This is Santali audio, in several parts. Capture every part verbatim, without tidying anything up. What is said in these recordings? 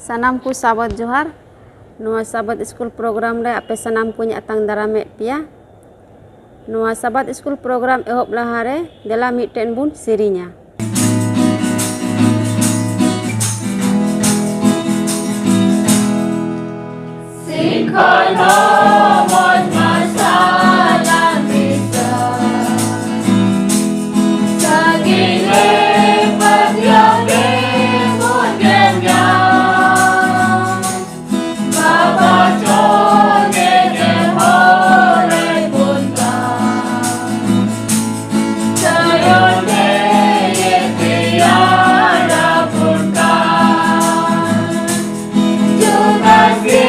ᱥᱟᱱᱟᱢ ᱠᱚ ᱥᱟᱵᱟᱫ ᱡᱚᱦᱟᱨ᱾ ᱱᱚᱣᱟ ᱥᱟᱵᱟᱫ ᱥᱠᱩᱞ ᱯᱨᱳᱜᱨᱟᱢ ᱨᱮ ᱟᱯᱮ ᱥᱟᱱᱟᱢ ᱠᱚᱧ ᱟᱛᱟᱝ ᱫᱟᱨᱟᱢᱮᱫ ᱯᱮᱭᱟ᱾ ᱱᱚᱣᱟ ᱥᱟᱵᱟᱫ ᱥᱠᱩᱞ ᱯᱨᱳᱜᱨᱟᱢ ᱮᱦᱚᱵ ᱞᱟᱦᱟᱨᱮ ᱫᱮᱞᱟ ᱢᱤᱫᱴᱮᱱ ᱵᱚᱱ ᱥᱮᱨᱮᱧᱟ᱾ ᱥᱤᱠᱷᱚᱨ ᱫᱚ ᱢᱚᱡᱽ ᱢᱟᱨᱥᱟᱞ ᱟᱨ ᱫᱤᱥᱟᱹ, ᱥᱟᱺᱜᱤᱧ ᱨᱮ ᱯᱟᱹᱛᱭᱟᱹᱣ ᱜᱮ ᱵᱚᱱ ᱧᱮᱞ ᱧᱟᱢ᱾ ᱵᱟᱵᱟ ᱪᱚᱞ ᱜᱮ ᱦᱚᱨᱮ ᱵᱚᱱ ᱛᱟᱲᱟᱢ᱾ ᱛᱟᱭᱚᱢ ᱨᱮ ᱛᱮᱭᱟᱨ ᱟᱵᱚᱱ ᱠᱟᱱ ᱡᱩᱫᱟᱹ ᱥᱮ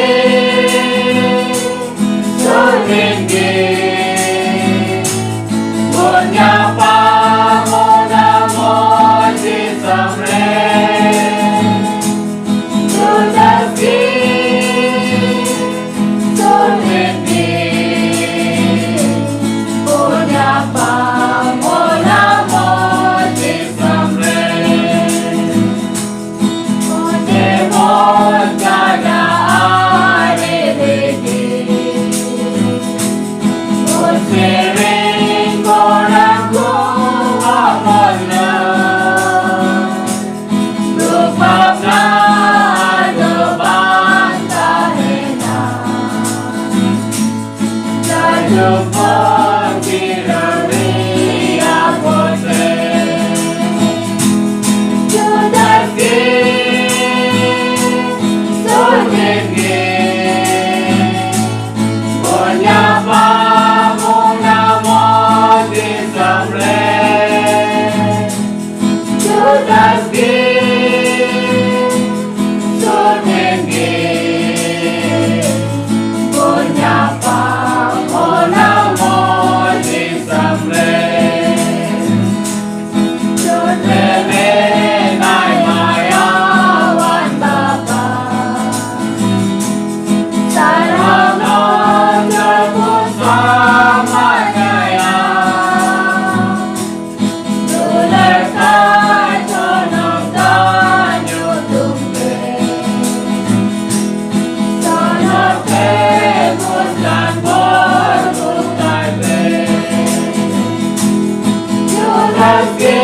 ᱜᱮ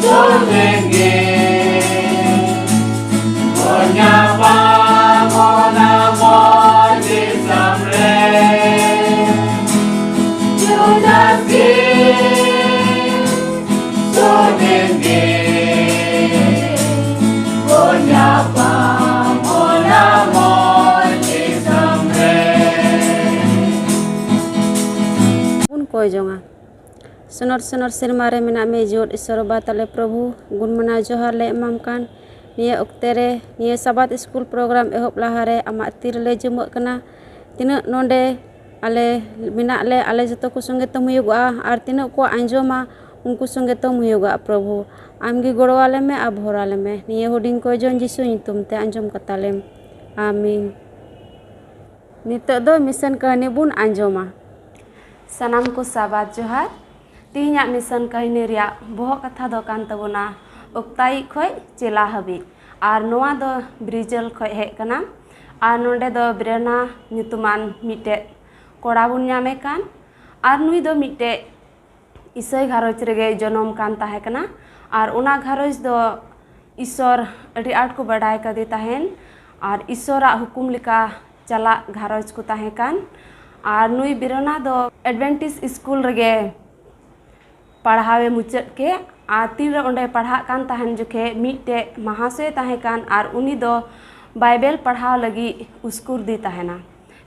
ᱥᱚᱨᱮᱱ ᱜᱮ ᱵᱚᱱ ᱧᱟᱯᱟᱢ ᱚᱱᱟ ᱢᱚᱡᱽ ᱫᱤᱥᱚᱢ ᱨᱮ᱾ ᱡᱩᱫᱟᱥ ᱜᱮ ᱥᱚᱨᱮᱱ ᱜᱮ ᱵᱚᱱ ᱧᱟᱯᱟᱢ ᱚᱱᱟ ᱢᱚᱡᱽ ᱫᱤᱥᱚᱢ ᱨᱮ᱾ ᱵᱚᱱ ᱠᱚᱭ ᱡᱚᱝᱟ᱾ ᱥᱚᱱᱚᱨ ᱥᱚᱱᱚᱨ ᱥᱮᱨᱢᱟ ᱨᱮ ᱢᱮᱱᱟᱜ ᱢᱮ ᱡᱤᱣᱮᱫ ᱤᱥᱚᱨ ᱵᱟᱵᱟ ᱛᱟᱞᱮ ᱯᱨᱚᱵᱷᱩ, ᱜᱩᱱ ᱢᱟᱱᱟᱣ ᱡᱚᱦᱟᱨ ᱞᱮ ᱮᱢᱟᱢ ᱠᱟᱱ᱾ ᱱᱤᱭᱟᱹ ᱚᱠᱛᱮ ᱨᱮ, ᱱᱤᱭᱟᱹ ᱥᱟᱵᱟᱛ ᱥᱠᱩᱞ ᱯᱨᱳᱜᱨᱟᱢ ᱮᱦᱚᱵ ᱞᱟᱦᱟ ᱨᱮ ᱟᱢᱟᱜ ᱛᱤ ᱨᱮᱞᱮ ᱡᱩᱢᱟᱹᱜ ᱠᱟᱱᱟ᱾ ᱛᱤᱱᱟᱹᱜ ᱱᱚᱰᱮ ᱟᱞᱮ ᱢᱮᱱᱟᱜ ᱞᱮ, ᱟᱞᱮ ᱡᱚᱛᱚ ᱠᱚ ᱥᱚᱸᱜᱮ ᱛᱮᱢ ᱦᱩᱭᱩᱜᱚᱜᱼᱟ, ᱟᱨ ᱛᱤᱱᱟᱹᱜ ᱠᱚ ᱟᱸᱡᱚᱢᱟ, ᱩᱱᱠᱩ ᱥᱚᱸᱜᱮ ᱛᱮᱢ ᱦᱩᱭᱩᱜᱚᱜᱼᱟ ᱯᱨᱚᱵᱷᱩ᱾ ᱟᱢ ᱜᱮ ᱜᱚᱲᱚ ᱟᱞᱮ ᱢᱮ ᱟᱨ ᱵᱷᱚᱨ ᱟᱞᱮ ᱢᱮ᱾ ᱱᱤᱭᱟᱹ ᱦᱩᱰᱤᱧ ᱠᱚᱭ ᱡᱚᱱ ᱡᱤᱥᱩ ᱧᱩᱛᱩᱢ ᱛᱮ ᱟᱸᱡᱚᱢ ᱠᱟᱛᱟ ᱞᱮᱢ᱾ ᱟᱢᱤᱱ᱾ ᱱᱤᱛᱚᱜ ᱫᱚ ᱢᱤᱥᱚᱱ ᱠᱟᱹᱦᱱᱤ ᱵᱚᱱ ᱟᱸᱡᱚᱢᱟ᱾ ᱥᱟᱱᱟᱢ ᱠᱚ ᱥᱟᱵᱟᱛ ᱡᱚᱦᱟᱨ᱾ ᱛᱮᱦᱮᱧᱟᱜ ᱢᱤᱥᱚᱱ ᱠᱟᱹᱦᱱᱤ ᱨᱮᱭᱟᱜ ᱵᱚᱦᱚᱜ ᱠᱟᱛᱷᱟ ᱫᱚ ᱠᱟᱱ ᱛᱟᱵᱚᱱᱟ ᱚᱠᱛᱟᱭᱤᱡ ᱠᱷᱚᱡ ᱪᱮᱞᱟ ᱦᱟᱹᱵᱤᱡ᱾ ᱟᱨ ᱱᱚᱣᱟ ᱫᱚ ᱵᱨᱤᱡᱚᱞ ᱠᱷᱚᱡ ᱦᱮᱡ ᱠᱟᱱᱟ᱾ ᱟᱨ ᱱᱚᱰᱮ ᱫᱚ ᱵᱨᱮᱱᱟ ᱧᱩᱛᱩᱢᱟᱱ ᱢᱤᱫᱴᱮᱡ ᱠᱚᱲᱟ ᱵᱚᱱ ᱧᱟᱢᱮ ᱠᱟᱱ᱾ ᱟᱨ ᱱᱩᱭ ᱫᱚ ᱢᱤᱫᱴᱮᱡ ᱤᱥᱟᱹᱭ ᱜᱷᱟᱨᱚᱸᱡᱽ ᱨᱮᱜᱮ ᱡᱚᱱᱚᱢ ᱠᱟᱱ ᱛᱟᱦᱮᱸ ᱠᱟᱱᱟ᱾ ᱟᱨ ᱚᱱᱟ ᱜᱷᱟᱨᱚᱸᱡᱽ ᱫᱚ ᱤᱥᱚᱨ ᱟᱹᱰᱤ ᱟᱸᱴ ᱠᱚ ᱵᱟᱰᱟᱭ ᱠᱟᱫᱮ ᱛᱟᱦᱮᱱ᱾ ᱟᱨ ᱤᱥᱚᱨᱟᱜ ᱦᱩᱠᱩᱢ ᱞᱮᱠᱟ ᱪᱟᱞᱟᱜ ᱜᱷᱟᱨᱚᱸᱡᱽ ᱠᱚ ᱛᱟᱦᱮᱸ ᱠᱟᱱ᱾ ᱟᱨ ᱱᱩᱭ ᱵᱨᱮᱱᱟ ᱫᱚ ᱮᱰᱵᱷᱮᱱᱴᱤᱥ ᱥᱠᱩᱞ ᱨᱮᱜᱮ ᱯᱟᱲᱦᱟᱣᱮ ᱢᱩᱪᱟᱹᱫ ᱠᱮᱫ᱾ ᱟᱨ ᱛᱤᱱᱨᱮ ᱚᱸᱰᱮ ᱯᱟᱲᱦᱟᱜ ᱠᱟᱱ ᱛᱟᱦᱮᱱ ᱡᱚᱠᱷᱮᱡ ᱢᱤᱫᱴᱮᱡ ᱢᱟᱦᱟᱥᱚᱭ ᱛᱟᱦᱮᱸ ᱠᱟᱱ, ᱟᱨ ᱩᱱᱤ ᱫᱚ ᱵᱟᱭᱵᱮᱞ ᱯᱟᱲᱦᱟᱣ ᱞᱟᱹᱜᱤᱫ ᱩᱥᱠᱩᱨ ᱫᱮ ᱛᱟᱦᱮᱱᱟ᱾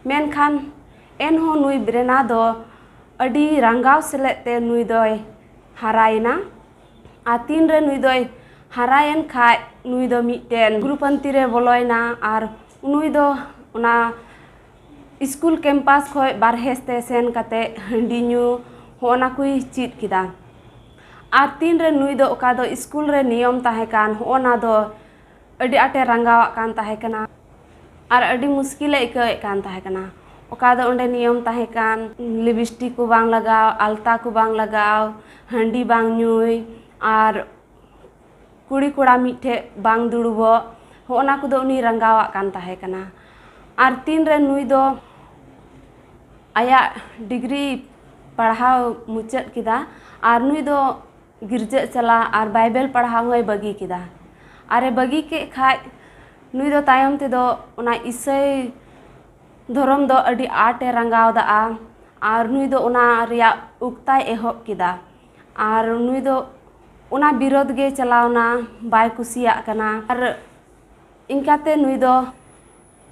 ᱢᱮᱱᱠᱷᱟᱱ ᱮᱱᱦᱚᱸ ᱱᱩᱭ ᱵᱨᱮᱱᱟ ᱫᱚ ᱟᱹᱰᱤ ᱨᱟᱸᱜᱟᱣ ᱥᱮᱞᱮᱫ ᱛᱮ ᱱᱩᱭ ᱫᱚᱭ ᱦᱟᱨᱟᱭᱮᱱᱟ᱾ ᱟᱨ ᱛᱤᱱᱨᱮ ᱱᱩᱭ ᱫᱚᱭ ᱦᱟᱨᱟᱭᱮᱱ ᱠᱷᱟᱡ, ᱱᱩᱭ ᱫᱚ ᱢᱤᱫᱴᱮᱱ ᱜᱩᱨᱩᱯᱟᱱᱛᱤ ᱨᱮ ᱵᱚᱞᱚᱭᱮᱱᱟ᱾ ᱟᱨ ᱱᱩᱭ ᱫᱚ ᱚᱱᱟ ᱥᱠᱩᱞ ᱠᱮᱢᱯᱟᱥ ᱠᱷᱚᱡ ᱵᱟᱨᱦᱮ ᱛᱮ ᱥᱮᱱ ᱠᱟᱛᱮ ᱦᱟᱺᱰᱤ ᱧᱩ, ᱦᱚᱸᱜᱼᱚ ᱱᱟ ᱠᱚᱭ ᱪᱮᱫ ᱠᱮᱫᱟ᱾ ᱟᱨ ᱛᱤᱱᱨᱮ ᱱᱩᱭ ᱫᱚ ᱚᱠᱟ ᱫᱚ ᱥᱠᱩᱞ ᱨᱮ ᱱᱤᱭᱚᱢ ᱛᱟᱦᱮᱸ ᱠᱟᱱ, ᱦᱚᱸᱜᱼᱚ ᱱᱟ ᱫᱚ ᱟᱹᱰᱤ ᱟᱸᱴᱮ ᱨᱟᱸᱜᱟᱣᱟᱜ ᱠᱟᱱ ᱛᱟᱦᱮᱸ ᱠᱟᱱᱟ᱾ ᱟᱨ ᱟᱹᱰᱤ ᱢᱩᱥᱠᱤᱞᱮ ᱟᱹᱭᱠᱟᱹᱣᱮᱫ ᱠᱟᱱ ᱛᱟᱦᱮᱸ ᱠᱟᱱᱟ᱾ ᱚᱠᱟ ᱫᱚ ᱚᱸᱰᱮ ᱱᱤᱭᱚᱢ ᱛᱟᱦᱮᱸ ᱠᱟᱱ, ᱞᱤᱯᱤᱥᱴᱤᱠ ᱠᱚ ᱵᱟᱝ ᱞᱟᱜᱟᱣ, ᱟᱞᱛᱟ ᱠᱚ ᱵᱟᱝ ᱞᱟᱜᱟᱣ, ᱦᱟᱺᱰᱤ ᱵᱟᱝ ᱧᱩᱭ, ᱟᱨ ᱠᱩᱲᱤ ᱠᱚᱲᱟ ᱢᱤᱫ ᱴᱷᱮᱡ ᱵᱟᱝ ᱫᱩᱲᱩᱵᱚᱜ, ᱦᱚᱸᱜᱼᱚ ᱱᱟ ᱠᱚᱫᱚ ᱩᱱᱤ ᱨᱟᱸᱜᱟᱣᱟᱜ ᱠᱟᱱ ᱛᱟᱦᱮᱸ ᱠᱟᱱᱟ᱾ ᱟᱨ ᱛᱤᱱᱨᱮ ᱱᱩᱭ ᱫᱚ ᱟᱭᱟᱜ ᱰᱤᱜᱽᱨᱤ ᱯᱟᱲᱦᱟᱣ ᱢᱩᱪᱟᱹᱫ ᱠᱮᱫᱟ᱾ ᱟᱨ ᱱᱩᱭ ᱫᱚ ᱜᱤᱨᱡᱟᱹ ᱪᱟᱞᱟᱜ ᱟᱨ ᱵᱟᱭᱵᱮᱞ ᱯᱟᱲᱦᱟᱣ ᱦᱚᱸᱭ ᱵᱟᱹᱜᱤ ᱠᱮᱫᱟ᱾ ᱟᱨᱮ ᱵᱟᱹᱜᱤ ᱠᱮᱫ ᱠᱷᱟᱡ, ᱱᱩᱭ ᱫᱚ ᱛᱟᱭᱚᱢ ᱛᱮᱫᱚ ᱚᱱᱟ ᱤᱥᱟᱹᱭ ᱫᱷᱚᱨᱚᱢ ᱫᱚ ᱟᱹᱰᱤ ᱟᱸᱴᱮ ᱨᱟᱸᱜᱟᱣ ᱫᱟᱜᱼᱟ᱾ ᱟᱨ ᱱᱩᱭ ᱫᱚ ᱚᱱᱟ ᱨᱮᱭᱟᱜ ᱩᱠᱛᱟᱭ ᱮᱦᱚᱵ ᱠᱮᱫᱟ᱾ ᱟᱨ ᱱᱩᱭ ᱫᱚ ᱚᱱᱟ ᱵᱤᱨᱳᱫᱷ ᱜᱮ ᱪᱟᱞᱟᱣᱱᱟ, ᱵᱟᱭ ᱠᱩᱥᱤᱭᱟᱜ ᱠᱟᱱᱟ᱾ ᱟᱨ ᱤᱱᱠᱟᱛᱮ ᱱᱩᱭ ᱫᱚ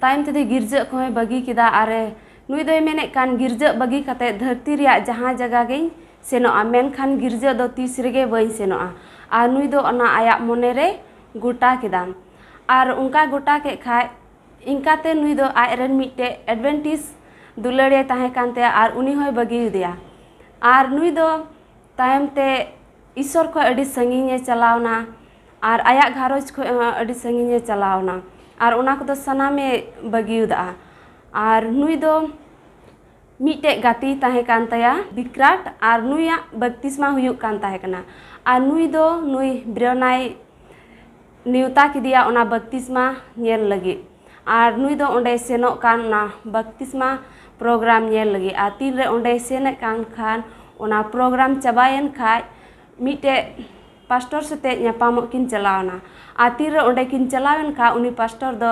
ᱛᱟᱭᱚᱢ ᱛᱮᱫᱚ ᱜᱤᱨᱡᱟᱹᱜ ᱠᱚᱦᱚᱸᱭ ᱵᱟᱹᱜᱤ ᱠᱮᱫᱟ᱾ ᱟᱨᱮ ᱱᱩᱭ ᱫᱚᱭ ᱢᱮᱱᱮᱫ ᱠᱟᱱ, ᱜᱤᱨᱡᱟᱹᱜ ᱵᱟᱹᱜᱤ ᱠᱟᱛᱮ ᱫᱷᱟᱹᱨᱛᱤ ᱨᱮᱭᱟᱜ ᱡᱟᱦᱟᱸ ᱡᱟᱭᱜᱟ ᱜᱮᱧ ᱥᱮᱱᱚᱜᱼᱟ, ᱢᱮᱱᱠᱷᱟᱱ ᱜᱤᱨᱡᱟᱹᱜ ᱫᱚ ᱛᱤᱥ ᱨᱮᱜᱮ ᱵᱟᱹᱧ ᱥᱮᱱᱚᱜᱼᱟ᱾ ᱟᱨ ᱱᱩᱭ ᱫᱚ ᱚᱱᱟ ᱟᱭᱟᱜ ᱢᱚᱱᱮ ᱨᱮ ᱜᱚᱴᱟ ᱠᱮᱫᱟ᱾ ᱟᱨ ᱚᱱᱠᱟ ᱜᱚᱴᱟ ᱠᱮᱫ ᱠᱷᱟᱡ, ᱤᱱᱠᱟᱛᱮ ᱱᱩᱭ ᱫᱚ ᱟᱡ ᱨᱮᱱ ᱢᱤᱫᱴᱮᱡ ᱮᱰᱵᱷᱮᱱᱴᱤᱥ ᱫᱩᱞᱟᱹᱲᱤᱭᱟᱹ ᱛᱟᱦᱮᱸ ᱠᱟᱱ ᱛᱟᱭᱟ ᱟᱨ ᱩᱱᱤ ᱦᱚᱸᱭ ᱵᱟᱹᱜᱤ ᱟᱫᱮᱭᱟ᱾ ᱟᱨ ᱱᱩᱭ ᱫᱚ ᱛᱟᱭᱚᱢ ᱛᱮ ᱤᱥᱥᱚᱨ ᱠᱷᱚᱱ ᱟᱹᱰᱤ ᱥᱟᱺᱜᱤᱧᱮ ᱪᱟᱞᱟᱣᱱᱟ ᱟᱨ ᱟᱭᱟᱜ ᱜᱷᱟᱨᱚᱸᱡᱽ ᱠᱷᱚᱱ ᱦᱚᱸ ᱟᱹᱰᱤ ᱥᱟᱺᱜᱤᱧᱮ ᱪᱟᱞᱟᱣᱱᱟ᱾ ᱟᱨ ᱚᱱᱟ ᱠᱚᱫᱚ ᱥᱟᱱᱟᱢᱮ ᱵᱟᱹᱜᱤ ᱟᱫᱟ᱾ ᱟᱨ ᱱᱩᱭ ᱫᱚ ᱢᱤᱫᱴᱮᱡ ᱜᱟᱛᱮ ᱛᱟᱦᱮᱸ ᱠᱟᱱ ᱛᱟᱭᱟ, ᱵᱤᱠᱨᱟᱴ, ᱟᱨ ᱱᱩᱭᱟᱜ ᱵᱟᱯᱛᱤᱥᱢᱟ ᱦᱩᱭᱩᱜ ᱠᱟᱱ ᱛᱟᱦᱮᱸ ᱠᱟᱱᱟ᱾ ᱟᱨ ᱱᱩᱭ ᱫᱚ ᱱᱩᱭ ᱵᱨᱮᱱᱟᱭ ᱱᱮᱣᱛᱟ ᱠᱮᱫᱮᱭᱟ ᱚᱱᱟ ᱵᱟᱯᱛᱤᱥᱢᱟ ᱧᱮᱞ ᱞᱟᱹᱜᱤᱫ᱾ ᱟᱨ ᱱᱩᱭ ᱫᱚ ᱚᱸᱰᱮᱭ ᱥᱮᱱᱚᱜ ᱠᱟᱱ ᱚᱱᱟ ᱵᱟᱯᱛᱤᱥᱢᱟ ᱯᱨᱳᱜᱨᱟᱢ ᱧᱮᱞ ᱞᱟᱹᱜᱤᱫ᱾ ᱟᱨ ᱛᱤᱱᱨᱮ ᱚᱸᱰᱮᱭ ᱥᱮᱱᱚᱜ ᱠᱟᱱ ᱠᱷᱟᱱ, ᱚᱱᱟ ᱯᱨᱳᱜᱨᱟᱢ ᱪᱟᱵᱟᱭᱮᱱ ᱠᱷᱟᱡ ᱢᱤᱫᱴᱮᱡ ᱯᱟᱥᱴᱚᱨ ᱥᱟᱛᱮᱜ ᱧᱟᱯᱟᱢᱚᱜ ᱠᱤᱱ ᱪᱟᱞᱟᱣᱱᱟ᱾ ᱟᱨ ᱛᱤᱱᱨᱮ ᱚᱸᱰᱮ ᱠᱤᱱ ᱪᱟᱞᱟᱣᱮᱱ ᱠᱷᱟᱡ, ᱩᱱᱤ ᱯᱟᱥᱴᱚᱨ ᱫᱚ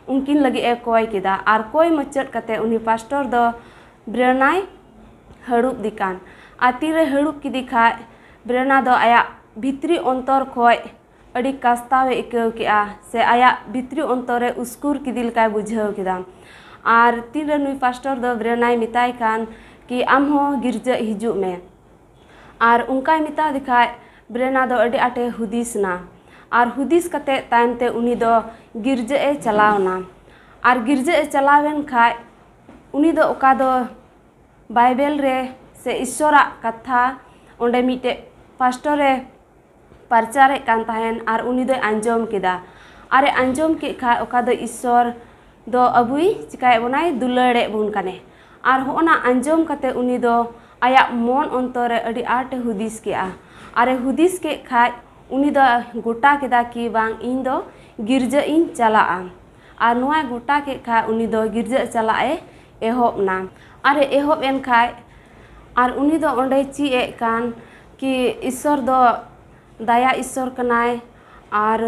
ᱩᱱᱠᱤᱱ ᱞᱟᱹᱜᱤᱫ ᱮ ᱠᱚᱭ ᱠᱮᱫᱟ᱾ ᱟᱨ ᱠᱚᱭ ᱢᱩᱪᱟᱹᱫ ᱠᱟᱛᱮ ᱩᱱᱤ ᱯᱟᱥᱴᱚᱨ ᱫᱚ ᱵᱨᱮᱱᱟᱭ ᱦᱟᱹᱲᱩᱵ ᱫᱤᱠᱟᱱ᱾ ᱟᱨ ᱛᱤᱨᱮ ᱦᱟᱹᱲᱩᱵ ᱠᱮᱫᱮ ᱠᱷᱟᱡ, ᱵᱨᱮᱱᱟ ᱫᱚ ᱟᱭᱟᱜ ᱵᱷᱤᱛᱨᱤ ᱚᱱᱛᱚᱨ ᱠᱷᱚᱡ ᱟᱹᱰᱤ ᱠᱟᱥᱛᱟᱣᱮ ᱟᱹᱭᱠᱟᱹᱣ ᱠᱮᱜᱼᱟ, ᱥᱮ ᱟᱭᱟᱜ ᱵᱷᱤᱛᱨᱤ ᱚᱱᱛᱚᱨ ᱨᱮ ᱩᱥᱠᱩᱨ ᱠᱮᱫᱮ ᱞᱮᱠᱟᱭ ᱵᱩᱡᱷᱟᱹᱣ ᱠᱮᱫᱟ᱾ ᱟᱨ ᱛᱤᱱᱨᱮ ᱱᱩᱭ ᱯᱟᱥᱴᱚᱨ ᱫᱚ ᱵᱨᱮᱱᱟᱭ ᱢᱮᱛᱟᱭ ᱠᱟᱱ ᱠᱤ, "ᱟᱢ ᱦᱚᱸ ᱜᱤᱨᱡᱟᱹᱜ ᱦᱤᱡᱩᱜ ᱢᱮ", ᱟᱨ ᱚᱱᱠᱟᱭ ᱢᱮᱛᱟ ᱫᱮ ᱠᱷᱟᱡ, ᱵᱨᱮᱱᱟ ᱫᱚ ᱟᱹᱰᱤ ᱟᱸᱴᱮ ᱦᱩᱫᱤᱥ ᱮᱱᱟ᱾ ᱟᱨ ᱦᱩᱫᱤᱥ ᱠᱟᱛᱮ ᱛᱟᱭᱚᱢ ᱛᱮ ᱩᱱᱤ ᱫᱚ ᱜᱤᱨᱡᱟᱹᱜ ᱮ ᱪᱟᱞᱟᱣ ᱮᱱᱟ᱾ ᱟᱨ ᱜᱤᱨᱡᱟᱹᱜ ᱮ ᱪᱟᱞᱟᱣᱮᱱ ᱠᱷᱟᱡ, ᱩᱱᱤ ᱫᱚ ᱚᱠᱟ ᱫᱚ ᱵᱟᱭᱵᱮᱞ ᱨᱮ ᱥᱮ ᱤᱥᱥᱚᱨᱟᱜ ᱠᱟᱛᱷᱟ ᱚᱸᱰᱮ ᱢᱤᱫᱴᱮᱡ ᱯᱟᱥᱴᱚᱨᱮ ᱯᱨᱚᱪᱟᱨᱮᱫ ᱠᱟᱱ ᱛᱟᱦᱮᱱ, ᱟᱨ ᱩᱱᱤ ᱫᱚᱭ ᱟᱸᱡᱚᱢ ᱠᱮᱫᱟ᱾ ᱟᱨᱮ ᱟᱸᱡᱚᱢ ᱠᱮᱫ ᱠᱷᱟᱡ, ᱚᱠᱟ ᱫᱚ ᱤᱥᱥᱚᱨ ᱫᱚ ᱟᱵᱚᱭ ᱪᱤᱠᱟᱭᱮᱫ ᱵᱚᱱᱟᱭ, ᱫᱩᱞᱟᱹᱲᱮᱫ ᱵᱚᱱ ᱠᱟᱱᱮ᱾ ᱟᱨ ᱦᱚᱸᱜᱼᱚ ᱱᱟ ᱟᱸᱡᱚᱢ ᱠᱟᱛᱮ ᱩᱱᱤ ᱫᱚ ᱟᱭᱟᱜ ᱢᱚᱱ ᱚᱱᱛᱚᱨ ᱨᱮ ᱟᱹᱰᱤ ᱟᱸᱴᱮ ᱦᱩᱫᱤᱥ ᱠᱮᱜᱼᱟ᱾ ᱟᱨᱮ ᱦᱩᱫᱤᱥ ᱠᱮᱫ ᱠᱷᱟᱡ, ᱩᱱᱤ ᱫᱚ ᱜᱚᱴᱟ ᱠᱮᱫᱟ ᱠᱤ ᱵᱟᱝ, ᱤᱧ ᱫᱚ ᱜᱤᱨᱡᱟᱹ ᱤᱧ ᱪᱟᱞᱟᱜᱼᱟ᱾ ᱟᱨ ᱱᱚᱣᱟᱭ ᱜᱚᱴᱟ ᱠᱮᱫ ᱠᱷᱟᱡ, ᱩᱱᱤ ᱫᱚ ᱜᱤᱨᱡᱟᱹ ᱪᱟᱞᱟᱜ ᱮ ᱮᱦᱚᱵ ᱮᱱᱟ᱾ ᱟᱨᱮ ᱮᱦᱚᱵ ᱮᱱ ᱠᱷᱟᱡ, ᱟᱨ ᱩᱱᱤ ᱫᱚ ᱚᱸᱰᱮᱭ ᱪᱮᱫ ᱮᱫ ᱠᱟᱱ ᱠᱤ ᱤᱥᱥᱚᱨ ᱫᱚ ᱫᱟᱭᱟ ᱤᱥᱥᱚᱨ ᱠᱟᱱᱟᱭ ᱟᱨ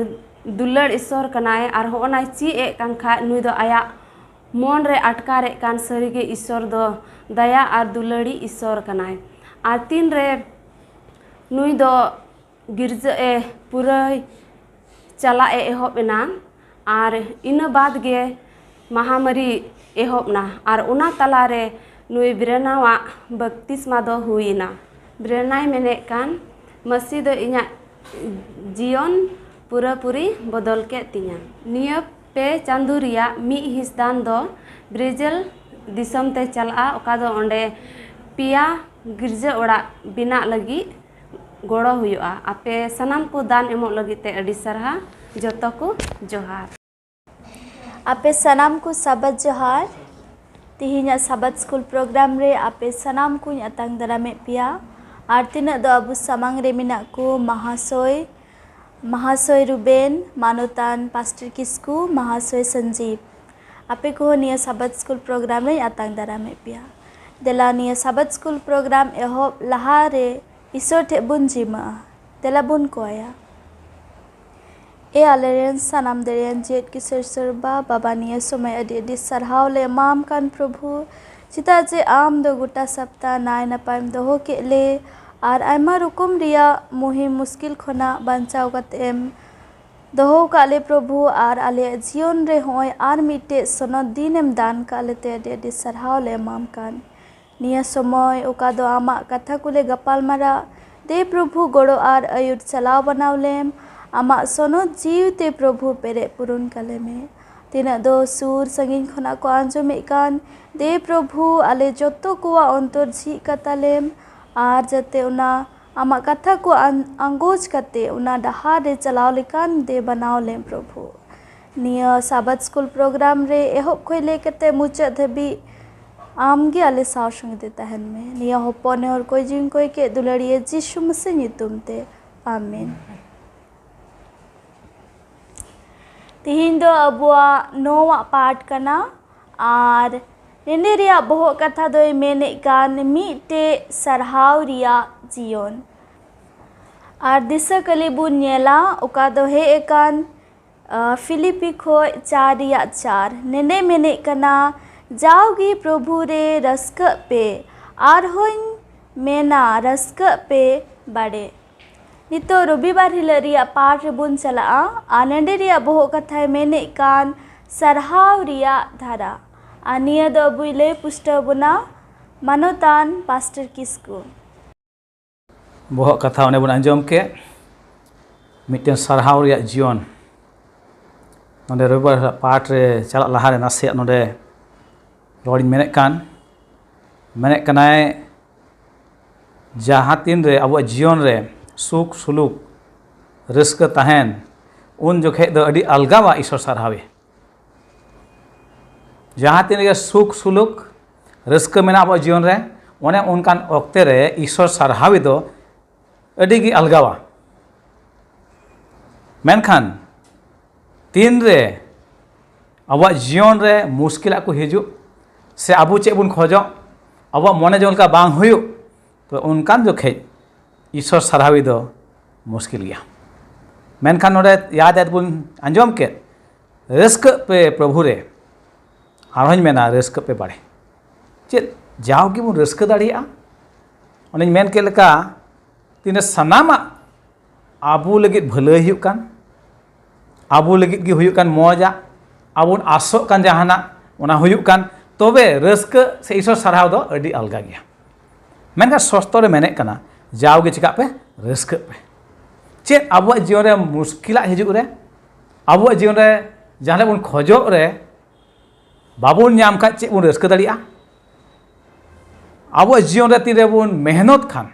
ᱫᱩᱞᱟᱹᱲ ᱤᱥᱥᱚᱨ ᱠᱟᱱᱟᱭ, ᱟᱨ ᱦᱚᱸᱜᱼᱚ ᱱᱟᱭ ᱪᱮᱫ ᱮᱫ ᱠᱟᱱ ᱠᱷᱟᱡ ᱱᱩᱭ ᱫᱚ ᱟᱭᱟᱜ ᱢᱚᱱ ᱨᱮ ᱟᱴᱠᱟᱨᱮᱫ ᱠᱟᱱ ᱥᱟᱹᱨᱤᱜᱮ ᱤᱥᱥᱚᱨ ᱫᱚ ᱫᱟᱭᱟ ᱟᱨ ᱫᱩᱞᱟᱹᱲᱤ ᱤᱥᱥᱚᱨ ᱠᱟᱱᱟᱭ᱾ ᱟᱨ ᱛᱤᱱᱨᱮ ᱱᱩᱭ ᱫᱚ ᱜᱤᱨᱡᱟᱹ ᱮ ᱯᱩᱨᱟᱹᱭ ᱪᱟᱞᱟᱜ ᱮ ᱮᱦᱚᱵ ᱮᱱᱟ, ᱟᱨ ᱤᱱᱟᱹ ᱵᱟᱫᱽ ᱜᱮ ᱢᱟᱦᱟᱢᱟᱹᱨᱤ ᱮᱦᱚᱵ ᱮᱱᱟ, ᱟᱨ ᱚᱱᱟ ᱛᱟᱞᱟᱨᱮ ᱱᱩᱭ ᱵᱨᱮᱱᱟᱣᱟᱜ ᱵᱟᱯᱛᱤᱥᱢᱟ ᱫᱚ ᱦᱩᱭ ᱮᱱᱟ᱾ ᱵᱨᱮᱱᱟᱭ ᱢᱮᱱᱮᱫ ᱠᱟᱱ, ᱢᱟᱹᱥᱤ ᱫᱚ ᱤᱧᱟᱹᱜ ᱡᱤᱭᱚᱱ ᱯᱩᱨᱟᱹᱯᱩᱨᱤ ᱵᱚᱫᱚᱞ ᱠᱮᱫ ᱛᱤᱧᱟ᱾ ᱱᱤᱭᱟᱹ ᱯᱮ ᱪᱟᱸᱫᱳ ᱨᱮᱭᱟᱜ ᱢᱤᱫ ᱦᱤᱸᱥ ᱫᱟᱱ ᱫᱚ ᱵᱨᱟᱡᱤᱞ ᱫᱤᱥᱚᱢ ᱛᱮ ᱪᱟᱞᱟᱜᱼᱟ, ᱚᱠᱟ ᱫᱚ ᱚᱸᱰᱮ ᱯᱮᱭᱟ ᱜᱤᱨᱡᱟᱹ ᱚᱲᱟᱜ ᱵᱮᱱᱟᱜ ᱞᱟᱹᱜᱤᱫ ᱜᱚᱲᱚ ᱦᱩᱭᱩᱜᱼᱟ᱾ ᱟᱯᱮ ᱥᱟᱱᱟᱢ ᱠᱚ ᱫᱟᱱ ᱮᱢᱚᱜ ᱞᱟᱹᱜᱤᱫ ᱛᱮ ᱟᱹᱰᱤ ᱥᱟᱨᱦᱟᱣ᱾ ᱡᱚᱛᱚ ᱠᱚ ᱡᱚᱦᱟᱨ᱾ ᱟᱯᱮ ᱥᱟᱱᱟᱢ ᱠᱚ ᱥᱟᱵᱟᱫ ᱡᱚᱦᱟᱨ᱾ ᱛᱮᱦᱮᱧᱟᱜ ᱥᱟᱵᱟᱫ ᱥᱠᱩᱞ ᱯᱨᱳᱜᱨᱟᱢ ᱨᱮ ᱟᱯᱮ ᱥᱟᱱᱟᱢ ᱠᱚᱧ ᱟᱛᱟᱝ ᱫᱟᱨᱟᱢᱮᱫ ᱯᱮᱭᱟ᱾ ᱟᱨ ᱛᱤᱱᱟᱹᱜ ᱫᱚ ᱟᱵᱚ ᱥᱟᱢᱟᱝ ᱨᱮ ᱢᱮᱱᱟᱜ ᱠᱚ, ᱢᱟᱦᱟᱥᱚᱭ, ᱢᱟᱦᱟᱥᱚᱭ ᱨᱩᱵᱮᱱ, ᱢᱟᱱᱚᱛᱟᱱ ᱯᱟᱥᱴᱚᱨ ᱠᱤᱥᱠᱩ, ᱢᱟᱦᱟᱥᱚᱭ ᱥᱚᱧᱡᱤᱵᱽ, ᱟᱯᱮ ᱠᱚᱦᱚᱸ ᱱᱤᱭᱟᱹ ᱥᱟᱵᱟᱫ ᱥᱠᱩᱞ ᱯᱨᱳᱜᱨᱟᱢ ᱨᱮᱧ ᱟᱛᱟᱝ ᱫᱟᱨᱟᱢᱮᱫ ᱯᱮᱭᱟ᱾ ᱫᱮᱞᱟ, ᱱᱤᱭᱟᱹ ᱥᱟᱵᱟᱫ ᱥᱠᱩᱞ ᱯᱨᱳᱜᱨᱟᱢ ᱮᱦᱚᱵ ᱞᱟᱦᱟ ᱨᱮ ᱤᱥᱚᱨ ᱴᱷᱮᱡ ᱵᱚᱱ ᱡᱤᱢᱟᱹᱜᱼᱟ᱾ ᱫᱮᱞᱟ ᱵᱚᱱ ᱠᱚᱭᱟ᱾ ᱮ ᱟᱞᱮᱨᱮᱱ ᱥᱟᱱᱟᱢ ᱫᱟᱲᱮᱭᱟᱱ ᱡᱮᱫ ᱠᱤᱥᱟᱹᱲ ᱥᱚᱨᱵᱟ ᱵᱟᱵᱟ, ᱱᱤᱭᱟᱹ ᱥᱚᱢᱚᱭ ᱟᱹᱰᱤ ᱟᱹᱰᱤ ᱥᱟᱨᱦᱟᱣ ᱞᱮ ᱮᱢᱟᱢ ᱠᱟᱱ ᱯᱨᱚᱵᱷᱩ, ᱪᱮᱫᱟᱜ ᱡᱮ ᱟᱢ ᱫᱚ ᱜᱚᱴᱟ ᱥᱟᱯᱛᱟ ᱱᱟᱭ ᱱᱟᱯᱟᱭᱮᱢ ᱫᱚᱦᱚ ᱠᱮᱫ ᱞᱮ ᱟᱨ ᱟᱭᱢᱟ ᱨᱚᱠᱚᱢ ᱨᱮᱭᱟᱜ ᱢᱩᱦᱤᱢ ᱢᱩᱥᱠᱤᱞ ᱠᱷᱚᱱᱟᱜ ᱵᱟᱧᱪᱟᱣ ᱠᱟᱛᱮ ᱮᱢ ᱫᱚᱦᱚ ᱟᱠᱟᱫ ᱞᱮ ᱯᱨᱚᱵᱷᱩ᱾ ᱟᱨ ᱟᱞᱮᱭᱟᱜ ᱡᱤᱭᱚᱱ ᱨᱮ ᱦᱚᱸᱜᱼᱚᱭ ᱟᱨ ᱢᱤᱫᱴᱮᱡ ᱥᱚᱱᱚᱛ ᱫᱤᱱ ᱮᱢ ᱫᱟᱱ ᱠᱟᱜ ᱞᱮᱛᱮ ᱟᱹᱰᱤ ᱟᱹᱰᱤ ᱥᱟᱨᱦᱟᱣ ᱞᱮ ᱮᱢᱟᱢ ᱠᱟᱱ᱾ ᱱᱤᱭᱟᱹ ᱥᱚᱢᱚᱭ ᱚᱠᱟ ᱫᱚ ᱟᱢᱟᱜ ᱠᱟᱛᱷᱟ ᱠᱚᱞᱮ ᱜᱟᱯᱟᱞ ᱢᱟᱨᱟᱜ, ᱫᱮ ᱯᱨᱚᱵᱷᱩ ᱜᱚᱲᱚ ᱟᱨ ᱟᱹᱭᱩᱨ ᱪᱟᱞᱟᱣ ᱵᱟᱱᱟᱣ ᱞᱮᱢ᱾ ᱟᱢᱟᱜ ᱥᱚᱱᱚᱛ ᱡᱤᱣᱤ ᱛᱮ ᱯᱨᱚᱵᱷᱩ ᱯᱮᱨᱮᱡ ᱯᱩᱨᱩᱱ ᱠᱟᱞᱮ ᱢᱮ᱾ ᱛᱤᱱᱟᱹᱜ ᱫᱚ ᱥᱩᱨ ᱥᱟᱺᱜᱤᱧ ᱠᱷᱚᱱᱟᱜ ᱠᱚ ᱟᱸᱡᱚᱢᱮᱫ ᱠᱟᱱ, ᱫᱮ ᱯᱨᱚᱵᱷᱩ ᱟᱞᱮ ᱡᱚᱛᱚ ᱠᱚᱣᱟᱜ ᱚᱱᱛᱚᱨ ᱡᱷᱤᱡ ᱠᱟᱛᱟ ᱞᱮᱢ, ᱟᱨ ᱡᱟᱛᱮ ᱚᱱᱟ ᱟᱢᱟᱜ ᱠᱟᱛᱷᱟ ᱠᱚ ᱟᱱ-, ᱟᱸᱜᱚᱪ ᱠᱟᱛᱮ ᱚᱱᱟ ᱰᱟᱦᱟᱨ ᱨᱮ ᱪᱟᱞᱟᱣ ᱞᱮᱠᱟᱱ ᱫᱮ ᱵᱟᱱᱟᱣ ᱞᱮᱢ ᱯᱨᱚᱵᱷᱩ᱾ ᱱᱤᱭᱟᱹ ᱥᱟᱵᱟᱫ ᱥᱠᱩᱞ ᱯᱨᱳᱜᱨᱟᱢ ᱨᱮ ᱮᱦᱚᱵ ᱠᱷᱚᱡ ᱞᱟᱹᱭ ᱠᱟᱛᱮ ᱢᱩᱪᱟᱹᱫ ᱫᱷᱟᱹᱵᱤᱡ ᱟᱢ ᱜᱮ ᱟᱞᱮ ᱥᱟᱶ ᱥᱚᱸᱜᱮ ᱛᱮ ᱛᱟᱦᱮᱱ ᱢᱮ᱾ ᱱᱤᱭᱟᱹ ᱦᱚᱯᱚᱱ ᱱᱮᱦᱚᱨ ᱠᱚᱭ ᱡᱤᱣᱤ ᱠᱚᱭ ᱠᱮᱫ ᱫᱩᱞᱟᱹᱲᱤᱭᱟᱹ ᱡᱤᱥᱩ ᱢᱟᱹᱥᱤ ᱧᱩᱛᱩᱢ ᱛᱮ, ᱟᱢᱮᱱ᱾ ᱛᱤᱦᱤᱧ ᱫᱚ ᱟᱵᱚᱣᱟᱜ ᱱᱚᱣᱟᱜ ᱯᱟᱴ ᱠᱟᱱᱟ, ᱟᱨ ᱱᱮᱰᱮ ᱨᱮᱭᱟᱜ ᱵᱚᱦᱚᱜ ᱠᱟᱛᱷᱟ ᱫᱚᱭ ᱢᱮᱱᱮᱫ ᱠᱟᱱ ᱢᱤᱫᱴᱮᱡ ᱥᱟᱨᱦᱟᱣ ᱨᱮᱭᱟᱜ ᱡᱤᱭᱚᱱ᱾ ᱟᱨ ᱫᱤᱥᱟᱹ ᱠᱟᱹᱞᱤ ᱵᱚᱱ ᱧᱮᱞᱟ, ᱚᱠᱟ ᱫᱚ ᱦᱮᱡ ᱟᱠᱟᱱ, ᱟ, ᱯᱷᱤᱞᱤᱯᱤ ᱠᱷᱚᱡ ᱪᱟᱨ ᱨᱮᱭᱟᱜ ᱪᱟᱨ᱾ ᱱᱮᱰᱮ ᱢᱮᱱᱮᱫ ᱠᱟᱱᱟ, ᱡᱟᱣᱜᱮ ᱯᱨᱚᱵᱷᱩ ᱨᱮ ᱨᱟᱹᱥᱠᱟᱹᱜ ᱯᱮ, ᱟᱨᱦᱚᱸᱧ ᱢᱮᱱᱟ, ᱨᱟᱹᱥᱠᱟᱹᱜ ᱯᱮ ᱵᱟᱲᱮ᱾ ᱱᱤᱛᱚᱜ ᱨᱚᱵᱤᱵᱟᱨ ᱦᱤᱞᱳᱜ ᱨᱮᱭᱟᱜ ᱯᱟᱴ ᱨᱮᱵᱚᱱ ᱪᱟᱞᱟᱜᱼᱟ᱾ ᱟᱨ ᱱᱮᱰᱮ ᱨᱮᱭᱟᱜ ᱵᱚᱦᱚᱜ ᱠᱟᱛᱷᱟᱭ ᱢᱮᱱᱮᱫ ᱠᱟᱱ ᱥᱟᱨᱦᱟᱣ ᱨᱮᱭᱟᱜ ᱫᱷᱟᱨᱟ᱾ ᱟᱨ ᱱᱤᱭᱟᱹ ᱫᱚ ᱟᱵᱚᱭ ᱞᱟᱹᱭ ᱯᱩᱥᱴᱟᱹᱣ ᱵᱚᱱᱟ ᱢᱟᱱᱚᱛᱟᱱ ᱯᱟᱥᱴᱚᱨ ᱠᱤᱥᱠᱩ᱾ ᱵᱚᱦᱚᱜ ᱠᱟᱛᱷᱟ ᱚᱸᱰᱮ ᱵᱚᱱ ᱟᱸᱡᱚᱢ ᱠᱮᱫ, ᱢᱤᱫᱴᱮᱱ ᱥᱟᱨᱦᱟᱣ ᱨᱮᱭᱟᱜ ᱡᱤᱭᱚᱱ᱾ ᱱᱚᱰᱮ ᱨᱚᱵᱤᱵᱟᱨ ᱦᱤᱞᱳᱜ ᱯᱟᱴ ᱨᱮ ᱪᱟᱞᱟᱜ ᱞᱟᱦᱟᱨᱮ ᱱᱟᱥᱮᱭᱟᱜ ᱱᱚᱰᱮ ᱨᱚᱲᱤᱧ ᱢᱮᱱᱮᱫ ᱠᱟᱱ, ᱢᱮᱱᱮᱫ ᱠᱟᱱᱟᱭ, ᱡᱟᱦᱟᱸ ᱛᱤᱱ ᱨᱮ ᱟᱵᱚᱣᱟᱜ ᱡᱤᱭᱚᱱ ᱨᱮ ᱥᱩᱠ ᱥᱩᱞᱩᱠ ᱨᱟᱹᱥᱠᱟᱹ ᱛᱟᱦᱮᱱ, ᱩᱱ ᱡᱚᱠᱷᱮᱡ ᱫᱚ ᱟᱹᱰᱤ ᱟᱞᱜᱟᱣᱟ ᱤᱥᱚᱨ ᱥᱟᱨᱦᱟᱣᱮ᱾ ᱡᱟᱦᱟᱸ ᱛᱤᱱ ᱨᱮᱜᱮ ᱥᱩᱠ ᱥᱩᱞᱩᱠ ᱨᱟᱹᱥᱠᱟᱹ ᱢᱮᱱᱟᱜᱼᱟ ᱟᱵᱚᱣᱟᱜ ᱡᱤᱭᱚᱱ ᱨᱮ, ᱚᱱᱮ ᱚᱱᱠᱟᱱ ᱚᱠᱛᱮ ᱨᱮ ᱤᱥᱚᱨ ᱥᱟᱨᱦᱟᱣᱤ ᱫᱚ ᱟᱹᱰᱤ ᱜᱮ ᱟᱞᱜᱟᱣᱟ᱾ ᱢᱮᱱᱠᱷᱟᱱ ᱛᱤᱱ ᱨᱮ ᱟᱵᱚᱣᱟᱜ ᱡᱤᱭᱚᱱ ᱨᱮ ᱢᱩᱥᱠᱤᱞᱟᱜ ᱠᱚ ᱦᱤᱡᱩᱜ, ᱥᱮ ᱟᱵᱚ ᱪᱮᱫ ᱵᱚᱱ ᱠᱷᱚᱡᱚᱜ, ᱟᱵᱚᱣᱟᱜ ᱢᱚᱱᱮ ᱡᱚᱝ ᱞᱮᱠᱟ ᱵᱟᱝ ᱦᱩᱭᱩᱜ, ᱛᱚ ᱚᱱᱠᱟᱱ ᱡᱚᱠᱷᱮᱡ ᱤᱥᱚᱨ ᱥᱟᱨᱦᱟᱣᱤ ᱫᱚ ᱢᱩᱥᱠᱤᱞ ᱜᱮᱭᱟ᱾ ᱢᱮᱱᱠᱷᱟᱱ ᱱᱚᱰᱮ ᱭᱟᱫ ᱭᱟᱫ ᱵᱚᱱ ᱟᱸᱡᱚᱢ ᱠᱮᱫ, ᱨᱟᱹᱥᱠᱟᱹᱜ ᱯᱮ ᱯᱨᱚᱵᱷᱩ ᱨᱮ, ᱟᱨᱦᱚᱸᱧ ᱢᱮᱱᱟ, ᱨᱟᱹᱥᱠᱟᱹᱜ ᱯᱮ ᱵᱟᱲᱮ᱾ ᱪᱮᱫ ᱡᱟᱣ ᱜᱮᱵᱚᱱ ᱨᱟᱹᱥᱠᱟᱹ ᱫᱟᱲᱮᱭᱟᱜᱼᱟ? ᱚᱱᱮᱧ ᱢᱮᱱ ᱠᱮᱫ ᱞᱮᱠᱟ, ᱛᱤᱱᱟᱹᱜ ᱥᱟᱱᱟᱢᱟᱜ ᱟᱵᱚ ᱞᱟᱹᱜᱤᱫ ᱵᱷᱟᱹᱞᱟᱹᱭ ᱦᱩᱭᱩᱜ ᱠᱟᱱ, ᱟᱵᱚ ᱞᱟᱹᱜᱤᱫ ᱜᱮ ᱦᱩᱭᱩᱜ ᱠᱟᱱ ᱢᱚᱡᱟᱜ, ᱟᱵᱚ ᱵᱚᱱ ᱟᱥᱚᱜ ᱠᱟᱱ ᱡᱟᱦᱟᱱᱟᱜ, ᱚᱱᱟ ᱦᱩᱭᱩᱜ ᱠᱟᱱ, ᱛᱚᱵᱮ ᱨᱟᱹᱥᱠᱟᱹ ᱥᱮ ᱤᱥᱚᱨ ᱥᱟᱨᱦᱟᱣ ᱫᱚ ᱟᱹᱰᱤ ᱟᱞᱜᱟ ᱜᱮᱭᱟ᱾ ᱢᱮᱱᱠᱷᱟᱱ ᱥᱚᱥᱛᱚ ᱨᱮ ᱢᱮᱱᱮᱫ ᱠᱟᱱᱟ, ᱡᱟᱣᱜᱮ ᱪᱮᱠᱟᱜ ᱯᱮ, ᱨᱟᱹᱥᱠᱟᱹᱜ ᱯᱮ᱾ ᱪᱮᱫ ᱟᱵᱚᱣᱟᱜ ᱡᱤᱭᱚᱱ ᱨᱮ ᱢᱩᱥᱠᱤᱞᱟᱜ ᱦᱤᱡᱩᱜ ᱨᱮ, ᱟᱵᱚᱣᱟᱜ ᱡᱤᱭᱚᱱ ᱨᱮ ᱡᱟᱦᱟᱸ ᱵᱚᱱ ᱠᱷᱚᱡᱚᱜ ᱨᱮ, ᱵᱟᱵᱚᱱ ᱧᱟᱢ ᱠᱷᱟᱡ ᱪᱮᱫ ᱵᱚᱱ ᱨᱟᱹᱥᱠᱟᱹ ᱫᱟᱲᱮᱭᱟᱜᱼᱟ? ᱟᱵᱚᱣᱟᱜ ᱡᱤᱭᱚᱱ ᱨᱮ ᱛᱤᱨᱮᱵᱚᱱ ᱢᱮᱦᱱᱚᱛ ᱠᱷᱟᱱ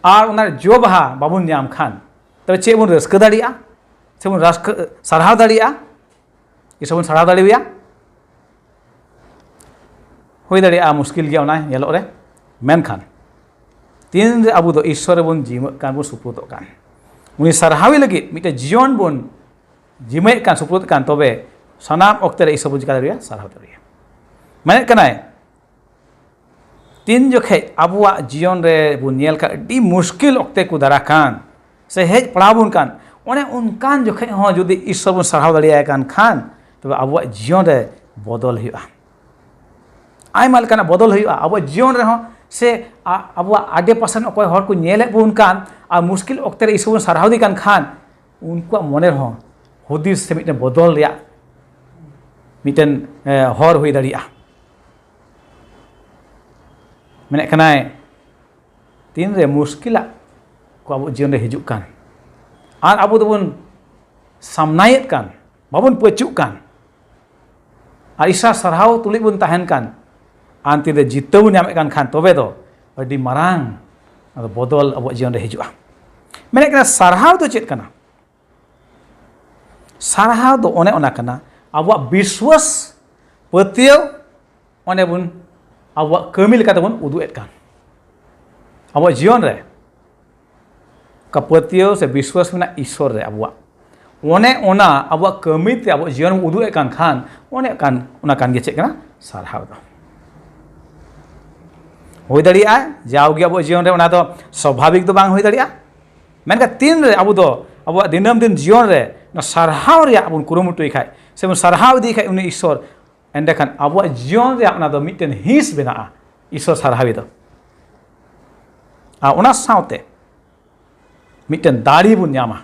ᱟᱨ ᱚᱱᱟ ᱡᱚ ᱵᱟᱦᱟ ᱵᱟᱵᱚᱱ ᱧᱟᱢ ᱠᱷᱟᱱ, ᱛᱚᱵᱮ ᱪᱮᱫ ᱵᱚᱱ ᱨᱟᱹᱥᱠᱟᱹ ᱫᱟᱲᱮᱭᱟᱜᱼᱟ? ᱥᱮᱵᱚᱱ ᱨᱟᱹᱥᱠᱟᱹ, ᱥᱟᱨᱦᱟᱣ ᱫᱟᱲᱮᱭᱟᱜᱼᱟ? ᱤᱥᱚᱨ ᱵᱚᱱ ᱥᱟᱨᱦᱟᱣ ᱫᱟᱲᱮᱭᱟᱭᱟ? ᱦᱩᱭ ᱫᱟᱲᱮᱭᱟᱜᱼᱟ, ᱢᱩᱥᱠᱤᱞ ᱜᱮᱭᱟ ᱚᱱᱟ ᱧᱮᱞᱚᱜ ᱨᱮ᱾ ᱢᱮᱱᱠᱷᱟᱱ ᱛᱤᱱᱨᱮ ᱟᱵᱚ ᱫᱚ ᱤᱥᱚᱨ ᱨᱮᱵᱚᱱ ᱡᱤᱢᱟᱹᱜ ᱠᱟᱱ, ᱵᱚᱱ ᱥᱩᱯᱨᱩᱫᱚᱜ ᱠᱟᱱ, ᱩᱱᱤ ᱥᱟᱨᱦᱟᱣᱤ ᱞᱟᱹᱜᱤᱫ ᱢᱤᱫᱴᱮᱱ ᱡᱤᱭᱚᱱ ᱵᱚᱱ ᱡᱤᱢᱟᱹᱭᱮᱫ ᱠᱟᱱ, ᱥᱩᱯᱨᱩᱫ ᱠᱟᱱ, ᱛᱚᱵᱮ ᱥᱟᱱᱟᱢ ᱚᱠᱛᱮ ᱨᱮ ᱤᱥᱚᱨ ᱵᱚᱱ ᱪᱤᱠᱟ ᱫᱟᱲᱮᱭᱟᱜᱼᱟ? ᱥᱟᱨᱦᱟᱣ ᱫᱟᱲᱮᱭᱟᱜᱼᱟ᱾ ᱢᱮᱱᱮᱫ ᱠᱟᱱᱟᱭ, ᱛᱤᱱ ᱡᱚᱠᱷᱮᱡ ᱟᱵᱚᱣᱟᱜ ᱡᱤᱭᱚᱱ ᱨᱮ ᱵᱚᱱ ᱧᱮᱞ ᱠᱟᱜ ᱟᱹᱰᱤ ᱢᱩᱥᱠᱤᱞ ᱚᱠᱛᱮ ᱠᱚ ᱫᱟᱨᱟ ᱠᱟᱱ ᱥᱮ ᱦᱮᱡ ᱯᱟᱲᱟᱣ ᱵᱚᱱ ᱠᱟᱱ, ᱚᱱᱮ ᱚᱱᱠᱟᱱ ᱡᱚᱠᱷᱮᱡ ᱦᱚᱸ ᱡᱩᱫᱤ ᱤᱥᱥᱚᱨ ᱵᱚᱱ ᱥᱟᱨᱦᱟᱣ ᱫᱟᱲᱮᱭᱟᱭ ᱠᱟᱱ ᱠᱷᱟᱱ, ᱛᱚᱵᱮ ᱟᱵᱚᱣᱟᱜ ᱡᱤᱭᱚᱱ ᱨᱮ ᱵᱚᱫᱚᱞ ᱦᱩᱭᱩᱜᱼᱟ᱾ ᱟᱭᱢᱟ ᱞᱮᱠᱟᱱᱟᱜ ᱵᱚᱫᱚᱞ ᱦᱩᱭᱩᱜᱼᱟ ᱟᱵᱚᱣᱟᱜ ᱡᱤᱭᱚᱱ ᱨᱮᱦᱚᱸ, ᱥᱮ ᱟ- ᱟᱵᱚᱣᱟᱜ ᱟᱰᱮ ᱯᱟᱥᱮ ᱨᱮ ᱚᱠᱚᱭ ᱦᱚᱲ ᱠᱚ ᱧᱮᱞᱮᱫ ᱵᱚᱱ ᱠᱟᱱ ᱟᱨ ᱢᱩᱥᱠᱤᱞ ᱚᱠᱛᱮ ᱨᱮ ᱤᱥᱥᱚᱨ ᱵᱚᱱ ᱥᱟᱨᱦᱟᱣ ᱫᱮ ᱠᱟᱱ ᱠᱷᱟᱱ, ᱩᱱᱠᱩᱣᱟᱜ ᱢᱚᱱᱮ ᱨᱮᱦᱚᱸ ᱦᱩᱫᱤᱥ ᱥᱮ ᱢᱤᱫᱴᱮᱱ ᱵᱚᱫᱚᱞ ᱨᱮᱭᱟᱜ ᱢᱤᱫᱴᱮᱱ, ᱮ, ᱦᱚᱨ ᱦᱩᱭ ᱫᱟᱲᱮᱭᱟᱜᱼᱟ᱾ ᱢᱮᱱᱮᱫ ᱠᱟᱱᱟᱭ, ᱛᱤᱱᱨᱮ ᱢᱩᱥᱠᱤᱞᱟᱜ ᱠᱚ ᱟᱵᱚ ᱡᱤᱭᱚᱱ ᱨᱮ ᱦᱤᱡᱩᱜ ᱠᱟᱱ ᱟᱨ ᱟᱵᱚ ᱫᱚᱵᱚᱱ ᱥᱟᱢᱱᱟᱭᱮᱫ ᱠᱟᱱ, ᱵᱟᱵᱚᱱ ᱯᱟᱹᱪᱩᱜ ᱠᱟᱱ, ᱟᱨ ᱤᱥᱥᱚᱨ ᱥᱟᱨᱦᱟᱣ ᱛᱩᱞᱩᱡ ᱵᱚᱱ ᱛᱟᱦᱮᱱ ᱠᱟᱱ, ᱟᱨ ᱛᱤᱱᱨᱮ ᱡᱤᱛᱟᱹᱣ ᱵᱚᱱ ᱧᱟᱢᱮᱫ ᱠᱟᱱ ᱠᱷᱟᱱ, ᱛᱚᱵᱮ ᱫᱚ ᱟᱹᱰᱤ ᱢᱟᱨᱟᱝ ᱟᱫᱚ ᱵᱚᱫᱚᱞ ᱟᱵᱚᱣᱟᱜ ᱡᱤᱭᱚᱱ ᱨᱮ ᱦᱤᱡᱩᱜᱼᱟ᱾ ᱢᱮᱱᱮᱫ ᱠᱟᱱᱟ, ᱥᱟᱨᱦᱟᱣ ᱫᱚ ᱪᱮᱫ ᱠᱟᱱᱟ? ᱥᱟᱨᱦᱟᱣ ᱫᱚ ᱚᱱᱮ ᱚᱱᱟ ᱠᱟᱱᱟ, ᱟᱵᱚᱣᱟᱜ ᱵᱤᱥᱣᱟᱥ, ᱯᱟᱹᱛᱭᱟᱹᱣ, ᱚᱱᱮ ᱵᱚᱱ ᱟᱵᱚᱣᱟᱜ ᱠᱟᱹᱢᱤ ᱞᱮᱠᱟᱛᱮ ᱵᱚᱱ ᱩᱫᱩᱜ ᱮᱫ ᱠᱟᱱ᱾ ᱟᱵᱚᱣᱟᱜ ᱡᱤᱭᱚᱱ ᱨᱮ ᱚᱠᱟ ᱯᱟᱹᱛᱭᱟᱹᱣ ᱥᱮ ᱵᱤᱥᱣᱟᱥ ᱢᱮᱱᱟᱜ ᱤᱥᱥᱚᱨ ᱨᱮ ᱟᱵᱚᱣᱟᱜ, ᱚᱱᱮ ᱚᱱᱟ ᱟᱵᱚᱣᱟᱜ ᱠᱟᱹᱢᱤ ᱛᱮ ᱟᱵᱚᱣᱟᱜ ᱡᱤᱭᱚᱱ ᱵᱚᱱ ᱩᱫᱩᱜ ᱮᱫ ᱠᱟᱱ ᱠᱷᱟᱱ, ᱚᱱᱮ ᱠᱟᱱ, ᱚᱱᱟ ᱠᱟᱱ ᱜᱮ ᱪᱮᱫ ᱠᱟᱱᱟ? ᱥᱟᱨᱦᱟᱣ ᱫᱚ᱾ ᱦᱩᱭ ᱫᱟᱲᱮᱭᱟᱜᱼᱟ ᱡᱟᱣᱜᱮ ᱟᱵᱚᱣᱟᱜ ᱡᱤᱭᱚᱱ ᱨᱮ ᱚᱱᱟ ᱫᱚ ᱥᱟᱵᱷᱟᱵᱤᱠ ᱫᱚ ᱵᱟᱝ ᱦᱩᱭ ᱫᱟᱲᱮᱭᱟᱜᱼᱟ, ᱢᱮᱱᱠᱷᱟᱱ ᱛᱤᱱᱨᱮ ᱟᱵᱚ ᱫᱚ ᱟᱵᱚᱣᱟᱜ ᱫᱤᱱᱟᱹᱢ ᱫᱤᱱ ᱡᱤᱭᱚᱱ ᱨᱮ ᱚᱱᱟ ᱥᱟᱨᱦᱟᱣ ᱨᱮᱭᱟᱜ ᱵᱚᱱ ᱠᱩᱨᱩᱢᱩᱴᱩᱭ ᱠᱷᱟᱡ ᱥᱮᱵᱚᱱ ᱥᱟᱨᱦᱟᱣ ᱤᱫᱤᱭ ᱠᱷᱟᱡ ᱩᱱᱤ ᱤᱥᱥᱚᱨ, ᱮᱸᱰᱮᱠᱷᱟᱱ ᱟᱵᱚᱣᱟᱜ ᱡᱤᱭᱚᱱ ᱨᱮᱭᱟᱜ ᱚᱱᱟ ᱫᱚ ᱢᱤᱫᱴᱮᱱ ᱦᱤᱸᱥ ᱵᱮᱱᱟᱜᱼᱟ ᱤᱥᱥᱚᱨ ᱥᱟᱨᱦᱟᱣᱤ ᱫᱚ᱾ ᱟᱨ ᱚᱱᱟ ᱥᱟᱶᱛᱮ ᱢᱤᱫᱴᱮᱱ ᱫᱟᱲᱮ ᱵᱚᱱ ᱧᱟᱢᱟ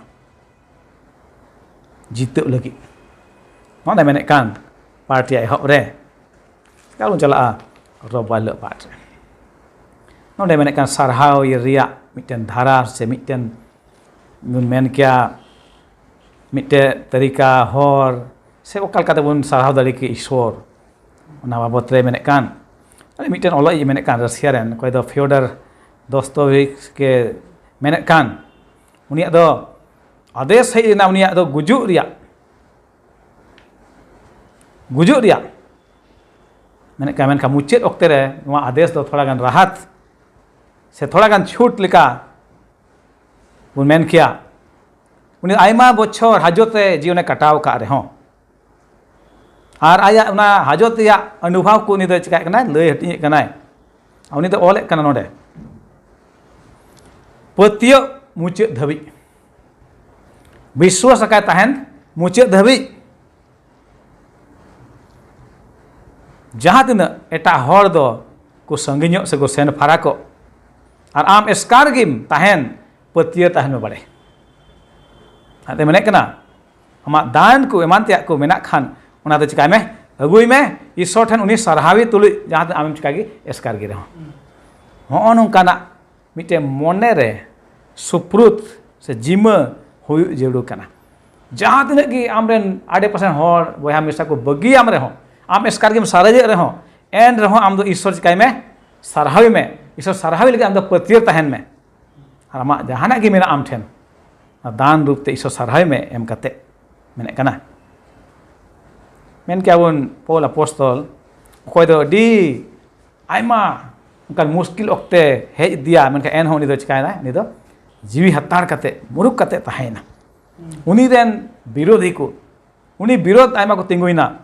ᱡᱤᱛᱟᱹᱜ ᱞᱟᱹᱜᱤᱫ᱾ ᱱᱚᱰᱮ ᱢᱮᱱᱮᱫ ᱠᱟᱱ ᱯᱟᱴ ᱨᱮᱭᱟᱜ ᱮᱦᱚᱵ ᱨᱮ, ᱪᱟᱞ ᱵᱚᱱ ᱪᱟᱞᱟᱜᱼᱟ ᱨᱚᱵᱟᱭ ᱦᱤᱞᱳᱜ ᱯᱟᱴ ᱨᱮ᱾ ᱱᱚᱰᱮ ᱢᱮᱱᱮᱫ ᱠᱟᱱ ᱥᱟᱨᱦᱟᱣ ᱤᱭᱟᱹ ᱨᱮᱭᱟᱜ ᱢᱤᱫᱴᱮᱱ ᱫᱷᱟᱨᱟ ᱥᱮ ᱢᱤᱫᱴᱮᱱ ᱵᱚᱱ ᱢᱮᱱ ᱠᱮᱭᱟ ᱢᱤᱫᱴᱮᱱ ᱛᱟᱹᱨᱤᱠᱟ, ᱦᱚᱨ, ᱥᱮ ᱚᱠᱟ ᱞᱮᱠᱟᱛᱮ ᱵᱚᱱ ᱥᱟᱨᱦᱟᱣ ᱫᱟᱲᱮ ᱠᱮᱭᱟ ᱤᱥᱥᱚᱨ, ᱚᱱᱟ ᱵᱟᱵᱚᱛ ᱨᱮ ᱢᱮᱱᱮᱫ ᱠᱟᱱ᱾ ᱟᱨ ᱢᱤᱫᱴᱮᱱ ᱚᱞᱚᱜ ᱤᱡ ᱢᱮᱱᱮᱫ ᱠᱟᱱ, ᱨᱟᱥᱤᱭᱟ ᱨᱮᱱ, ᱚᱠᱚᱭ ᱫᱚ ᱯᱷᱤᱭᱳᱰᱚᱨ ᱫᱚᱥᱛᱚᱭᱮᱵᱷᱥᱠᱤ ᱢᱮᱱᱮᱫ ᱠᱟᱱ, ᱩᱱᱤᱭᱟᱜ ᱫᱚ ᱟᱫᱮᱥ ᱦᱮᱡ ᱞᱮᱱᱟ ᱩᱱᱤᱭᱟᱜ ᱫᱚ ᱜᱩᱡᱩᱜ ᱨᱮᱭᱟᱜ, ᱜᱩᱡᱩᱜ ᱨᱮᱭᱟᱜ ᱢᱮᱱᱮᱫ ᱠᱟᱱ, ᱢᱮᱱᱠᱷᱟᱱ ᱢᱩᱪᱟᱹᱫ ᱚᱠᱛᱮ ᱨᱮ ᱱᱚᱣᱟ ᱟᱫᱮᱥ ᱫᱚ ᱛᱷᱚᱲᱟ ᱜᱟᱱ ᱨᱟᱦᱟᱛ ᱥᱮ ᱛᱷᱚᱲᱟ ᱜᱟᱱ ᱪᱷᱩᱴ ᱞᱮᱠᱟ ᱵᱚᱱ ᱢᱮᱱ ᱠᱮᱭᱟ᱾ ᱩᱱᱤ ᱟᱭᱢᱟ ᱵᱚᱪᱷᱚᱨ ᱦᱟᱡᱚᱛ ᱨᱮ ᱡᱤᱭᱚᱱᱮ ᱠᱟᱴᱟᱣ ᱟᱠᱟᱫ ᱨᱮᱦᱚᱸ, ᱟᱨ ᱟᱭᱟᱜ ᱚᱱᱟ ᱦᱟᱡᱚᱛ ᱨᱮᱭᱟᱜ ᱚᱱᱩᱵᱷᱟᱵᱽ ᱠᱚ ᱩᱱᱤ ᱫᱚ ᱪᱤᱠᱟᱹᱭᱮᱫ ᱠᱟᱱᱟᱭ, ᱞᱟᱹᱭ ᱦᱟᱹᱴᱤᱧᱮᱫ ᱠᱟᱱᱟᱭ᱾ ᱩᱱᱤ ᱫᱚ ᱚᱞᱮᱫ ᱠᱟᱱᱟ ᱱᱚᱰᱮ, ᱯᱟᱹᱛᱭᱟᱹᱣ ᱢᱩᱪᱟᱹᱫ ᱫᱷᱟᱹᱵᱤᱡ, ᱵᱤᱥᱣᱟᱥ ᱟᱠᱟᱭ ᱛᱟᱦᱮᱱ ᱢᱩᱪᱟᱹᱫ ᱫᱷᱟᱹᱵᱤᱡ᱾ ᱡᱟᱦᱟᱸ ᱛᱤᱱᱟᱹᱜ ᱮᱴᱟᱜ ᱦᱚᱲ ᱫᱚ ᱠᱚ ᱥᱟᱺᱜᱤᱧᱚᱜ ᱥᱮ ᱠᱚ ᱥᱮᱱ ᱯᱷᱟᱨᱟᱠᱚᱜ, ᱟᱨ ᱟᱢ ᱮᱥᱠᱟᱨ ᱜᱮᱢ ᱛᱟᱦᱮᱱ, ᱯᱟᱹᱛᱭᱟᱹᱣ ᱛᱟᱦᱮᱱ ᱢᱮ ᱵᱟᱲᱮ᱾ ᱚᱱᱟᱛᱮ ᱢᱮᱱᱮᱫ ᱠᱟᱱᱟ, ᱟᱢᱟᱜ ᱫᱟᱱ ᱠᱚ ᱮᱢᱟᱱ ᱛᱮᱭᱟᱜ ᱠᱚ ᱢᱮᱱᱟᱜ ᱠᱷᱟᱱ, ᱚᱱᱟ ᱫᱚ ᱪᱤᱠᱟᱭ ᱢᱮ, ᱟᱹᱜᱩᱭ ᱢᱮ ᱤᱥᱚᱨ ᱴᱷᱮᱱ, ᱩᱱᱤ ᱥᱟᱨᱦᱟᱣᱤ ᱛᱩᱞᱩᱡ, ᱡᱟᱦᱟᱸ ᱛᱤᱱᱟᱹᱜ ᱟᱢᱮᱢ ᱪᱤᱠᱟᱭ ᱜᱮ, ᱮᱥᱠᱟᱨ ᱜᱮ ᱨᱮᱦᱚᱸ᱾ ᱦᱚᱸᱜᱼᱚ ᱱᱚᱝᱠᱟᱱᱟᱜ ᱢᱤᱫᱴᱮᱱ ᱢᱚᱱᱮ ᱨᱮ ᱥᱩᱯᱨᱩᱛ ᱥᱮ ᱡᱤᱢᱟᱹ ᱦᱩᱭᱩᱜ ᱡᱟᱹᱨᱩᱲ ᱠᱟᱱᱟ᱾ ᱡᱟᱦᱟᱸ ᱛᱤᱱᱟᱹᱜ ᱜᱮ ᱟᱢᱨᱮᱱ ᱟᱰᱮ ᱯᱟᱥᱮ ᱦᱚᱲ, ᱵᱚᱭᱦᱟ ᱢᱤᱥᱨᱟ ᱠᱚ ᱵᱟᱹᱜᱤᱭᱟᱢ ᱨᱮᱦᱚᱸ, ᱟᱢ ᱮᱥᱠᱟᱨ ᱜᱮᱢ ᱥᱟᱨᱮᱡᱮᱫ ᱨᱮᱦᱚᱸ, ᱮᱱ ᱨᱮᱦᱚᱸ ᱟᱢ ᱫᱚ ᱤᱥᱚᱨ ᱪᱤᱠᱟᱭ ᱢᱮ, ᱥᱟᱨᱦᱟᱣᱤ ᱢᱮ᱾ ᱤᱥᱚᱨ ᱥᱟᱨᱦᱟᱣᱤ ᱞᱟᱹᱜᱤᱫ ᱟᱢ ᱫᱚ ᱯᱟᱹᱛᱭᱟᱹᱣ ᱛᱟᱦᱮᱱ ᱢᱮ᱾ ᱟᱨ ᱟᱢᱟᱜ ᱡᱟᱦᱟᱱᱟᱜ ᱜᱮ ᱢᱮᱱᱟᱜᱼᱟ ᱟᱢ ᱴᱷᱮᱱ, ᱚᱱᱟ ᱫᱟᱱ ᱨᱩᱯ ᱛᱮ ᱤᱥᱚᱨ ᱥᱟᱨᱦᱟᱣᱤ ᱢᱮ ᱮᱢ ᱠᱟᱛᱮ, ᱢᱮᱱᱮᱫ ᱠᱟᱱᱟ᱾ ᱢᱮᱱ ᱠᱮᱭᱟ ᱵᱚᱱ ᱯᱚᱞ ᱟᱯᱚᱥᱛᱚᱞ, ᱚᱠᱚᱭ ᱫᱚ ᱟᱹᱰᱤ ᱟᱭᱢᱟ ᱚᱱᱠᱟᱱ ᱢᱩᱥᱠᱤᱞ ᱚᱠᱛᱮ ᱦᱮᱡ ᱤᱫᱤᱭᱟ, ᱢᱮᱱᱠᱷᱟᱱ ᱮᱱᱦᱚᱸ ᱩᱱᱤ ᱫᱚ ᱪᱤᱠᱟᱭᱮᱱᱟᱭ? ᱩᱱᱤ ᱫᱚ ᱡᱤᱣᱤ ᱦᱟᱛᱟᱲ ᱠᱟᱛᱮ, ᱢᱩᱨᱩᱠ ᱠᱟᱛᱮ ᱛᱟᱦᱮᱸᱭᱮᱱᱟ᱾ ᱩᱱᱤ ᱨᱮᱱ ᱵᱤᱨᱳᱫᱷᱤ ᱠᱚ, ᱩᱱᱤ ᱵᱤᱨᱳᱫᱷ ᱟᱭᱢᱟ ᱠᱚ ᱛᱤᱸᱜᱩᱭᱮᱱᱟ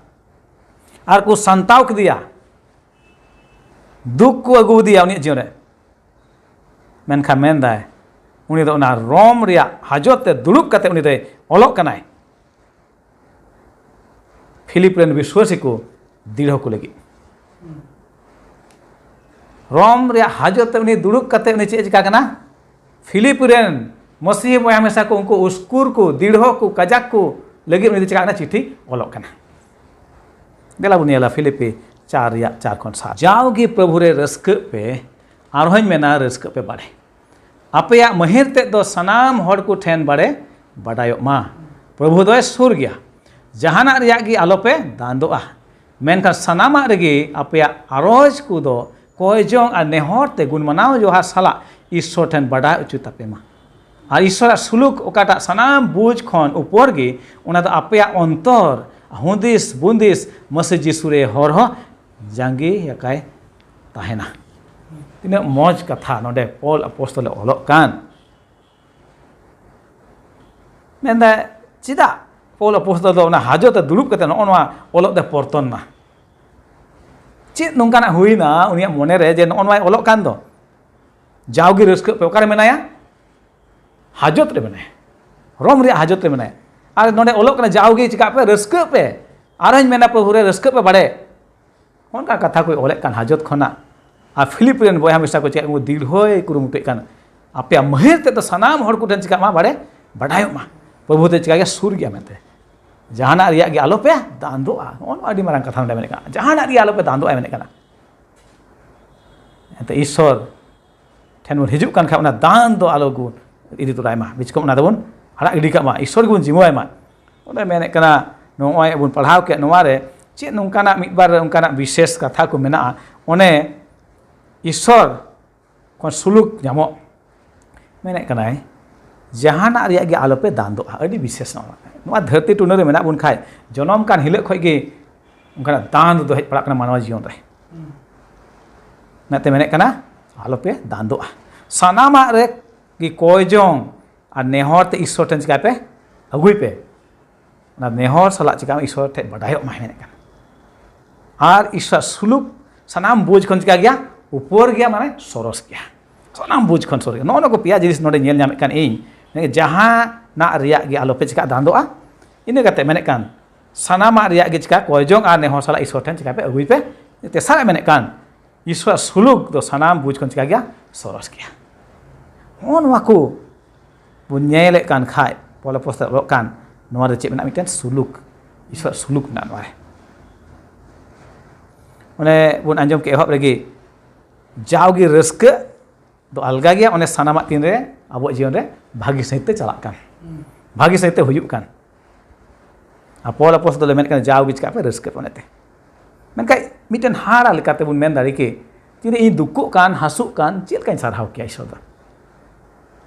ᱟᱨ ᱠᱚ ᱥᱟᱱᱛᱟᱣ ᱠᱮᱫᱮᱭᱟ, ᱫᱩᱠ ᱠᱚ ᱟᱹᱜᱩᱣᱟᱫᱮᱭᱟ ᱩᱱᱤᱭᱟᱜ ᱡᱤᱭᱚᱱ ᱨᱮ᱾ ᱢᱮᱱᱠᱷᱟᱱ ᱢᱮᱱᱫᱟᱭ, ᱩᱱᱤ ᱫᱚ ᱚᱱᱟ ᱨᱳᱢ ᱨᱮᱭᱟᱜ ᱦᱟᱡᱚᱛ ᱛᱮ ᱫᱩᱲᱩᱵ ᱠᱟᱛᱮ ᱩᱱᱤ ᱫᱚᱭ ᱚᱞᱚᱜ ᱠᱟᱱᱟᱭ᱾ ᱯᱷᱤᱞᱤᱯ ᱨᱮᱱ ᱵᱤᱥᱣᱟᱹᱥᱤ ᱠᱚ ᱫᱤᱲᱦᱚ ᱠᱚ ᱞᱟᱹᱜᱤᱫ᱾ ᱨᱳᱢ ᱨᱮᱭᱟᱜ ᱦᱟᱡᱚᱛ ᱨᱮ ᱩᱱᱤ ᱫᱩᱲᱩᱵ ᱠᱟᱛᱮ ᱩᱱᱤ ᱪᱮᱫ ᱮ ᱪᱤᱠᱟ ᱠᱟᱱᱟ? ᱯᱷᱤᱞᱤᱯ ᱨᱮᱱ ᱢᱚᱥᱤᱦᱤ ᱵᱚᱭᱦᱟ ᱢᱮᱥᱟ ᱠᱚ, ᱩᱱᱠᱩ ᱩᱥᱠᱩᱨ ᱠᱚ, ᱫᱤᱲᱦᱚ ᱠᱚ, ᱠᱟᱡᱟᱠ ᱠᱚ ᱞᱟᱹᱜᱤᱫ ᱩᱱᱤ ᱫᱚ ᱪᱤᱠᱟ ᱠᱟᱱᱟ? ᱪᱤᱴᱷᱤ ᱚᱞᱚᱜ ᱠᱟᱱᱟ᱾ ᱫᱮᱞᱟ ᱵᱚᱱ ᱧᱮᱞᱟ ᱯᱷᱤᱞᱤᱯᱤ ᱪᱟᱨ ᱨᱮᱭᱟᱜ ᱪᱟᱨ ᱠᱷᱚᱱ ᱥᱟᱛ᱾ ᱡᱟᱣᱜᱮ ᱯᱨᱚᱵᱷᱩ ᱨᱮ ᱨᱟᱹᱥᱠᱟᱹᱜ ᱯᱮ, ᱟᱨᱦᱚᱸᱧ ᱢᱮᱱᱟ, ᱨᱟᱹᱥᱠᱟᱹᱜ ᱯᱮ ᱵᱟᱲᱮ᱾ ᱟᱯᱮᱭᱟᱜ ᱢᱟᱹᱦᱤᱨ ᱛᱮᱫ ᱫᱚ ᱥᱟᱱᱟᱢ ᱦᱚᱲ ᱠᱚ ᱴᱷᱮᱱ ᱵᱟᱲᱮ ᱵᱟᱰᱟᱭᱚᱜ ᱢᱟ᱾ ᱯᱨᱚᱵᱷᱩ ᱫᱚᱭ ᱥᱩᱨ ᱜᱮᱭᱟ᱾ ᱡᱟᱦᱟᱱᱟᱜ ᱨᱮᱭᱟᱜ ᱜᱮ ᱟᱞᱚᱯᱮ ᱫᱟᱱᱫᱚᱜᱼᱟ, ᱢᱮᱱᱠᱷᱟᱱ ᱥᱟᱱᱟᱢᱟᱜ ᱨᱮᱜᱮ ᱟᱯᱮᱭᱟᱜ ᱟᱨᱚᱡᱽ ᱠᱚᱫᱚ ᱠᱚᱭ ᱡᱚᱝ ᱟᱨ ᱱᱮᱦᱚᱨ ᱛᱮ ᱜᱩᱱ ᱢᱟᱱᱟᱣ ᱡᱚᱦᱟᱨ ᱥᱟᱞᱟᱜ ᱤᱥᱥᱚᱨ ᱴᱷᱮᱱ ᱵᱟᱰᱟᱭ ᱦᱚᱪᱚ ᱛᱟᱯᱮ ᱢᱟ᱾ ᱟᱨ ᱤᱥᱥᱚᱨᱟᱜ ᱥᱩᱞᱩᱠ ᱚᱠᱟᱴᱟᱜ ᱥᱟᱱᱟᱢ ᱵᱩᱡᱽ ᱠᱷᱚᱱ ᱩᱯᱚᱨ ᱜᱮ, ᱚᱱᱟ ᱫᱚ ᱟᱯᱮᱭᱟᱜ ᱚᱱᱛᱚᱨ ᱦᱩᱫᱤᱥ ᱵᱩᱸᱫᱤᱥ ᱢᱟᱹᱥᱤ ᱡᱤᱥᱩ ᱨᱮ ᱦᱚᱨ ᱦᱚᱸ ᱡᱟᱸᱜᱮ ᱟᱠᱟᱭ ᱛᱟᱦᱮᱱᱟ᱾ ᱛᱤᱱᱟᱹᱜ ᱢᱚᱡᱽ ᱠᱟᱛᱷᱟ ᱱᱚᱰᱮ ᱯᱚᱞ ᱟᱯᱚᱥᱛᱚᱞᱮ ᱚᱞᱚᱜ ᱠᱟᱱ᱾ ᱢᱮᱱᱫᱟᱭ, ᱪᱮᱫᱟᱜ ᱯᱚᱞ ᱟᱯᱚᱥᱛᱚᱞ ᱫᱚ ᱚᱱᱟ ᱦᱟᱡᱚᱛ ᱨᱮ ᱫᱩᱲᱩᱵ ᱠᱟᱛᱮ ᱱᱚᱜᱼᱚ ᱱᱚᱣᱟ ᱚᱞᱚᱜ ᱫᱚᱭ ᱯᱚᱨᱛᱚᱱ ᱢᱟ᱾ ᱪᱮᱫ ᱱᱚᱝᱠᱟᱱᱟᱜ ᱦᱩᱭᱱᱟ ᱩᱱᱤᱭᱟᱜ ᱢᱚᱱᱮ ᱨᱮ ᱡᱮ ᱱᱚᱜᱼᱚ ᱱᱚᱣᱟᱭ ᱚᱞᱚᱜ ᱠᱟᱱ ᱫᱚ? ᱡᱟᱣᱜᱮ ᱨᱟᱹᱥᱠᱟᱹᱜ ᱯᱮ, ᱚᱠᱟᱨᱮ ᱢᱮᱱᱟᱭᱟ? ᱦᱟᱡᱚᱛ ᱨᱮ ᱢᱮᱱᱟᱭᱟ, ᱨᱳᱢ ᱨᱮᱭᱟᱜ ᱦᱟᱡᱚᱛ ᱨᱮ ᱢᱮᱱᱟᱭᱟ᱾ ᱟᱨ ᱱᱚᱰᱮ ᱚᱞᱚᱜ ᱠᱟᱱᱟ, ᱡᱟᱣᱜᱮ ᱪᱤᱠᱟᱜ ᱯᱮ, ᱨᱟᱹᱥᱠᱟᱹᱜ ᱯᱮ᱾ ᱟᱨᱦᱚᱸᱧ ᱢᱮᱱᱟ, ᱯᱨᱚᱵᱷᱩ ᱨᱮ ᱨᱟᱹᱥᱠᱟᱹᱜ ᱯᱮ ᱵᱟᱲᱮ᱾ ᱚᱱᱠᱟ ᱠᱟᱛᱷᱟ ᱠᱚᱭ ᱚᱞᱮᱫ ᱠᱟᱱ ᱦᱟᱡᱚᱛ ᱠᱷᱚᱱᱟᱜ᱾ ᱟᱨ ᱯᱷᱤᱞᱤᱯ ᱨᱮᱱ ᱵᱚᱭᱦᱟ ᱢᱤᱥᱨᱟ ᱠᱚ ᱪᱮᱫ ᱠᱚ ᱫᱤᱲᱦᱚᱭ ᱠᱩᱨᱩᱢᱩᱴᱩᱭᱮᱫ ᱠᱟᱱ, ᱟᱯᱮᱭᱟᱜ ᱢᱟᱹᱦᱤᱨ ᱛᱮᱫ ᱫᱚ ᱥᱟᱱᱟᱢ ᱦᱚᱲ ᱠᱚᱴᱷᱮᱱ ᱪᱤᱠᱟᱜ ᱢᱟ, ᱵᱟᱲᱮ ᱵᱟᱰᱟᱭᱚᱜ ᱢᱟ, ᱯᱨᱚᱵᱷᱩ ᱫᱚ ᱪᱤᱠᱟ ᱜᱮ ᱥᱩᱨ ᱜᱮᱭᱟ ᱢᱮᱱᱛᱮ᱾ ᱡᱟᱦᱟᱱᱟᱜ ᱨᱮᱭᱟᱜ ᱜᱮ ᱟᱞᱚᱯᱮ ᱫᱟᱱᱫᱚᱜᱼᱟ᱾ ᱱᱚᱜᱼᱚ ᱱᱚᱣᱟ ᱟᱹᱰᱤ ᱢᱟᱨᱟᱝ ᱠᱟᱛᱷᱟ ᱱᱚᱰᱮ ᱢᱮᱱᱮᱫ ᱠᱟᱱᱟ, ᱡᱟᱦᱟᱱᱟᱜ ᱨᱮᱭᱟᱜ ᱟᱞᱚᱯᱮ ᱫᱟᱱᱫᱚᱜᱼᱟ ᱢᱮᱱᱮᱫ ᱠᱟᱱᱟ᱾ ᱮᱱᱛᱮ ᱤᱥᱥᱚᱨ ᱴᱷᱮᱱ ᱵᱚᱱ ᱦᱤᱡᱩᱜ ᱠᱟᱱ ᱠᱷᱟᱱ, ᱚᱱᱟ ᱫᱟᱱ ᱫᱚ ᱟᱞᱚ ᱵᱚᱱ ᱤᱫᱤ ᱛᱚᱨᱟᱭ ᱢᱟ, ᱵᱤᱪᱠᱚᱢ ᱚᱱᱟ ᱫᱚᱵᱚᱱ ᱟᱲᱟᱜ ᱜᱤᱰᱤ ᱠᱟᱜ ᱢᱟ, ᱤᱥᱥᱚᱨ ᱜᱮᱵᱚᱱ ᱡᱤᱢᱟᱹᱣᱟᱭ ᱢᱟ᱾ ᱚᱸᱰᱮ ᱢᱮᱱᱮᱫ ᱠᱟᱱᱟ, ᱱᱚᱜᱼᱚᱭ ᱵᱚᱱ ᱯᱟᱲᱦᱟᱣ ᱠᱮᱫ ᱱᱚᱣᱟ ᱨᱮ ᱪᱮᱫ ᱱᱚᱝᱠᱟᱱᱟᱜ ᱢᱤᱫ ᱵᱟᱨ ᱚᱱᱠᱟᱱᱟᱜ ᱵᱤᱥᱮᱥ ᱠᱟᱛᱷᱟ ᱠᱚ ᱢᱮᱱᱟᱜᱼᱟ? ᱚᱱᱮ ᱤᱥᱥᱚᱨ ᱠᱷᱚᱱ ᱥᱩᱞᱩᱠ ᱧᱟᱢᱚᱜ ᱢᱮᱱᱮᱫ ᱠᱟᱱᱟᱭ, ᱡᱟᱦᱟᱱᱟᱜ ᱨᱮᱭᱟᱜ ᱜᱮ ᱟᱞᱚᱯᱮ ᱫᱟᱱᱫᱚᱜᱼᱟ᱾ ᱟᱹᱰᱤ ᱵᱤᱥᱮᱥ ᱱᱚᱣᱟ᱾ ᱱᱚᱣᱟ ᱫᱷᱟᱹᱨᱛᱤ ᱴᱩᱱᱟᱹ ᱨᱮ ᱢᱮᱱᱟᱜ ᱵᱚᱱ ᱠᱷᱟᱡ, ᱡᱚᱱᱚᱢ ᱠᱟᱱ ᱦᱤᱞᱳᱜ ᱠᱷᱚᱱ ᱜᱮ ᱚᱱᱠᱟᱱᱟᱜ ᱫᱟᱱ ᱫᱚ ᱦᱮᱡ ᱯᱟᱲᱟᱜ ᱠᱟᱱᱟ ᱢᱟᱱᱣᱟ ᱡᱤᱭᱚᱱ ᱨᱮ᱾ ᱚᱱᱟᱛᱮ ᱢᱮᱱᱮᱫ ᱠᱟᱱᱟ, ᱟᱞᱚᱯᱮ ᱫᱟᱱᱫᱚᱜᱼᱟ᱾ ᱥᱟᱱᱟᱢᱟᱜ ᱨᱮ ᱜᱮ ᱠᱚᱭ ᱡᱚᱝ ᱟᱨ ᱱᱮᱦᱚᱨ ᱛᱮ ᱤᱥᱥᱚᱨ ᱴᱷᱮᱱ ᱪᱤᱠᱟᱭ ᱯᱮ? ᱟᱹᱜᱩᱭ ᱯᱮ᱾ ᱚᱱᱟ ᱱᱮᱦᱚᱨ ᱥᱟᱞᱟᱜ ᱪᱤᱠᱟ ᱤᱥᱥᱚᱨ ᱴᱷᱮᱱ ᱵᱟᱰᱟᱭᱚᱜ ᱢᱟᱭ ᱢᱮᱱᱮᱫ ᱠᱟᱱᱟ᱾ ᱟᱨ ᱤᱥᱥᱚᱨᱟᱜ ᱥᱩᱞᱩᱠ ᱥᱟᱱᱟᱢ ᱵᱩᱡᱽ ᱠᱷᱚᱱ ᱪᱤᱠᱟ ᱜᱮᱭᱟ? ᱩᱯᱚᱨ ᱜᱮᱭᱟ, ᱢᱟᱱᱮ ᱥᱚᱨᱚᱥ ᱜᱮᱭᱟ᱾ ᱥᱟᱱᱟᱢ ᱵᱩᱡᱽ ᱠᱷᱚᱱ ᱥᱚᱨᱚᱥ ᱜᱮᱭᱟ᱾ ᱱᱚᱜᱼᱚ ᱱᱚᱣᱟ ᱠᱚ ᱯᱮᱭᱟ ᱡᱤᱱᱤᱥ ᱱᱚᱰᱮ ᱧᱮᱞ ᱧᱟᱢᱮᱫ ᱠᱟᱱ ᱤᱧ, ᱡᱟᱦᱟᱱᱟᱜ ᱨᱮᱭᱟᱜ ᱜᱮ ᱟᱞᱚᱯᱮ ᱪᱤᱠᱟ ᱫᱟᱱᱫᱚᱜᱼᱟ᱾ ᱤᱱᱟᱹ ᱠᱟᱛᱮ ᱢᱮᱱᱮᱫ ᱠᱟᱱ, ᱥᱟᱱᱟᱢᱟᱜ ᱨᱮᱭᱟᱜ ᱜᱮ ᱪᱤᱠᱟ ᱠᱚᱭ ᱡᱚᱝ ᱟᱨ ᱱᱮᱦᱚᱨ ᱥᱟᱞᱟᱜ ᱤᱥᱥᱚᱨ ᱴᱷᱮᱱ ᱪᱤᱠᱟ ᱯᱮ ᱟᱹᱜᱩᱭ ᱯᱮ᱾ ᱛᱮᱥᱟᱨᱟᱜ ᱢᱮᱱᱮᱫ ᱠᱟᱱ, ᱤᱥᱥᱚᱨᱟᱜ ᱥᱩᱞᱩᱠ ᱫᱚ ᱥᱟᱱᱟᱢ ᱵᱩᱡᱽ ᱠᱷᱚᱱ ᱪᱤᱠᱟ ᱜᱮᱭᱟ? ᱥᱚᱨᱚᱥ ᱜᱮᱭᱟ᱾ ᱱᱚᱜᱼᱚ ᱱᱚᱣᱟ ᱠᱚ ᱵᱚᱱ ᱧᱮᱞᱮᱫ ᱠᱟᱱ ᱠᱷᱟᱡ, ᱯᱚᱞᱮ ᱯᱚᱥᱛᱮ ᱚᱞᱚᱜ ᱠᱟᱱ, ᱱᱚᱣᱟ ᱨᱮ ᱪᱮᱫ ᱢᱮᱱᱟᱜᱼᱟ? ᱢᱤᱫᱴᱮᱱ ᱥᱩᱞᱩᱠ, ᱤᱥᱥᱚᱨᱟᱜ ᱥᱩᱞᱩᱠ ᱢᱮᱱᱟᱜᱼᱟ ᱱᱚᱣᱟ ᱨᱮ᱾ ᱚᱱᱮ ᱵᱚᱱ ᱟᱸᱡᱚᱢ ᱠᱮᱫ ᱮᱦᱚᱵ ᱨᱮᱜᱮ, ᱡᱟᱣᱜᱮ ᱨᱟᱹᱥᱠᱟᱹ ᱫᱚ ᱟᱞᱜᱟ ᱜᱮᱭᱟ, ᱚᱱᱮ ᱥᱟᱱᱟᱢᱟᱜ ᱛᱤᱱᱨᱮ ᱟᱵᱚᱣᱟᱜ ᱡᱤᱭᱚᱱ ᱨᱮ ᱵᱷᱟᱹᱜᱤ ᱥᱟᱹᱦᱤᱡ ᱛᱮ ᱪᱟᱞᱟᱜ ᱠᱟᱱ, ᱵᱷᱟᱹᱜᱤ ᱥᱟᱹᱦᱤᱡ ᱛᱮ ᱦᱩᱭᱩᱜ ᱠᱟᱱ᱾ ᱟᱨ ᱯᱚᱞ ᱟᱯᱚᱥᱛᱚᱞ ᱫᱚᱞᱮ ᱢᱮᱱᱮᱫ ᱠᱟᱱᱟ, ᱡᱟᱣᱜᱮ ᱪᱤᱠᱟᱹᱜ ᱯᱮ, ᱨᱟᱹᱥᱠᱟᱹᱜ ᱯᱮ ᱚᱱᱟᱛᱮ᱾ ᱢᱮᱱᱠᱷᱟᱱ ᱢᱤᱫᱴᱮᱱ ᱦᱟᱦᱟᱲᱟ ᱞᱮᱠᱟᱛᱮ ᱵᱚᱱ ᱢᱮᱱ ᱫᱟᱲᱮ ᱠᱮ, ᱡᱩᱫᱤ ᱤᱧ ᱫᱩᱠᱚᱜ ᱠᱟᱱ, ᱦᱟᱹᱥᱩᱜ ᱠᱟᱱ, ᱪᱮᱫ ᱞᱮᱠᱟᱧ ᱥᱟᱨᱦᱟᱣ ᱠᱮᱭᱟ ᱤᱥᱥᱚᱨ ᱫᱚ?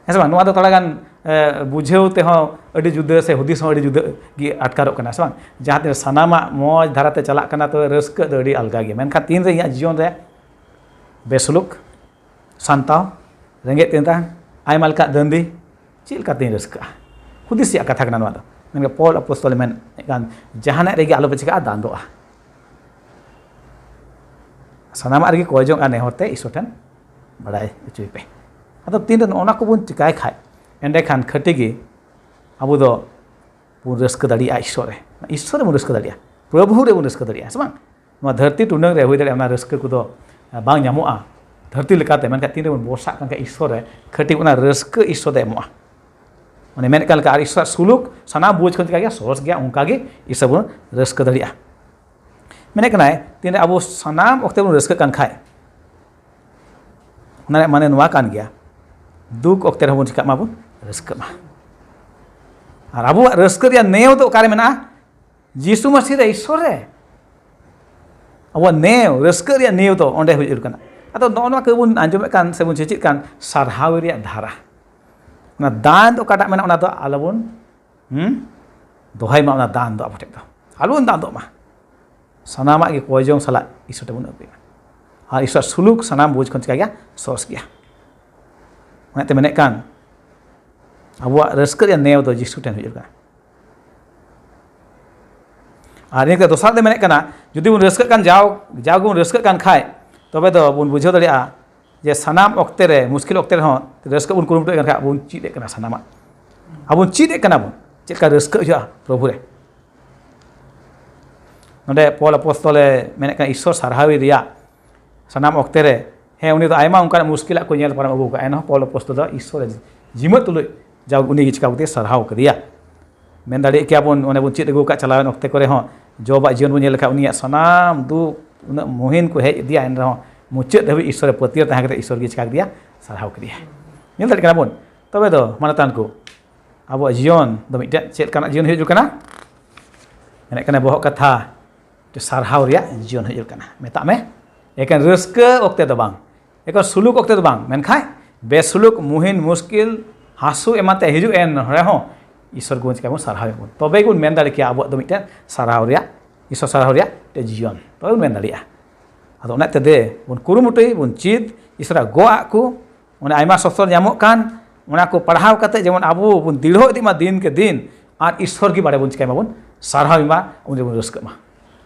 ᱦᱮᱸ ᱥᱮ ᱵᱟᱝ? ᱱᱚᱣᱟ ᱫᱚ ᱛᱷᱚᱲᱟ ᱜᱟᱱ, ᱮ, ᱵᱩᱡᱷᱟᱹᱣ ᱛᱮᱦᱚᱸ ᱟᱹᱰᱤ ᱡᱩᱫᱟᱹ ᱥᱮ ᱦᱩᱫᱤᱥ ᱦᱚᱸ ᱟᱹᱰᱤ ᱡᱩᱫᱟᱹ ᱜᱮ ᱟᱴᱠᱟᱨᱚᱜ ᱠᱟᱱᱟ, ᱥᱮ ᱵᱟᱝ? ᱡᱟᱦᱟᱸ ᱛᱤᱱᱟᱹᱜ ᱥᱟᱱᱟᱢᱟᱜ ᱢᱚᱡᱽ ᱫᱷᱟᱨᱟᱛᱮ ᱪᱟᱞᱟᱜ ᱠᱟᱱᱟ, ᱛᱚᱵᱮ ᱨᱟᱹᱥᱠᱟᱹ ᱫᱚ ᱟᱹᱰᱤ ᱟᱞᱜᱟ ᱜᱮᱭᱟ᱾ ᱢᱮᱱᱠᱷᱟᱱ ᱛᱤᱱᱨᱮ ᱤᱧᱟᱹᱜ ᱡᱤᱭᱚᱱ ᱨᱮ ᱵᱮᱥᱩᱞᱩᱠ, ᱥᱟᱱᱛᱟᱣ, ᱨᱮᱸᱜᱮᱡ ᱛᱮᱛᱟᱝ, ᱟᱭᱢᱟ ᱞᱮᱠᱟ ᱫᱟᱹᱱᱫᱤ, ᱪᱮᱫ ᱞᱮᱠᱟᱛᱤᱧ ᱨᱟᱹᱥᱠᱟᱹᱜᱼᱟ? ᱦᱩᱫᱤᱥ ᱨᱮᱭᱟᱜ ᱠᱟᱛᱷᱟ ᱠᱟᱱᱟ ᱱᱚᱣᱟ ᱫᱚ᱾ ᱢᱮᱱᱠᱷᱟᱱ ᱯᱚᱞ ᱟᱯᱚᱥᱛᱚᱞᱮ ᱢᱮᱱᱮᱫ ᱠᱟᱱ, ᱡᱟᱦᱟᱱᱟᱜ ᱨᱮᱜᱮ ᱟᱞᱚᱯᱮ ᱪᱤᱠᱟᱹᱜᱼᱟ, ᱫᱟᱱᱫᱚᱜᱼᱟ᱾ ᱥᱟᱱᱟᱢᱟᱜ ᱨᱮᱜᱮ ᱠᱚᱭ ᱡᱚᱝ ᱟᱨ ᱱᱮᱦᱚᱨ ᱛᱮ ᱤᱥᱚᱨ ᱴᱷᱮᱱ ᱵᱟᱲᱟᱭ ᱦᱚᱪᱚᱭ ᱯᱮ᱾ ᱟᱫᱚ ᱛᱤᱱᱨᱮ ᱱᱚᱜᱼᱚ ᱱᱚᱣᱟ ᱠᱚᱵᱚᱱ ᱪᱤᱠᱟᱭ ᱠᱷᱟᱡ, ᱮᱸᱰᱮᱠᱷᱟᱱ ᱠᱷᱟᱹᱴᱤ ᱜᱮ ᱟᱵᱚ ᱫᱚ ᱵᱚᱱ ᱨᱟᱹᱥᱠᱟᱹ ᱫᱟᱲᱮᱭᱟᱜᱼᱟ ᱤᱥᱚᱨ ᱨᱮ᱾ ᱤᱥᱚᱨ ᱨᱮᱵᱚᱱ ᱨᱟᱹᱥᱠᱟᱹ ᱫᱟᱲᱮᱭᱟᱜᱼᱟ, ᱯᱨᱚᱵᱷᱩ ᱨᱮᱵᱚᱱ ᱨᱟᱹᱥᱠᱟᱹ ᱫᱟᱲᱮᱭᱟᱜᱼᱟ, ᱥᱮ ᱵᱟᱝ? ᱱᱚᱣᱟ ᱫᱷᱟᱹᱨᱛᱤ ᱴᱩᱰᱟᱹᱝ ᱨᱮ ᱦᱩᱭ ᱫᱟᱲᱮᱭᱟᱜᱼᱟ, ᱚᱱᱟ ᱨᱟᱹᱥᱠᱟᱹ ᱠᱚᱫᱚ ᱵᱟᱝ ᱧᱟᱢᱚᱜᱼᱟ ᱫᱷᱟᱹᱨᱛᱤ ᱞᱮᱠᱟᱛᱮ, ᱢᱮᱱᱠᱷᱟᱱ ᱛᱤᱱ ᱨᱮᱵᱚᱱ ᱵᱷᱚᱨᱥᱟᱜ ᱠᱟᱱ ᱠᱷᱟᱡ ᱤᱥᱚᱨ ᱨᱮ, ᱠᱷᱟᱹᱴᱤ ᱚᱱᱟ ᱨᱟᱹᱥᱠᱟᱹ ᱤᱥᱚᱨ ᱫᱚᱭ ᱮᱢᱚᱜᱼᱟ᱾ ᱢᱟᱱᱮ ᱢᱮᱱᱮᱫ ᱠᱟᱱ ᱞᱮᱠᱟ, ᱟᱨ ᱤᱥᱚᱨᱟᱜ ᱥᱩᱞᱩᱠ ᱥᱟᱱᱟᱢ ᱵᱩᱡᱽ ᱠᱷᱚᱱ ᱪᱤᱠᱟ ᱜᱮᱭᱟ? ᱥᱚᱦᱚᱡᱽ ᱜᱮᱭᱟ᱾ ᱚᱱᱠᱟ ᱜᱮ ᱤᱥᱚᱨ ᱵᱚᱱ ᱨᱟᱹᱥᱠᱟᱹ ᱫᱟᱲᱮᱭᱟᱜᱼᱟ᱾ ᱢᱮᱱᱮᱫ ᱠᱟᱱᱟᱭ, ᱛᱤᱱᱨᱮ ᱟᱵᱚ ᱥᱟᱱᱟᱢ ᱚᱠᱛᱮ ᱵᱚᱱ ᱨᱟᱹᱥᱠᱟᱹᱜ ᱠᱟᱱ ᱠᱷᱟᱡ, ᱚᱱᱟ ᱨᱮᱭᱟᱜ ᱢᱟᱱᱮ ᱱᱚᱣᱟ ᱠᱟᱱ ᱜᱮᱭᱟ, ᱫᱩᱠ ᱚᱠᱛᱮ ᱨᱮᱦᱚᱸ ᱵᱚᱱ ᱪᱤᱠᱟᱜ ᱢᱟᱵᱚᱱ, ᱨᱟᱹᱥᱠᱟᱹᱜ ᱢᱟ᱾ ᱟᱨ ᱟᱵᱚᱣᱟᱜ ᱨᱟᱹᱥᱠᱟᱹ ᱨᱮᱭᱟᱜ ᱱᱮᱭᱟᱣ ᱫᱚ ᱚᱠᱟᱨᱮ ᱢᱮᱱᱟᱜᱼᱟ? ᱡᱤᱥᱩ ᱢᱟᱹᱥᱤ ᱨᱮ, ᱤᱥᱚᱨ ᱨᱮ᱾ ᱟᱵᱚᱣᱟᱜ ᱱᱮᱣ, ᱨᱟᱹᱥᱠᱟᱹ ᱨᱮᱭᱟᱜ ᱱᱮᱣ ᱫᱚ ᱚᱸᱰᱮ ᱦᱩᱭᱩᱜ ᱠᱟᱱᱟ᱾ ᱟᱫᱚ ᱱᱚᱜᱼᱚ ᱱᱚᱣᱟ ᱠᱚᱵᱚᱱ ᱟᱸᱡᱚᱢᱮᱫ ᱠᱟᱱ ᱥᱮᱵᱚᱱ ᱪᱮᱪᱮᱫ ᱠᱟᱱ, ᱥᱟᱨᱦᱟᱣ ᱨᱮᱭᱟᱜ ᱫᱷᱟᱨᱟ, ᱚᱱᱟ ᱫᱟᱱ ᱫᱚ ᱚᱠᱟᱴᱟᱜ ᱢᱮᱱᱟᱜᱼᱟ, ᱚᱱᱟ ᱫᱚ ᱟᱞᱚᱵᱚᱱ, ᱦᱩᱸ, ᱫᱚᱦᱚᱭ ᱢᱟ᱾ ᱚᱱᱟ ᱫᱟᱱ ᱫᱚ ᱟᱵᱚ ᱴᱷᱮᱱ ᱫᱚ ᱟᱞᱚᱵᱚᱱ ᱫᱟᱱ ᱫᱚᱜ ᱢᱟ᱾ ᱥᱟᱱᱟᱢᱟᱜ ᱜᱮ ᱠᱚᱭ ᱡᱚᱝ ᱥᱟᱞᱟᱜ ᱤᱥᱚᱨ ᱴᱷᱮᱱ ᱵᱚᱱ ᱟᱹᱜᱩᱭᱟ᱾ ᱟᱨ ᱤᱥᱚᱨ ᱥᱩᱞᱩᱠ ᱥᱟᱱᱟᱢ ᱵᱩᱡᱽ ᱠᱷᱚᱱ ᱪᱤᱠᱟ ᱜᱮᱭᱟ? ᱥᱚᱦᱚᱡᱽ ᱜᱮᱭᱟ᱾ ᱚᱱᱟᱛᱮ ᱢᱮᱱᱮᱫ ᱠᱟᱱ, ᱟᱵᱚᱣᱟᱜ ᱨᱟᱹᱥᱠᱟᱹ ᱨᱮᱭᱟᱜ ᱱᱮᱣ ᱫᱚ ᱡᱤᱥᱩ ᱴᱷᱮᱱ ᱦᱩᱭᱩᱜ ᱠᱟᱱᱟ᱾ ᱟᱨ ᱤᱱᱟᱹ ᱠᱟᱛᱮ ᱫᱚᱥᱟᱨ ᱫᱚ ᱢᱮᱱᱮᱫ ᱠᱟᱱᱟ, ᱡᱩᱫᱤ ᱵᱚᱱ ᱨᱟᱹᱥᱠᱟᱹᱜ ᱠᱟᱱ, ᱡᱟᱣ ᱡᱟᱣ ᱜᱮᱵᱚᱱ ᱨᱟᱹᱥᱠᱟᱹᱜ ᱠᱟᱱ ᱠᱷᱟᱡ, ᱛᱚᱵᱮ ᱫᱚ ᱵᱚᱱ ᱵᱩᱡᱷᱟᱹᱣ ᱫᱟᱲᱮᱭᱟᱜᱼᱟ ᱡᱮ ᱥᱟᱱᱟᱢ ᱚᱠᱛᱮ ᱨᱮ, ᱢᱩᱥᱠᱤᱞ ᱚᱠᱛᱮ ᱨᱮᱦᱚᱸ ᱨᱟᱹᱥᱠᱟᱹ ᱵᱚᱱ ᱠᱩᱨᱩᱢᱩᱴᱩᱭᱮᱫ ᱠᱟᱱ ᱠᱷᱟᱡ, ᱵᱚᱱ ᱪᱮᱫ ᱮᱫ ᱠᱟᱱᱟ ᱥᱟᱱᱟᱢᱟᱜ᱾ ᱟᱵᱚ ᱪᱮᱫ ᱮᱫ ᱠᱟᱱᱟ ᱵᱚᱱ ᱪᱮᱫ ᱞᱮᱠᱟ ᱨᱟᱹᱥᱠᱟᱹ ᱦᱩᱭᱩᱜᱼᱟ ᱯᱨᱚᱵᱷᱩ ᱨᱮ᱾ ᱱᱚᱰᱮ ᱯᱚᱞ ᱟᱯᱚᱥᱛᱚᱞᱮ ᱢᱮᱱᱮᱫ ᱠᱟᱱᱟ, ᱤᱥᱚᱨ ᱥᱟᱨᱦᱟᱣᱤ ᱨᱮᱭᱟᱜ ᱥᱟᱱᱟᱢ ᱚᱠᱛᱮ ᱨᱮ᱾ ᱦᱮᱸ, ᱩᱱᱤ ᱫᱚ ᱟᱭᱢᱟ ᱚᱱᱠᱟᱱᱟᱜ ᱢᱩᱥᱠᱤᱞᱟᱜ ᱠᱚ ᱧᱮᱞ ᱯᱟᱨᱚᱢ ᱟᱹᱜᱩ ᱠᱟᱜᱼᱟ, ᱮᱱᱦᱚᱸ ᱯᱚᱞ ᱟᱯᱚᱥᱛᱚᱞ ᱫᱚ ᱤᱥᱚᱨ ᱡᱤᱢᱟᱹ ᱛᱩᱞᱩᱡ ᱡᱟᱣ ᱩᱱᱤ ᱜᱮ ᱪᱤᱠᱟ ᱠᱟᱛᱮ ᱥᱟᱨᱦᱟᱣ ᱠᱮᱫᱮᱭᱟ᱾ ᱢᱮᱱ ᱫᱟᱲᱮᱭᱟᱜ ᱠᱮᱭᱟ ᱵᱚᱱ, ᱚᱱᱮ ᱵᱚᱱ ᱪᱮᱫ ᱟᱹᱜᱩ ᱟᱠᱟᱫ ᱪᱟᱞᱟᱣᱮᱱ ᱚᱠᱛᱮ ᱠᱚᱨᱮ ᱦᱚᱸ, ᱡᱚᱵᱟᱜ ᱡᱤᱭᱚᱱ ᱵᱚᱱ ᱧᱮᱞ ᱞᱮᱠᱷᱟᱱ, ᱩᱱᱤᱭᱟᱜ ᱥᱟᱱᱟᱢ ᱫᱩᱠ, ᱩᱱᱟᱹᱜ ᱢᱩᱦᱤᱱ ᱠᱚ ᱦᱮᱡ ᱤᱫᱤᱭᱟ, ᱮᱱ ᱨᱮᱦᱚᱸ ᱢᱩᱪᱟᱹᱫ ᱫᱷᱟᱹᱵᱤᱡ ᱤᱥᱚᱨ ᱨᱮ ᱯᱟᱹᱛᱭᱟᱹᱣ ᱛᱟᱦᱮᱸ ᱠᱟᱛᱮ ᱤᱥᱚᱨ ᱜᱮ ᱪᱤᱠᱟ ᱠᱮᱫᱮᱭᱟ? ᱥᱟᱨᱦᱟᱣ ᱠᱮᱫᱮᱭᱟ᱾ ᱧᱮᱞ ᱫᱟᱲᱮᱭᱟᱜ ᱠᱟᱱᱟ ᱵᱚᱱ᱾ ᱛᱚᱵᱮ ᱫᱚ ᱢᱟᱱᱚᱛᱟᱱ ᱠᱚ, ᱟᱵᱚᱣᱟᱜ ᱡᱤᱭᱚᱱ ᱫᱚ ᱢᱤᱫᱴᱮᱱ ᱪᱮᱫ ᱞᱮᱠᱟᱱᱟᱜ ᱡᱤᱭᱚᱱ ᱦᱩᱭᱩᱜ ᱠᱟᱱᱟ? ᱢᱮᱱᱮᱫ ᱠᱟᱱᱟ ᱵᱚᱦᱚᱜ ᱠᱟᱛᱷᱟ, ᱥᱟᱨᱦᱟᱣ ᱨᱮᱭᱟᱜ ᱡᱤᱭᱚᱱ ᱦᱩᱭᱩᱜ ᱠᱟᱱᱟ᱾ ᱢᱮᱛᱟᱜ ᱢᱮ, ᱮᱠᱮᱱ ᱨᱟᱹᱥᱠᱟᱹ ᱚᱠᱛᱮ ᱫᱚ ᱵᱟᱝ, ᱮᱠᱮᱱ ᱥᱩᱞᱩᱠ ᱚᱠᱛᱮ ᱫᱚ ᱵᱟᱝ, ᱢᱮᱱᱠᱷᱟᱱ ᱵᱮᱥᱩᱞᱩᱠ, ᱢᱩᱦᱤᱱ, ᱢᱩᱥᱠᱤᱞ, ᱦᱟᱹᱥᱩ ᱮᱢᱟᱱ ᱛᱮ ᱦᱤᱡᱩᱜ ᱮᱱ ᱨᱮᱦᱚᱸ ᱤᱥᱚᱨ ᱜᱮᱵᱚᱱ ᱪᱤᱠᱟᱹ ᱵᱚᱱ ᱥᱟᱨᱦᱟᱣ ᱮᱫ ᱵᱚᱱ᱾ ᱛᱚᱵᱮ ᱜᱮᱵᱚᱱ ᱢᱮᱱ ᱫᱟᱲᱮ ᱠᱮᱭᱟ ᱟᱵᱚᱣᱟᱜ ᱫᱚ ᱢᱤᱫᱴᱮᱱ ᱥᱟᱨᱦᱟᱣ ᱨᱮᱭᱟᱜ, ᱤᱥᱚᱨ ᱥᱟᱨᱦᱟᱣ ᱨᱮᱭᱟᱜ ᱢᱤᱫᱴᱮᱱ ᱡᱤᱭᱚᱱ᱾ ᱛᱚᱵᱮ ᱵᱚᱱ ᱢᱮᱱ ᱫᱟᱲᱮᱭᱟᱜᱼᱟ᱾ ᱟᱫᱚ ᱚᱱᱟ ᱛᱮ ᱫᱮ ᱵᱚᱱ ᱠᱩᱨᱩᱢᱩᱴᱩᱭ, ᱵᱚᱱ ᱪᱮᱫ, ᱤᱥᱚᱨᱟᱜ ᱜᱚᱜ ᱟᱜ ᱠᱚ, ᱚᱱᱮ ᱟᱭᱢᱟ ᱥᱚᱥᱛᱚᱨ ᱧᱟᱢᱚᱜ ᱠᱟᱱ, ᱚᱱᱟ ᱠᱚ ᱯᱟᱲᱦᱟᱣ ᱠᱟᱛᱮ ᱡᱮᱢᱚᱱ ᱟᱵᱚ ᱵᱚᱱ ᱫᱤᱲᱦᱚ ᱤᱫᱤᱜ ᱢᱟ ᱫᱤᱱ ᱠᱮ ᱫᱤᱱ, ᱟᱨ ᱤᱥᱥᱚᱨ ᱜᱮ ᱵᱟᱲᱮ ᱵᱚᱱ ᱪᱤᱠᱟᱹᱭ ᱢᱟᱵᱚᱱ ᱥᱟᱨᱦᱟᱣ ᱮᱢᱟ, ᱩᱱ ᱨᱮᱵᱚᱱ ᱨᱟᱹᱥᱠᱟᱹᱜ ᱢᱟ᱾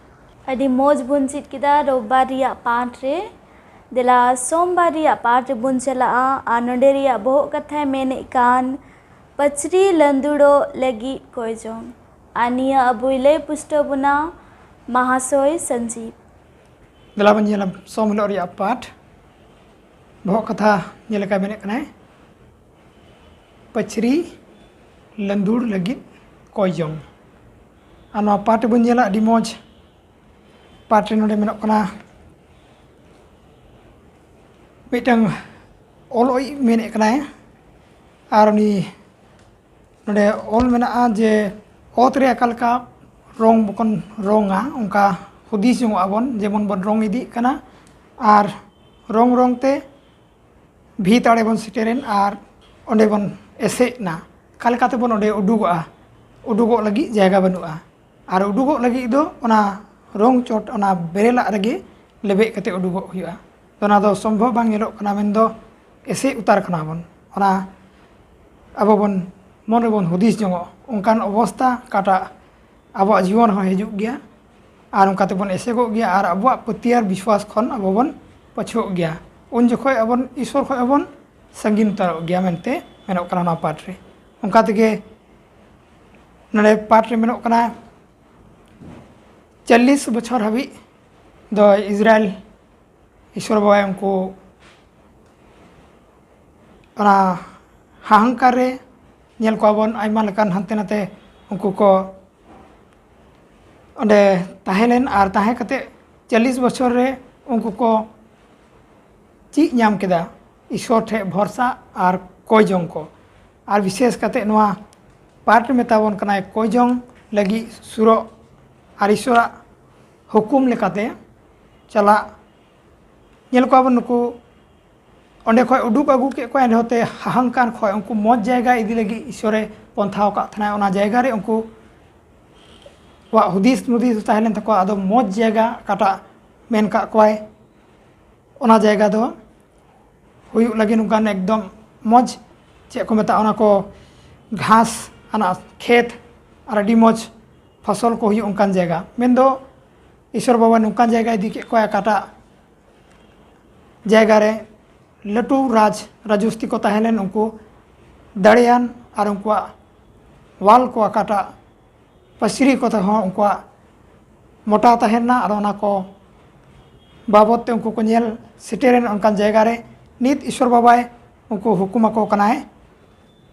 ᱟᱹᱰᱤ ᱢᱚᱡᱽ ᱵᱚᱱ ᱪᱮᱫ ᱠᱮᱫᱟ ᱨᱳᱵᱵᱟᱨ ᱨᱮᱭᱟᱜ ᱯᱟᱴ ᱨᱮ᱾ ᱫᱮᱞᱟ ᱥᱳᱢᱵᱟᱨ ᱨᱮᱭᱟᱜ ᱯᱟᱴ ᱨᱮᱵᱚᱱ ᱪᱟᱞᱟᱜᱼᱟ᱾ ᱟᱨ ᱱᱚᱰᱮ ᱨᱮᱭᱟᱜ ᱵᱚᱦᱚᱜ ᱠᱟᱛᱷᱟᱭ ᱢᱮᱱᱮᱫ ᱠᱟᱱ ᱯᱟᱹᱪᱨᱤ ᱞᱟᱹᱱᱫᱩᱲᱚᱜ ᱞᱟᱹᱜᱤᱫ ᱠᱚᱭ ᱡᱚᱝ᱾ ᱟᱨ ᱱᱤᱭᱟᱹ ᱟᱵᱚᱭ ᱞᱟᱹᱭ ᱯᱩᱥᱴᱟᱹᱣ ᱵᱚᱱᱟ ᱢᱟᱦᱟᱥᱚᱭ ᱥᱚᱧᱡᱤᱵ᱾ ᱫᱮᱞᱟ ᱵᱚᱱ ᱧᱮᱞᱟ ᱥᱳᱢ ᱦᱤᱞᱳᱜ ᱨᱮᱭᱟᱜ ᱯᱟᱴ᱾ ᱵᱚᱦᱚᱜ ᱠᱟᱛᱷᱟ ᱧᱮᱞ ᱞᱮᱠᱟ ᱢᱮᱱᱮᱫ ᱠᱟᱱᱟᱭ ᱯᱟᱹᱪᱨᱤ ᱞᱟᱹᱱᱫᱩᱲ ᱞᱟᱹᱜᱤᱫ ᱠᱚᱭ ᱡᱚᱝ᱾ ᱟᱨ ᱱᱚᱣᱟ ᱯᱟᱴ ᱨᱮᱵᱚᱱ ᱧᱮᱞᱟ ᱟᱹᱰᱤ ᱢᱚᱡᱽ ᱯᱟᱴ ᱨᱮ ᱱᱚᱰᱮ ᱢᱮᱱᱚᱜ ᱠᱟᱱᱟ ᱢᱤᱫᱴᱟᱝ ᱚᱞ ᱚᱭ ᱢᱮᱱᱮᱫ ᱠᱟᱱᱟᱭ᱾ ᱟᱨ ᱩᱱᱤ ᱱᱚᱰᱮ ᱚᱞ ᱢᱮᱱᱟᱜᱼᱟ ᱡᱮ ᱚᱛ ᱨᱮ ᱚᱠᱟ ᱞᱮᱠᱟ ᱨᱚᱝ ᱵᱚᱱ ᱨᱚᱝᱟ ᱚᱱᱠᱟ ᱦᱩᱫᱤᱥ ᱡᱚᱝᱚᱜ ᱟᱵᱚᱱ ᱡᱮᱢᱚᱱ ᱵᱚᱱ ᱨᱚᱝ ᱤᱫᱤᱜ ᱠᱟᱱᱟ᱾ ᱟᱨ ᱨᱚᱝ ᱨᱚᱝ ᱛᱮ ᱵᱷᱤᱛ ᱟᱲᱮ ᱵᱚᱱ ᱥᱮᱴᱮᱨᱮᱱ ᱟᱨ ᱚᱸᱰᱮ ᱵᱚᱱ ᱮᱥᱮᱫ ᱮᱱᱟ᱾ ᱚᱠᱟ ᱞᱮᱠᱟ ᱛᱮᱵᱚᱱ ᱚᱸᱰᱮ ᱩᱰᱩᱠᱚᱜᱼᱟ? ᱩᱰᱩᱠᱚᱜ ᱞᱟᱹᱜᱤᱫ ᱡᱟᱭᱜᱟ ᱵᱟᱹᱱᱩᱜᱼᱟ᱾ ᱟᱨ ᱩᱰᱩᱠᱚᱜ ᱞᱟᱹᱜᱤᱫ ᱫᱚ ᱚᱱᱟ ᱨᱚᱝ ᱪᱚᱴ ᱚᱱᱟ ᱵᱮᱨᱮᱞᱟᱜ ᱨᱮᱜᱮ ᱞᱮᱵᱮᱫ ᱠᱟᱛᱮ ᱩᱰᱩᱠᱚᱜ ᱦᱩᱭᱩᱜᱼᱟ᱾ ᱛᱚ ᱚᱱᱟ ᱫᱚ ᱥᱚᱢᱵᱷᱚᱵ ᱵᱟᱝ ᱧᱮᱞᱚᱜ ᱠᱟᱱᱟ, ᱢᱮᱱᱫᱚ ᱮᱥᱮᱫ ᱩᱛᱟᱹᱨ ᱠᱟᱱᱟ ᱵᱚᱱ᱾ ᱚᱱᱟ ᱟᱵᱚ ᱵᱚᱱ ᱢᱚᱱ ᱨᱮᱵᱚᱱ ᱦᱩᱫᱤᱥ ᱡᱚᱝᱚᱜ ᱚᱱᱠᱟᱱ ᱚᱵᱚᱥᱛᱟ ᱚᱠᱟᱴᱟᱜ ᱟᱵᱚᱣᱟᱜ ᱡᱤᱵᱚᱱ ᱦᱚᱸ ᱦᱤᱡᱩᱜ ᱜᱮᱭᱟ᱾ ᱟᱨ ᱚᱱᱠᱟ ᱛᱮᱵᱚᱱ ᱮᱥᱮᱫᱚᱜ ᱜᱮᱭᱟ ᱟᱨ ᱟᱵᱚᱣᱟᱜ ᱯᱟᱹᱛᱭᱟᱹᱨ ᱵᱤᱥᱣᱟᱥ ᱠᱷᱚᱱ ᱟᱵᱚ ᱵᱚᱱ ᱯᱟᱹᱪᱷᱩᱣᱟᱹᱜ ᱜᱮᱭᱟ᱾ ᱩᱱ ᱡᱚᱠᱷᱚᱱ ᱟᱵᱚ ᱤᱥᱚᱨ ᱠᱷᱚᱱ ᱵᱚᱱ ᱥᱟᱺᱜᱤᱧ ᱩᱛᱟᱹᱨᱚᱜ ᱜᱮᱭᱟ ᱢᱮᱱᱛᱮ ᱢᱮᱱᱚᱜ ᱠᱟᱱᱟ ᱱᱚᱣᱟ ᱯᱟᱴ ᱨᱮ᱾ ᱚᱱᱠᱟ ᱛᱮᱜᱮ ᱱᱚᱰᱮ ᱯᱟᱴ ᱨᱮ ᱢᱮᱱᱚᱜ ᱠᱟᱱᱟ ᱪᱚᱞᱞᱤᱥ ᱵᱚᱪᱷᱚᱨ ᱦᱟᱹᱵᱤᱡ ᱫᱚ ᱤᱥᱨᱟᱭᱮᱞ ᱤᱥᱚᱨ ᱵᱟᱵᱟᱭ ᱩᱱᱠᱩ ᱚᱱᱟ ᱦᱟᱦᱟᱝᱠᱟᱨ ᱨᱮ ᱧᱮᱞ ᱠᱚᱣᱟ ᱵᱚᱱ ᱟᱭᱢᱟ ᱞᱮᱠᱟᱱ ᱦᱟᱱᱛᱮ ᱱᱟᱛᱮ ᱩᱱᱠᱩ ᱠᱚ ᱚᱸᱰᱮ ᱛᱟᱦᱮᱸ ᱞᱮᱱ ᱟᱨ ᱛᱟᱦᱮᱸ ᱠᱟᱛᱮ ᱪᱚᱞᱞᱤᱥ ᱵᱚᱪᱷᱚᱨ ᱨᱮ ᱩᱱᱠᱩ ᱠᱚ ᱪᱮᱫ ᱧᱟᱢ ᱠᱮᱫᱟ ᱤᱥᱚᱨ ᱴᱷᱮᱱ ᱵᱷᱚᱨᱥᱟ ᱟᱨ ᱠᱚᱭ ᱡᱚᱝ ᱠᱚ᱾ ᱟᱨ ᱵᱤᱥᱮᱥ ᱠᱟᱛᱮ ᱱᱚᱣᱟ ᱯᱟᱴ ᱢᱮᱛᱟ ᱵᱚᱱ ᱠᱟᱱᱟᱭ ᱠᱚᱭ ᱡᱚᱝ ᱞᱟᱹᱜᱤᱫ ᱥᱩᱨᱚᱜ ᱟᱨ ᱤᱥᱚᱨᱟᱜ ᱦᱩᱠᱩᱢ ᱞᱮᱠᱟᱛᱮ ᱪᱟᱞᱟᱜ᱾ ᱧᱮᱞ ᱠᱚᱣᱟ ᱵᱚᱱ ᱱᱩᱠᱩ ᱚᱸᱰᱮ ᱠᱷᱚᱱ ᱩᱰᱩᱠ ᱟᱹᱜᱩ ᱠᱮᱫ ᱠᱚᱣᱟ, ᱮᱱ ᱨᱮᱦᱚᱸ ᱛᱮ ᱦᱟᱦᱟᱝᱠᱟᱨ ᱠᱷᱚᱱ ᱩᱱᱠᱩ ᱢᱚᱡᱽ ᱡᱟᱭᱜᱟ ᱤᱫᱤ ᱞᱟᱹᱜᱤᱫ ᱤᱥᱚᱨᱮ ᱯᱚᱱᱛᱷᱟ ᱟᱠᱟᱫ ᱛᱟᱦᱮᱱᱟ᱾ ᱚᱱᱟ ᱡᱟᱭᱜᱟ ᱨᱮ ᱩᱱᱠᱩ ᱠᱚᱣᱟᱜ ᱦᱩᱫᱤᱥ ᱢᱩᱫᱤᱥ ᱛᱟᱦᱮᱸ ᱞᱮᱱ ᱛᱟᱠᱚᱣᱟ᱾ ᱟᱫᱚ ᱢᱚᱡᱽ ᱡᱟᱭᱜᱟ ᱚᱠᱟᱴᱟᱜ ᱢᱮᱱ ᱠᱟᱜ ᱠᱚᱣᱟᱭ, ᱚᱱᱟ ᱡᱟᱭᱜᱟ ᱫᱚ ᱦᱩᱭᱩᱜ ᱞᱟᱹᱜᱤᱫ ᱱᱚᱝᱠᱟᱱ ᱮᱠᱫᱚᱢ ᱢᱚᱡᱽ ᱪᱮᱫ ᱠᱚ ᱢᱮᱛᱟᱜᱼᱟ, ᱚᱱᱟ ᱠᱚ ᱜᱷᱟᱥ ᱟᱱᱟᱜ ᱠᱷᱮᱛ ᱟᱨ ᱟᱹᱰᱤ ᱢᱚᱡᱽ ᱯᱷᱚᱥᱚᱞ ᱠᱚ ᱦᱩᱭᱩᱜ ᱚᱱᱠᱟᱱ ᱡᱟᱭᱜᱟ᱾ ᱢᱮᱱᱫᱚ ᱤᱥᱚᱨ ᱵᱟᱵᱟ ᱱᱚᱝᱠᱟᱱ ᱡᱟᱭᱜᱟᱭ ᱤᱫᱤ ᱠᱮᱫ ᱠᱚᱣᱟ, ᱚᱠᱟᱴᱟᱜ ᱡᱟᱭᱜᱟ ᱨᱮ ᱞᱟᱹᱴᱩ ᱨᱟᱡᱽ ᱨᱟᱡᱚᱥᱛᱤ ᱠᱚ ᱛᱟᱦᱮᱸ ᱞᱮᱱ, ᱩᱱᱠᱩ ᱫᱟᱲᱮᱭᱟᱱ ᱟᱨ ᱩᱱᱠᱩᱣᱟᱜ ᱣᱟᱞ ᱠᱚ, ᱚᱠᱟᱴᱟᱜ ᱯᱟᱹᱪᱨᱤ ᱠᱚᱛᱮ ᱦᱚᱸ ᱩᱱᱠᱩᱣᱟᱜ ᱢᱚᱴᱟ ᱛᱟᱦᱮᱸ ᱞᱮᱱᱟ᱾ ᱟᱨ ᱚᱱᱟ ᱠᱚ ᱵᱟᱵᱚᱫ ᱛᱮ ᱩᱱᱠᱩ ᱠᱚ ᱧᱮᱞ ᱥᱮᱴᱮᱨᱮᱱ ᱚᱱᱠᱟᱱ ᱡᱟᱭᱜᱟ ᱨᱮ ᱱᱤᱛ ᱤᱥᱚᱨ ᱵᱟᱵᱟᱭ ᱩᱱᱠᱩ ᱦᱩᱠᱩᱢ ᱟᱠᱚ ᱠᱟᱱᱟᱭ,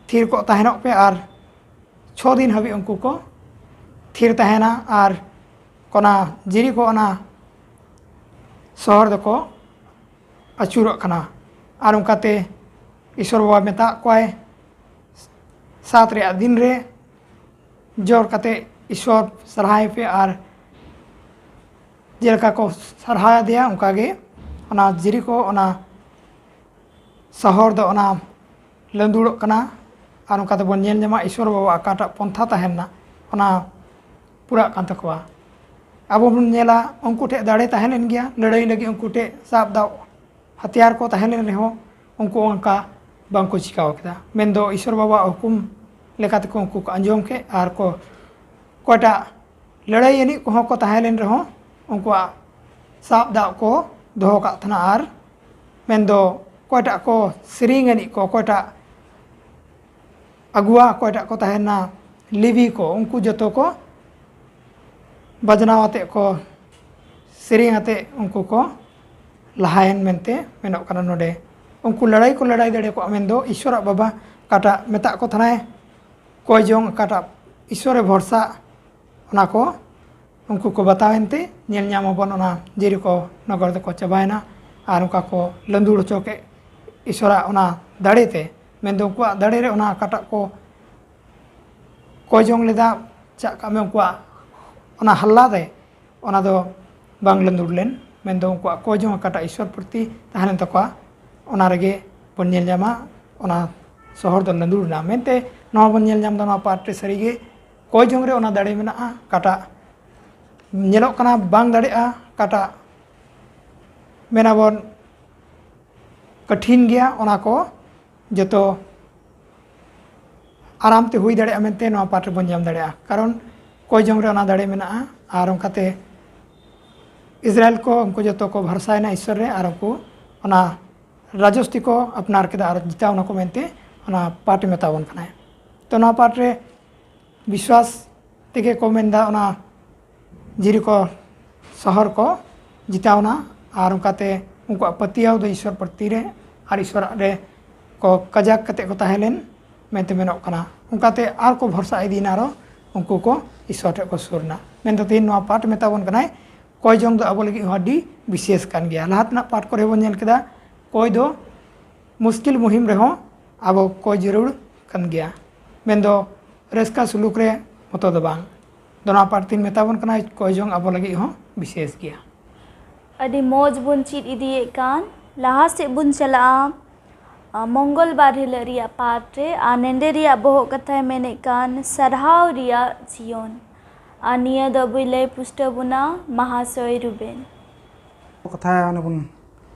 "ᱛᱷᱤᱨ ᱠᱚᱜ ᱛᱟᱦᱮᱱᱚᱜ ᱯᱮ ᱟᱨ ᱪᱷᱚ ᱫᱤᱱ ᱦᱟᱹᱵᱤᱡ ᱩᱱᱠᱩ ᱠᱚ ᱛᱷᱤᱨ ᱛᱟᱦᱮᱱᱟ ᱟᱨ ᱚᱱᱟ ᱡᱮᱨᱤᱠᱳ, ᱚᱱᱟ ᱥᱚᱦᱚᱨ ᱫᱚᱠᱚ ᱟᱹᱪᱩᱨᱚᱜ ᱠᱟᱱᱟ᱾" ᱟᱨ ᱚᱱᱠᱟᱛᱮ ᱤᱥᱚᱨ ᱵᱟᱵᱟ ᱢᱮᱛᱟᱜ ᱠᱚᱣᱟᱭ, "ᱥᱟᱛ ᱨᱮᱭᱟᱜ ᱫᱤᱱ ᱨᱮ ᱡᱳᱨ ᱠᱟᱛᱮ ᱤᱥᱚᱨ ᱥᱟᱨᱦᱟᱣ ᱯᱮ", ᱟᱨ ᱡᱮᱞᱮᱠᱟ ᱠᱚ ᱥᱟᱨᱦᱟᱣ ᱟᱫᱮᱭᱟ, ᱚᱱᱠᱟᱜᱮ ᱚᱱᱟ ᱡᱮᱨᱤᱠᱳ, ᱚᱱᱟ ᱥᱚᱦᱚᱨ ᱫᱚ ᱚᱱᱟ ᱞᱟᱹᱸᱫᱩᱲᱚᱜ ᱠᱟᱱᱟ᱾ ᱟᱨ ᱚᱱᱠᱟ ᱛᱮᱵᱚᱱ ᱧᱮᱞ ᱧᱟᱢᱟ, ᱤᱥᱚᱨ ᱵᱟᱵᱟ ᱚᱠᱟᱴᱟᱜ ᱯᱚᱱᱛᱷᱟ ᱛᱟᱦᱮᱸ ᱞᱮᱱᱟ, ᱚᱱᱟ ᱯᱩᱨᱟᱜ ᱠᱟᱱ ᱛᱟᱠᱚᱣᱟ᱾ ᱟᱵᱚ ᱵᱚᱱ ᱧᱮᱞᱟ, ᱩᱱᱠᱩ ᱴᱷᱮᱱ ᱫᱟᱲᱮ ᱛᱟᱦᱮᱸ ᱞᱮᱱ ᱜᱮᱭᱟ, ᱞᱟᱹᱲᱦᱟᱹᱭ ᱞᱟᱹᱜᱤᱫ ᱩᱱᱠᱩ ᱴᱷᱮᱱ ᱥᱟᱵ ᱫᱟᱜ ᱦᱟᱛᱤᱭᱟᱨ ᱠᱚ ᱛᱟᱦᱮᱸ ᱞᱮᱱ ᱨᱮᱦᱚᱸ, ᱩᱱᱠᱩ ᱚᱱᱠᱟ ᱵᱟᱝᱠᱚ ᱪᱤᱠᱟᱹᱣ ᱠᱮᱫᱟ᱾ ᱢᱮᱱᱫᱚ ᱤᱥᱚᱨ ᱵᱟᱵᱟᱣᱟᱜ ᱦᱩᱠᱩᱢ ᱞᱮᱠᱟ ᱛᱮᱠᱚ ᱩᱱᱠᱩ ᱠᱚ ᱟᱸᱡᱚᱢ ᱠᱮᱫ, ᱟᱨ ᱠᱚ ᱚᱠᱚᱭᱴᱟᱜ ᱞᱟᱹᱲᱦᱟᱹᱭ ᱮᱱᱮᱡ ᱠᱚᱦᱚᱸ ᱠᱚ ᱛᱟᱦᱮᱸ ᱞᱮᱱ ᱨᱮᱦᱚᱸ, ᱩᱱᱠᱩᱣᱟᱜ ᱥᱟᱵ ᱫᱟᱜ ᱠᱚ ᱫᱚᱦᱚ ᱠᱟᱜ ᱛᱟᱦᱮᱱᱟ᱾ ᱟᱨ ᱢᱮᱱᱫᱚ ᱚᱠᱚᱭᱴᱟᱜ ᱠᱚ ᱥᱮᱨᱮᱧ ᱮᱱᱮᱡ ᱠᱚ, ᱚᱠᱚᱭᱴᱟᱜ ᱟᱹᱜᱩᱣᱟ, ᱚᱠᱚᱭᱴᱟᱜ ᱠᱚ ᱛᱟᱦᱮᱱᱟ ᱞᱮᱵᱤ ᱠᱚ, ᱩᱱᱠᱩ ᱡᱚᱛᱚ ᱠᱚ ᱵᱟᱡᱽᱱᱟᱣ ᱟᱛᱮᱫ ᱠᱚ, ᱥᱮᱨᱮᱧ ᱟᱛᱮᱫ ᱩᱱᱠᱩ ᱠᱚ ᱞᱟᱦᱟᱭᱮᱱ ᱢᱮᱱᱛᱮ ᱢᱮᱱᱚᱜ ᱠᱟᱱᱟ ᱱᱚᱰᱮ᱾ ᱩᱱᱠᱩ ᱞᱟᱹᱲᱦᱟᱹᱭ ᱠᱚ ᱞᱟᱹᱲᱦᱟᱹᱭ ᱫᱟᱲᱮ ᱠᱚᱣᱟ, ᱢᱮᱱᱫᱚ ᱤᱥᱚᱨᱟᱜ ᱵᱟᱵᱟ ᱚᱠᱟᱴᱟᱜ ᱢᱮᱛᱟᱜ ᱠᱚ ᱛᱟᱦᱮᱱᱟᱭ, ᱠᱚᱭ ᱡᱚᱝ ᱚᱠᱟᱴᱟᱜ ᱤᱥᱚᱨᱮ ᱵᱷᱚᱨᱥᱟ, ᱚᱱᱟ ᱠᱚ ᱩᱱᱠᱩ ᱠᱚ ᱵᱟᱛᱟᱣᱮᱱ ᱛᱮ ᱧᱮᱞ ᱧᱟᱢ ᱟᱵᱚᱱ ᱚᱱᱟ ᱡᱮᱨᱤᱠᱳ ᱱᱚᱜᱚᱨ ᱫᱚᱠᱚ ᱪᱟᱵᱟᱭᱮᱱᱟ᱾ ᱟᱨ ᱚᱱᱠᱟ ᱠᱚ ᱞᱟᱹᱸᱫᱩᱲ ᱦᱚᱪᱚ ᱠᱮᱫ ᱤᱥᱚᱨᱟᱜ ᱚᱱᱟ ᱫᱟᱲᱮ ᱛᱮ, ᱢᱮᱱᱫᱚ ᱩᱱᱠᱩᱣᱟᱜ ᱫᱟᱲᱮ ᱨᱮ ᱚᱱᱟ ᱚᱠᱟᱴᱟᱜ ᱠᱚ ᱠᱚᱭ ᱡᱚᱝ ᱞᱮᱫᱟ, ᱪᱟᱜ ᱠᱟᱜ ᱢᱮ ᱩᱱᱠᱩᱣᱟᱜ ᱚᱱᱟ ᱦᱟᱞᱞᱟ ᱨᱮ, ᱚᱱᱟ ᱫᱚ ᱵᱟᱝ ᱞᱟᱹᱸᱫᱩᱲ ᱞᱮᱱ, ᱢᱮᱱᱫᱚ ᱩᱱᱠᱩᱣᱟᱜ ᱠᱚᱭ ᱡᱚᱝ ᱚᱠᱟᱴᱟᱜ ᱤᱥᱚᱨ ᱯᱨᱚᱛᱤ ᱛᱟᱦᱮᱸ ᱞᱮᱱ ᱛᱟᱠᱚᱣᱟ, ᱚᱱᱟ ᱨᱮᱜᱮ ᱵᱚᱱ ᱧᱮᱞ ᱧᱟᱢᱟ ᱚᱱᱟ ᱥᱚᱦᱚᱨ ᱫᱚ ᱞᱟᱹᱸᱫᱩᱲ ᱮᱱᱟ ᱢᱮᱱᱛᱮ᱾ ᱱᱚᱣᱟ ᱵᱚᱱ ᱧᱮᱞ ᱧᱟᱢ ᱮᱫᱟ, ᱱᱚᱣᱟ ᱯᱟᱴ ᱨᱮ ᱥᱟᱹᱨᱤᱜᱮ ᱠᱚᱭ ᱡᱚᱝ ᱨᱮ ᱚᱱᱟ ᱫᱟᱲᱮ ᱢᱮᱱᱟᱜᱼᱟ, ᱚᱠᱟᱴᱟᱜ ᱧᱮᱞᱚᱜ ᱠᱟᱱᱟ ᱵᱟᱝ ᱫᱟᱲᱮᱜᱼᱟ, ᱚᱠᱟᱴᱟᱜ ᱢᱮᱱᱟᱵᱚᱱ ᱠᱚᱴᱷᱤᱱ ᱜᱮᱭᱟ, ᱚᱱᱟ ᱠᱚ ᱡᱚᱛᱚ ᱟᱨᱟᱢ ᱛᱮ ᱦᱩᱭ ᱫᱟᱲᱮᱭᱟᱜᱼᱟ ᱢᱮᱱᱛᱮ ᱱᱚᱣᱟ ᱯᱟᱴ ᱨᱮᱵᱚᱱ ᱧᱟᱢ ᱫᱟᱲᱮᱭᱟᱜᱼᱟ᱾ ᱠᱟᱨᱚᱱ ᱠᱚᱭ ᱡᱚᱝ ᱨᱮ ᱚᱱᱟ ᱫᱟᱲᱮ ᱢᱮᱱᱟᱜᱼᱟ᱾ ᱟᱨ ᱚᱱᱠᱟᱛᱮ ᱤᱥᱨᱟᱭᱮᱞ ᱠᱚ ᱩᱱᱠᱩ ᱡᱚᱛᱚ ᱠᱚ ᱵᱷᱚᱨᱥᱟᱭᱮᱱᱟ ᱤᱥᱥᱚᱨ ᱨᱮ, ᱟᱨ ᱩᱱᱠᱩ ᱚᱱᱟ ᱨᱟᱡᱚᱥᱛᱤ ᱠᱚ ᱟᱯᱱᱟᱨ ᱠᱮᱫᱟ ᱟᱨ ᱡᱤᱛᱟᱹᱣ ᱱᱟᱠᱚ ᱢᱮᱱᱛᱮ ᱚᱱᱟ ᱯᱟᱴ ᱢᱮᱛᱟ ᱵᱚᱱ ᱠᱟᱱᱟᱭ᱾ ᱛᱚ ᱱᱚᱣᱟ ᱯᱟᱴ ᱨᱮ ᱵᱤᱥᱣᱟᱥ ᱛᱮᱜᱮ ᱠᱚ ᱢᱮᱱᱫᱟ ᱚᱱᱟ ᱡᱤᱨᱤᱠᱚ ᱥᱚᱦᱚᱨ ᱠᱚ ᱡᱤᱛᱟᱹᱣ ᱮᱱᱟ᱾ ᱟᱨ ᱚᱱᱠᱟᱛᱮ ᱩᱱᱠᱩᱣᱟᱜ ᱯᱟᱹᱛᱭᱟᱹᱣ ᱫᱚ ᱤᱥᱥᱚᱨ ᱯᱨᱚᱛᱤ ᱨᱮ ᱟᱨ ᱤᱥᱥᱚᱨᱟᱜ ᱨᱮ ᱠᱚ ᱠᱟᱡᱟᱠ ᱠᱟᱛᱮ ᱠᱚ ᱛᱟᱦᱮᱸ ᱞᱮᱱ ᱢᱮᱱᱛᱮ ᱢᱮᱱᱚᱜ ᱠᱟᱱᱟ᱾ ᱚᱱᱠᱟᱛᱮ ᱟᱨ ᱠᱚ ᱵᱷᱚᱨᱥᱟ ᱤᱫᱤᱭᱮᱱᱟ, ᱟᱨᱚ ᱩᱱᱠᱩ ᱠᱚ ᱤᱥᱥᱚᱨ ᱴᱷᱮᱱ ᱠᱚ ᱥᱩᱨ ᱮᱱᱟ᱾ ᱢᱮᱱᱫᱚ ᱛᱮᱦᱮᱧ ᱱᱚᱣᱟ ᱯᱟᱴ ᱢᱮᱛᱟ ᱵᱚᱱ ᱠᱟᱱᱟᱭ, ᱠᱚᱭ ᱡᱚᱝ ᱫᱚ ᱟᱵᱚ ᱞᱟᱹᱜᱤᱫ ᱦᱚᱸ ᱟᱹᱰᱤ ᱵᱤᱥᱮᱥ ᱠᱟᱱ ᱜᱮᱭᱟ᱾ ᱞᱟᱦᱟ ᱛᱮᱱᱟᱜ ᱯᱟᱴ ᱠᱚᱨᱮ ᱵᱚᱱ ᱧᱮᱞ ᱠᱮᱫᱟ, ᱠᱚᱭ ᱫᱚ ᱢᱩᱥᱠᱤᱞ ᱢᱩᱦᱤᱢ ᱨᱮᱦᱚᱸ ᱟᱵᱚ ᱠᱚᱭ ᱡᱟᱹᱨᱩᱲ ᱠᱟᱱ ᱜᱮᱭᱟ, ᱢᱮᱱᱫᱚ ᱨᱟᱹᱥᱠᱟᱹ ᱥᱩᱞᱩᱠ ᱨᱮ ᱢᱚᱛᱚ ᱫᱚ ᱵᱟᱝ᱾ ᱫᱚ ᱱᱚᱣᱟ ᱯᱟᱴ ᱛᱤᱧ ᱢᱮᱛᱟ ᱵᱚᱱ ᱠᱟᱱᱟ, ᱠᱚᱭ ᱡᱚᱝ ᱟᱵᱚ ᱞᱟᱹᱜᱤᱫ ᱦᱚᱸ ᱵᱤᱥᱮᱥ ᱜᱮᱭᱟ᱾ ᱟᱹᱰᱤ ᱢᱚᱡᱽ ᱵᱚᱱ ᱪᱮᱫ ᱤᱫᱤᱭᱮᱫ ᱠᱟᱱ᱾ ᱞᱟᱦᱟ ᱥᱮᱫ ᱵᱚᱱ ᱪᱟᱞᱟᱜᱼᱟ, ᱟ, ᱢᱚᱝᱜᱚᱞ ᱵᱟᱨ ᱦᱤᱞᱳᱜ ᱨᱮᱭᱟᱜ ᱯᱟᱴ ᱨᱮ᱾ ᱟᱨ ᱱᱮᱸᱰᱮ ᱨᱮᱭᱟᱜ ᱵᱚᱦᱚᱜ ᱠᱟᱛᱷᱟᱭ ᱢᱮᱱᱮᱫ ᱠᱟᱱ ᱥᱟᱨᱦᱟᱣ ᱨᱮᱭᱟᱜ ᱡᱤᱭᱚᱱ᱾ ᱟᱨ ᱱᱤᱭᱟᱹ ᱫᱚ ᱟᱵᱚᱭ ᱞᱟᱹᱭ ᱯᱩᱥᱴᱟᱹᱣ ᱵᱚᱱᱟ ᱢᱟᱦᱟᱥᱚᱭ ᱨᱩᱵᱮᱱ᱾ ᱠᱟᱛᱷᱟ ᱚᱱᱮ ᱵᱚᱱ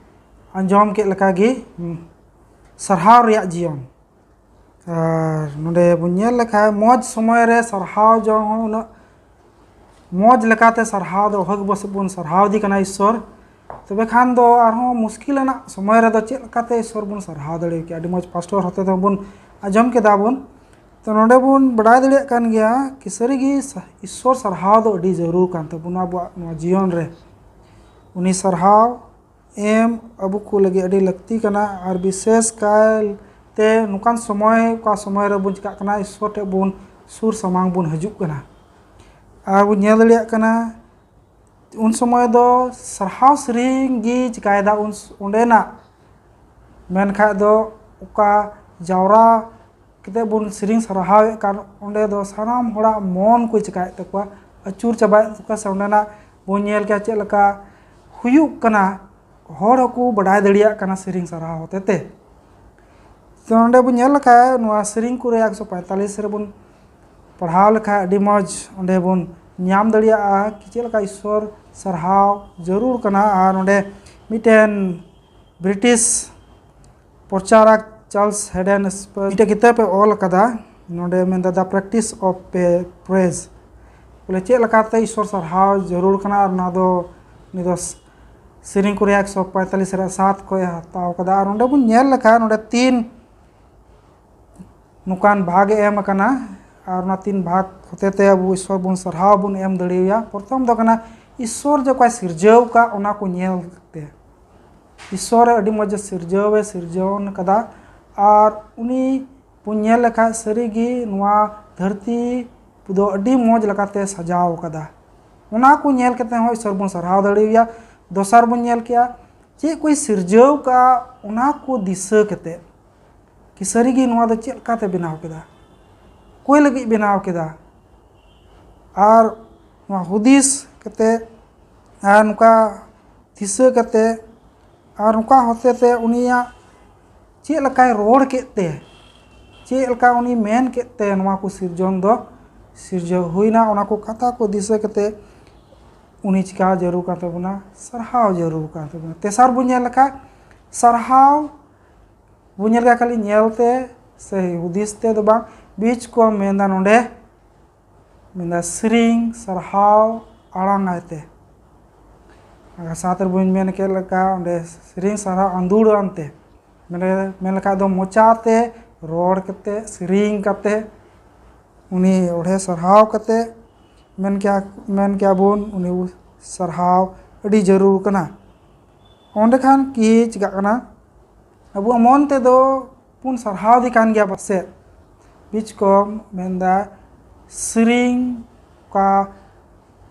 ᱟᱸᱡᱚᱢ ᱠᱮᱫ ᱞᱮᱠᱟ ᱜᱮ, ᱩᱸ, ᱥᱟᱨᱦᱟᱣ ᱨᱮᱭᱟᱜ ᱡᱤᱭᱚᱱ᱾ ᱟᱨ ᱱᱚᱰᱮ ᱵᱚᱱ ᱧᱮᱞ ᱞᱮᱠᱷᱟᱱ ᱢᱚᱡᱽ ᱥᱚᱢᱚᱭ ᱨᱮ ᱥᱟᱨᱦᱟᱣ ᱡᱚᱝ ᱦᱚᱸ ᱩᱱᱟᱹᱜ ᱢᱚᱡᱽ ᱞᱮᱠᱟᱛᱮ ᱥᱟᱨᱦᱟᱣ ᱫᱚ ᱚᱦᱚ ᱜᱮᱵᱚ ᱵᱚᱱ ᱥᱟᱨᱦᱟᱣ ᱤᱫᱤ ᱠᱟᱱᱟ ᱤᱥᱥᱚᱨ᱾ ᱛᱚᱵᱮ ᱠᱷᱟᱱ ᱫᱚ ᱟᱨᱦᱚᱸ ᱢᱩᱥᱠᱤᱞ ᱟᱱᱟᱜ ᱥᱚᱢᱚᱭ ᱨᱮᱫᱚ ᱪᱮᱫ ᱞᱮᱠᱟᱛᱮ ᱤᱥᱥᱚᱨ ᱵᱚᱱ ᱥᱟᱨᱦᱟᱣ ᱫᱟᱲᱮ ᱠᱮᱭᱟ? ᱟᱹᱰᱤ ᱢᱚᱡᱽ ᱯᱟᱥᱴᱚᱨ ᱦᱚᱛᱮ ᱛᱮᱦᱚᱸ ᱵᱚᱱ ᱟᱸᱡᱚᱢ ᱠᱮᱫᱟ ᱵᱚᱱ᱾ ᱛᱚ ᱱᱚᱰᱮ ᱵᱚᱱ ᱵᱟᱰᱟᱭ ᱫᱟᱲᱮᱭᱟᱜ ᱠᱟᱱ ᱜᱮᱭᱟ ᱠᱤ ᱥᱟᱹᱨᱤᱜᱮ ᱥᱟ- ᱤᱥᱥᱚᱨ ᱥᱟᱨᱦᱟᱣ ᱫᱚ ᱟᱹᱰᱤ ᱡᱟᱹᱨᱩᱲ ᱠᱟᱱ ᱛᱟᱵᱚᱱᱟ ᱟᱵᱚᱣᱟᱜ ᱱᱚᱣᱟ ᱡᱤᱭᱚᱱ ᱨᱮ᱾ ᱩᱱᱤ ᱥᱟᱨᱦᱟᱣ ᱮᱢ ᱟᱵᱚ ᱠᱚ ᱞᱟᱹᱜᱤᱫ ᱟᱹᱰᱤ ᱞᱟᱹᱠᱛᱤ ᱠᱟᱱᱟ᱾ ᱟᱨ ᱵᱤᱥᱮᱥ ᱠᱟᱭᱛᱮ ᱱᱚᱝᱠᱟᱱ ᱥᱚᱢᱚᱭ, ᱚᱠᱟ ᱥᱚᱢᱚᱭ ᱨᱮᱵᱚᱱ ᱪᱤᱠᱟᱜ ᱠᱟᱱᱟ, ᱤᱥᱥᱚᱨ ᱴᱷᱮᱱ ᱵᱚᱱ ᱥᱩᱨ ᱥᱟᱢᱟᱝ ᱵᱚᱱ ᱦᱤᱡᱩᱜ ᱠᱟᱱᱟ᱾ ᱟᱨ ᱵᱚᱱ ᱧᱮᱞ ᱫᱟᱲᱮᱭᱟᱜ ᱠᱟᱱᱟ, ᱩᱱ ᱥᱚᱢᱚᱭ ᱫᱚ ᱥᱟᱨᱦᱟᱣ ᱥᱮᱨᱮᱧ ᱜᱮ ᱪᱤᱠᱟᱭᱮᱫᱟ ᱩᱱ ᱚᱸᱰᱮᱱᱟᱜ᱾ ᱢᱮᱱᱠᱷᱟᱡ ᱫᱚ ᱚᱠᱟ ᱡᱟᱣᱨᱟ ᱠᱟᱛᱮ ᱵᱚᱱ ᱥᱮᱨᱮᱧ ᱥᱟᱨᱦᱟᱣᱮᱫ ᱠᱟᱱ, ᱚᱸᱰᱮ ᱫᱚ ᱥᱟᱱᱟᱢ ᱦᱚᱲᱟᱜ ᱢᱚᱱ ᱠᱚ ᱪᱤᱠᱟᱭᱮᱫ ᱛᱟᱠᱚᱣᱟ, ᱟᱹᱪᱩᱨ ᱪᱟᱵᱟᱭᱮᱫ ᱛᱟᱠᱚᱣᱟ᱾ ᱥᱮ ᱚᱸᱰᱮᱱᱟᱜ ᱵᱚᱱ ᱧᱮᱞ ᱠᱮᱭᱟ ᱪᱮᱫ ᱞᱮᱠᱟ ᱦᱩᱭᱩᱜ ᱠᱟᱱᱟ, ᱦᱚᱲ ᱦᱚᱸᱠᱚ ᱵᱟᱰᱟᱭ ᱫᱟᱲᱮᱭᱟᱜ ᱠᱟᱱᱟ ᱥᱮᱨᱮᱧ ᱥᱟᱨᱦᱟᱣ ᱦᱚᱛᱮ ᱛᱮ᱾ ᱛᱚ ᱚᱸᱰᱮ ᱵᱚᱱ ᱧᱮᱞ ᱞᱮᱠᱷᱟᱡ ᱱᱚᱣᱟ ᱥᱮᱨᱮᱧ ᱠᱚᱨᱮ ᱮᱠᱥᱚ ᱯᱚᱸᱭᱛᱟᱞᱤᱥ ᱨᱮᱵᱚᱱ ᱯᱟᱲᱦᱟᱣ ᱞᱮᱠᱷᱟᱡ ᱟᱹᱰᱤ ᱢᱚᱡᱽ ᱚᱸᱰᱮ ᱵᱚᱱ ᱧᱟᱢ ᱫᱟᱲᱮᱭᱟᱜᱼᱟ ᱠᱤ ᱪᱮᱫ ᱞᱮᱠᱟ ᱤᱥᱥᱚᱨ ᱥᱟᱨᱦᱟᱣ ᱡᱟᱹᱨᱩᱲ ᱠᱟᱱᱟ᱾ ᱟᱨ ᱚᱸᱰᱮ ᱢᱤᱫᱴᱮᱱ ᱵᱨᱤᱴᱤᱥ ᱯᱨᱚᱪᱟᱨᱚᱠ ᱪᱟᱨᱞᱥ ᱦᱮᱰᱮᱱ ᱥᱯᱮᱨ ᱢᱤᱫᱴᱮᱱ ᱠᱤᱛᱟᱹᱵ ᱮ ᱚᱞ ᱟᱠᱟᱫᱟ, ᱱᱚᱰᱮ ᱢᱮᱱᱫᱟ the practice of praise, ᱵᱚᱞᱮ ᱪᱮᱫ ᱞᱮᱠᱟᱛᱮ ᱤᱥᱥᱚᱨ ᱥᱟᱨᱦᱟᱣ ᱡᱟᱹᱨᱩᱲ ᱠᱟᱱᱟ, ᱟᱨ ᱚᱱᱟ ᱫᱚ ᱩᱱᱤ ᱫᱚ ᱥᱮᱨᱮᱧ ᱠᱚ ᱨᱮᱭᱟᱜ ᱮᱠᱥᱚ ᱯᱚᱸᱭᱛᱟᱞᱤᱥ ᱨᱮᱭᱟᱜ ᱥᱟᱛ ᱠᱷᱚᱱ ᱮ ᱦᱟᱛᱟᱣ ᱠᱟᱫᱟ᱾ ᱟᱨ ᱱᱚᱰᱮ ᱵᱚᱱ ᱧᱮᱞ ᱞᱮᱠᱷᱟᱱ ᱱᱚᱰᱮ ᱛᱤᱱ ᱱᱚᱝᱠᱟᱱ ᱵᱷᱟᱜᱽ ᱮ ᱮᱢ ᱟᱠᱟᱱᱟ, ᱟᱨ ᱚᱱᱟ ᱛᱤᱱ ᱵᱷᱟᱜᱽ ᱦᱚᱛᱮ ᱛᱮ ᱟᱵᱚ ᱤᱥᱥᱚᱨ ᱵᱚᱱ ᱥᱟᱨᱦᱟᱣ ᱵᱚᱱ ᱮᱢ ᱫᱟᱲᱮᱣᱟᱭᱟ᱾ ᱯᱨᱚᱛᱷᱚᱢ ᱫᱚ ᱠᱟᱱᱟ ᱤᱥᱥᱚᱨ ᱡᱮ ᱚᱠᱟᱭ ᱥᱤᱨᱡᱟᱹᱣ ᱟᱠᱟᱫ ᱚᱱᱟ ᱠᱚ ᱧᱮᱞ ᱛᱮ᱾ ᱤᱥᱥᱚᱨ ᱟᱹᱰᱤ ᱢᱚᱡᱽ ᱥᱤᱨᱡᱟᱹᱣ ᱮ ᱥᱤᱨᱡᱟᱹᱣ ᱟᱠᱟᱫᱟ, ᱟᱨ ᱩᱱᱤ ᱵᱚᱱ ᱧᱮᱞ ᱞᱮᱠᱷᱟᱡ ᱥᱟᱹᱨᱤᱜᱮ ᱱᱚᱣᱟ ᱫᱷᱟᱹᱨᱛᱤ ᱫᱚ ᱟᱹᱰᱤ ᱢᱚᱡᱽ ᱞᱮᱠᱟᱛᱮ ᱥᱟᱡᱟᱣ ᱟᱠᱟᱫᱟ᱾ ᱚᱱᱟ ᱠᱚ ᱧᱮᱞ ᱠᱟᱛᱮ ᱦᱚᱸ ᱤᱥᱥᱚᱨ ᱵᱚᱱ ᱥᱟᱨᱦᱟᱣ ᱫᱟᱲᱮᱣᱟᱭᱟ᱾ ᱫᱚᱥᱟᱨ ᱵᱚᱱ ᱧᱮᱞ ᱠᱮᱜᱼᱟ, ᱪᱮᱫ ᱠᱚᱭ ᱥᱤᱨᱡᱟᱹᱣ ᱠᱟᱜᱼᱟ ᱚᱱᱟ ᱠᱚ ᱫᱤᱥᱟᱹ ᱠᱟᱛᱮ, ᱠᱤ ᱥᱟᱹᱨᱤᱜᱮ ᱱᱚᱣᱟ ᱫᱚ ᱪᱮᱫ ᱞᱮᱠᱟᱛᱮ ᱵᱮᱱᱟᱣ ᱠᱮᱫᱟ, ᱚᱠᱚᱭ ᱞᱟᱹᱜᱤᱫ ᱵᱮᱱᱟᱣ ᱠᱮᱫᱟ, ᱟᱨ ᱱᱚᱣᱟ ᱦᱩᱫᱤᱥ ᱠᱟᱛᱮ, ᱟᱨ ᱱᱚᱝᱠᱟ ᱫᱤᱥᱟᱹ ᱠᱟᱛᱮ, ᱟᱨ ᱱᱚᱝᱠᱟ ᱦᱚᱛᱮ ᱛᱮ ᱩᱱᱤᱭᱟᱜ ᱪᱮᱫ ᱞᱮᱠᱟᱭ ᱨᱚᱲ ᱠᱮᱫ ᱛᱮ, ᱪᱮᱫ ᱞᱮᱠᱟ ᱩᱱᱤ ᱢᱮᱱ ᱠᱮᱫ ᱛᱮ ᱱᱚᱣᱟ ᱠᱚ ᱥᱤᱨᱡᱚᱱ ᱫᱚ ᱥᱤᱨᱡᱟᱹᱣ ᱦᱩᱭᱱᱟ, ᱚᱱᱟ ᱠᱚ ᱠᱟᱛᱷᱟ ᱠᱚ ᱫᱤᱥᱟᱹ ᱠᱟᱛᱮ ᱩᱱᱤ ᱪᱤᱠᱟ ᱡᱟᱹᱨᱩᱲ ᱠᱟᱱ ᱛᱟᱵᱚᱱᱟ, ᱥᱟᱨᱦᱟᱣ ᱡᱟᱹᱨᱩᱲ ᱠᱟᱱ ᱛᱟᱵᱚᱱᱟ᱾ ᱛᱮᱥᱟᱨ ᱵᱚᱱ ᱧᱮᱞ ᱞᱮᱠᱷᱟᱡ ᱥᱟᱨᱦᱟᱣ ᱵᱚᱱ ᱧᱮᱞ ᱠᱷᱟᱡ ᱠᱷᱟᱹᱞᱤ ᱧᱮᱞ ᱛᱮ ᱥᱮ ᱦᱩᱫᱤᱥ ᱛᱮ ᱫᱚ ᱵᱟᱝ, ᱵᱤᱪ ᱠᱚ ᱢᱮᱱᱫᱟ ᱱᱚᱰᱮ, ᱢᱮᱱᱫᱟ ᱥᱮᱨᱮᱧ ᱥᱟᱨᱦᱟᱣ ᱟᱲᱟᱝ ᱟᱭ ᱛᱮ᱾ ᱟᱨ ᱥᱟᱛ ᱨᱮᱵᱚᱱ ᱢᱮᱱ ᱠᱮᱫ ᱞᱮᱠᱟ ᱚᱸᱰᱮ ᱥᱮᱨᱮᱧ ᱥᱟᱨᱦᱟᱣ ᱟᱸᱫᱳᱲ ᱟᱱᱛᱮ, ᱢᱮᱱ ᱢᱮᱱ ᱞᱮᱠᱷᱟᱡ ᱫᱚ ᱢᱚᱪᱟᱛᱮ ᱨᱚᱲ ᱠᱟᱛᱮ ᱥᱮᱨᱮᱧ ᱠᱟᱛᱮ ᱩᱱᱤ ᱚᱸᱰᱮ ᱥᱟᱨᱦᱟᱣ ᱠᱟᱛᱮ ᱢᱮᱱ ᱠᱮᱭᱟ ᱢᱮᱱ ᱠᱮᱭᱟ ᱵᱚᱱ ᱩᱱᱤ ᱥᱟᱨᱦᱟᱣ ᱟᱹᱰᱤ ᱡᱟᱹᱨᱩᱲ ᱠᱟᱱᱟ᱾ ᱚᱸᱰᱮ ᱠᱷᱟᱱ ᱠᱤ ᱪᱤᱠᱟᱹᱜ ᱠᱟᱱᱟ, ᱟᱵᱚᱣᱟᱜ ᱢᱚᱱ ᱛᱮᱫᱚ ᱵᱚᱱ ᱥᱟᱨᱦᱟᱣ ᱫᱮ ᱠᱟᱱ ᱜᱮᱭᱟ ᱯᱟᱥᱮᱡ, ᱵᱤᱪ ᱠᱚ ᱢᱮᱱᱫᱟ ᱥᱮᱨᱮᱧ ᱚᱠᱟ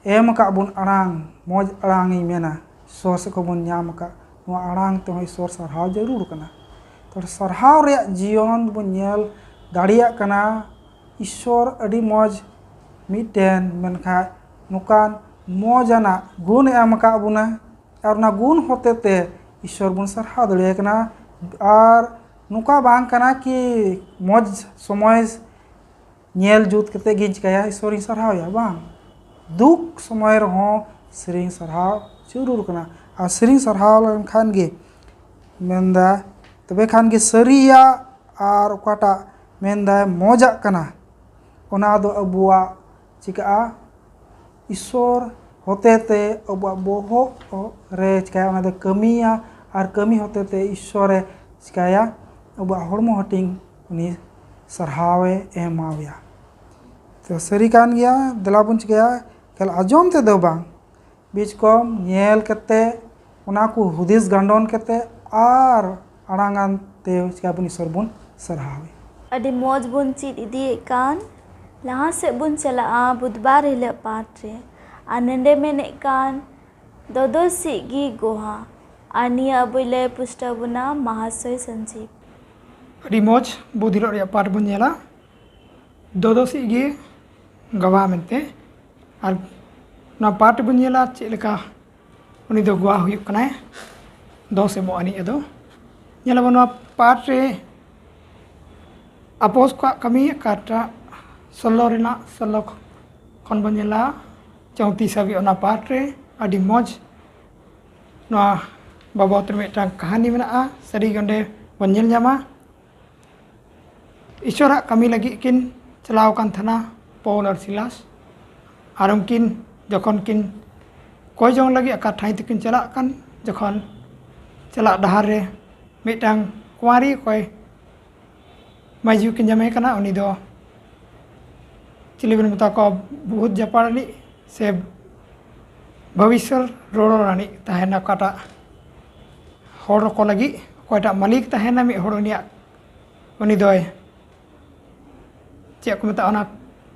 ᱮᱢ ᱟᱠᱟᱫ ᱵᱚᱱ ᱟᱲᱟᱝ, ᱢᱚᱡᱽ ᱟᱲᱟᱝ ᱤᱧ ᱢᱮᱱᱟ, ᱤᱥᱥᱚᱨ ᱥᱮᱫ ᱠᱷᱚᱱ ᱵᱚᱱ ᱧᱟᱢ ᱟᱠᱟᱫ, ᱱᱚᱣᱟ ᱟᱲᱟᱝ ᱛᱮᱦᱚᱸ ᱤᱥᱥᱚᱨ ᱥᱟᱨᱦᱟᱣ ᱡᱟᱹᱨᱩᱲ ᱠᱟᱱᱟ᱾ ᱛᱚ ᱥᱟᱨᱦᱟᱣ ᱨᱮᱭᱟᱜ ᱡᱤᱭᱚᱱ ᱵᱚᱱ ᱧᱮᱞ ᱫᱟᱲᱮᱭᱟᱜ ᱠᱟᱱᱟ᱾ ᱤᱥᱥᱚᱨ ᱟᱹᱰᱤ ᱢᱚᱡᱽ ᱢᱤᱫᱴᱮᱱ ᱢᱮᱱᱠᱷᱟᱡ ᱱᱚᱝᱠᱟᱱ ᱢᱚᱡᱽ ᱟᱱᱟᱜ ᱜᱩᱱ ᱮ ᱮᱢ ᱟᱠᱟᱫ ᱵᱚᱱᱟ, ᱟᱨ ᱚᱱᱟ ᱜᱩᱱ ᱦᱚᱛᱮ ᱛᱮ ᱤᱥᱥᱚᱨ ᱵᱚᱱ ᱥᱟᱨᱦᱟᱣ ᱫᱟᱲᱮᱭᱟᱭ ᱠᱟᱱᱟ᱾ ᱟᱨ ᱱᱚᱝᱠᱟ ᱵᱟᱝ ᱠᱟᱱᱟ ᱠᱤ ᱢᱚᱡᱽ ᱥᱚᱢᱚᱭ ᱧᱮᱞ ᱡᱩᱛ ᱠᱟᱛᱮ ᱜᱤᱧ ᱪᱤᱠᱟᱹᱭᱟ ᱤᱥᱥᱚᱨᱤᱧ ᱥᱟᱨᱦᱟᱣᱭᱟ, ᱵᱟᱝ, ᱫᱩᱠ ᱥᱚᱢᱚᱭ ᱨᱮᱦᱚᱸ ᱥᱮᱨᱮᱧ ᱥᱟᱨᱦᱟᱣ ᱡᱟᱹᱨᱩᱲ ᱠᱟᱱᱟ᱾ ᱟᱨ ᱥᱮᱨᱮᱧ ᱥᱟᱨᱦᱟᱣ ᱞᱮᱱᱠᱷᱟᱱ ᱜᱮ ᱢᱮᱱᱫᱟ ᱛᱚᱵᱮ ᱠᱷᱟᱱ ᱜᱮ ᱥᱟᱹᱨᱤᱭᱟᱜ ᱟᱨ ᱚᱠᱟᱴᱟᱜ ᱢᱮᱱᱫᱟᱭ ᱢᱚᱡᱟᱜ ᱠᱟᱱᱟ, ᱚᱱᱟ ᱫᱚ ᱟᱵᱚᱣᱟᱜ ᱪᱤᱠᱟᱹᱜᱼᱟ? ᱤᱥᱥᱚᱨ ᱦᱚᱛᱮᱛᱮ ᱟᱵᱚᱣᱟᱜ ᱵᱚᱦᱚᱜ ᱨᱮ ᱪᱤᱠᱟᱹᱭᱟ? ᱚᱱᱟ ᱫᱚ ᱠᱟᱹᱢᱤᱭᱟ, ᱟᱨ ᱠᱟᱹᱢᱤ ᱦᱚᱛᱮᱛᱮ ᱤᱥᱥᱚᱨᱮ ᱪᱤᱠᱟᱹᱭᱟ? ᱟᱵᱚᱣᱟᱜ ᱦᱚᱲᱢᱚ ᱦᱟᱹᱴᱤᱧ ᱩᱱᱤ ᱥᱟᱨᱦᱟᱣᱮ ᱮᱢᱟᱣᱟᱭᱟ᱾ ᱛᱚ ᱥᱟᱹᱨᱤ ᱠᱟᱱ ᱜᱮᱭᱟ, ᱫᱮᱞᱟ ᱵᱚᱱ ᱪᱤᱠᱟᱹᱭᱟ? ᱠᱷᱟᱹᱞᱤ ᱟᱸᱡᱚᱢ ᱛᱮᱫᱚ ᱵᱟᱝ, ᱵᱤᱪᱠᱚᱢ ᱧᱮᱞ ᱠᱟᱛᱮ, ᱚᱱᱟ ᱠᱚ ᱦᱩᱫᱤᱥ ᱜᱟᱱᱰᱚᱱ ᱠᱟᱛᱮ, ᱟᱨ ᱟᱲᱟᱝᱟᱱ ᱛᱮ ᱪᱤᱠᱟᱹ ᱵᱚᱱ ᱤᱥᱥᱚᱨ ᱵᱚᱱ ᱥᱟᱨᱦᱟᱣᱮ᱾ ᱟᱹᱰᱤ ᱢᱚᱡᱽ ᱵᱚᱱ ᱪᱮᱫ ᱤᱫᱤᱭᱮᱫ ᱠᱟᱱ᱾ ᱞᱟᱦᱟ ᱥᱮᱫ ᱵᱚᱱ ᱪᱟᱞᱟᱜᱼᱟ ᱵᱩᱫᱷᱵᱟᱨ ᱦᱤᱞᱳᱜ ᱯᱟᱴ ᱨᱮ᱾ ᱟᱨ ᱱᱚᱰᱮ ᱢᱮᱱᱮᱫ ᱠᱟᱱ ᱫᱚᱫᱚ ᱥᱤᱜ ᱜᱮ ᱜᱚᱦᱟ᱾ ᱟᱨ ᱱᱤᱭᱟᱹ ᱟᱵᱚᱭ ᱞᱟᱹᱭ ᱯᱩᱥᱴᱟᱹᱣ ᱵᱚᱱᱟ ᱢᱟᱦᱟᱥᱚᱭ ᱥᱚᱧᱡᱤᱵ᱾ ᱟᱹᱰᱤ ᱢᱚᱡᱽ ᱵᱩᱫᱷᱤ ᱨᱚᱜ ᱨᱮᱭᱟᱜ ᱯᱟᱴ ᱵᱚᱱ ᱧᱮᱞᱟ, ᱫᱚᱫᱚ ᱥᱤᱜ ᱜᱮ ᱜᱟᱵᱟ ᱢᱮᱱᱛᱮ᱾ ᱟᱨ ᱱᱚᱣᱟ ᱯᱟᱴ ᱵᱚᱱ ᱧᱮᱞᱟ ᱪᱮᱫ ᱞᱮᱠᱟ ᱩᱱᱤ ᱫᱚ ᱜᱚᱣᱟ ᱦᱩᱭᱩᱜ ᱠᱟᱱᱟᱭ, ᱫᱚᱥ ᱮᱢᱚᱜ ᱟᱹᱱᱤᱡ᱾ ᱟᱫᱚ ᱧᱮᱞᱟᱵᱚᱱ ᱱᱚᱣᱟ ᱯᱟᱴ ᱨᱮ ᱟᱯᱚᱥ ᱠᱚᱣᱟᱜ ᱠᱟᱹᱢᱤ ᱚᱠᱟᱴᱟᱜ ᱥᱳᱞᱞᱳ ᱨᱮᱱᱟᱜ ᱥᱳᱞᱞᱳ ᱠᱷᱚᱱ ᱵᱚᱱ ᱧᱮᱞᱟ ᱪᱳᱭᱛᱨᱤᱥ ᱦᱟᱹᱵᱤᱡ, ᱚᱱᱟ ᱯᱟᱴ ᱨᱮ ᱟᱹᱰᱤ ᱢᱚᱡᱽ ᱱᱚᱣᱟ ᱵᱟᱵᱚᱫ ᱨᱮ ᱢᱤᱫᱴᱟᱝ ᱠᱟᱹᱦᱱᱤ ᱢᱮᱱᱟᱜᱼᱟ᱾ ᱥᱟᱹᱨᱤ ᱜᱮ ᱚᱸᱰᱮ ᱵᱚᱱ ᱧᱮᱞ ᱧᱟᱢᱟ᱾ ᱤᱥᱚᱨᱟᱜ ᱠᱟᱹᱢᱤ ᱞᱟᱹᱜᱤᱫ ᱠᱤᱱ ᱪᱟᱞᱟᱣ ᱟᱠᱟᱱ ᱛᱟᱦᱮᱱᱟ ᱯᱚᱣᱞ ᱟᱨ ᱥᱤᱞᱟᱥ᱾ ᱟᱨ ᱩᱱᱠᱤᱱ ᱡᱚᱠᱷᱚᱱ ᱠᱤᱱ ᱠᱚᱭ ᱡᱚᱝ ᱞᱟᱹᱜᱤᱫ ᱚᱠᱟ ᱴᱷᱟᱹᱭ ᱛᱮᱠᱤᱱ ᱪᱟᱞᱟᱜ ᱠᱟᱱ, ᱡᱚᱠᱷᱚᱱ ᱪᱟᱞᱟᱜ ᱰᱟᱦᱟᱨ ᱨᱮ ᱢᱤᱫᱴᱟᱝ ᱠᱩᱸᱣᱟᱨᱤ ᱚᱠᱚᱭ ᱢᱟᱹᱭᱡᱩ ᱠᱤᱱ ᱡᱟᱢᱟᱭ ᱠᱟᱱᱟ, ᱩᱱᱤ ᱫᱚ ᱪᱤᱞᱤ ᱵᱚᱱ ᱢᱮᱛᱟ ᱠᱚᱣᱟ, ᱵᱷᱩᱛ ᱡᱟᱯᱟᱲ ᱨᱤᱱᱤᱡ ᱥᱮ ᱵᱷᱚᱵᱤᱥᱥᱚᱛ ᱨᱚᱲ ᱨᱤᱱᱤᱡ ᱛᱟᱦᱮᱱᱟ᱾ ᱚᱠᱟᱴᱟᱜ ᱦᱚᱲ ᱠᱚ ᱞᱟᱹᱜᱤᱫ ᱚᱠᱚᱭᱴᱟᱜ ᱢᱟᱹᱞᱤᱠ ᱛᱟᱦᱮᱱᱟ ᱢᱤᱫ ᱦᱚᱲ, ᱩᱱᱤᱭᱟᱜ, ᱩᱱᱤ ᱫᱚᱭ ᱪᱮᱫ ᱠᱚ ᱢᱮᱛᱟᱜᱼᱟ, ᱚᱱᱟ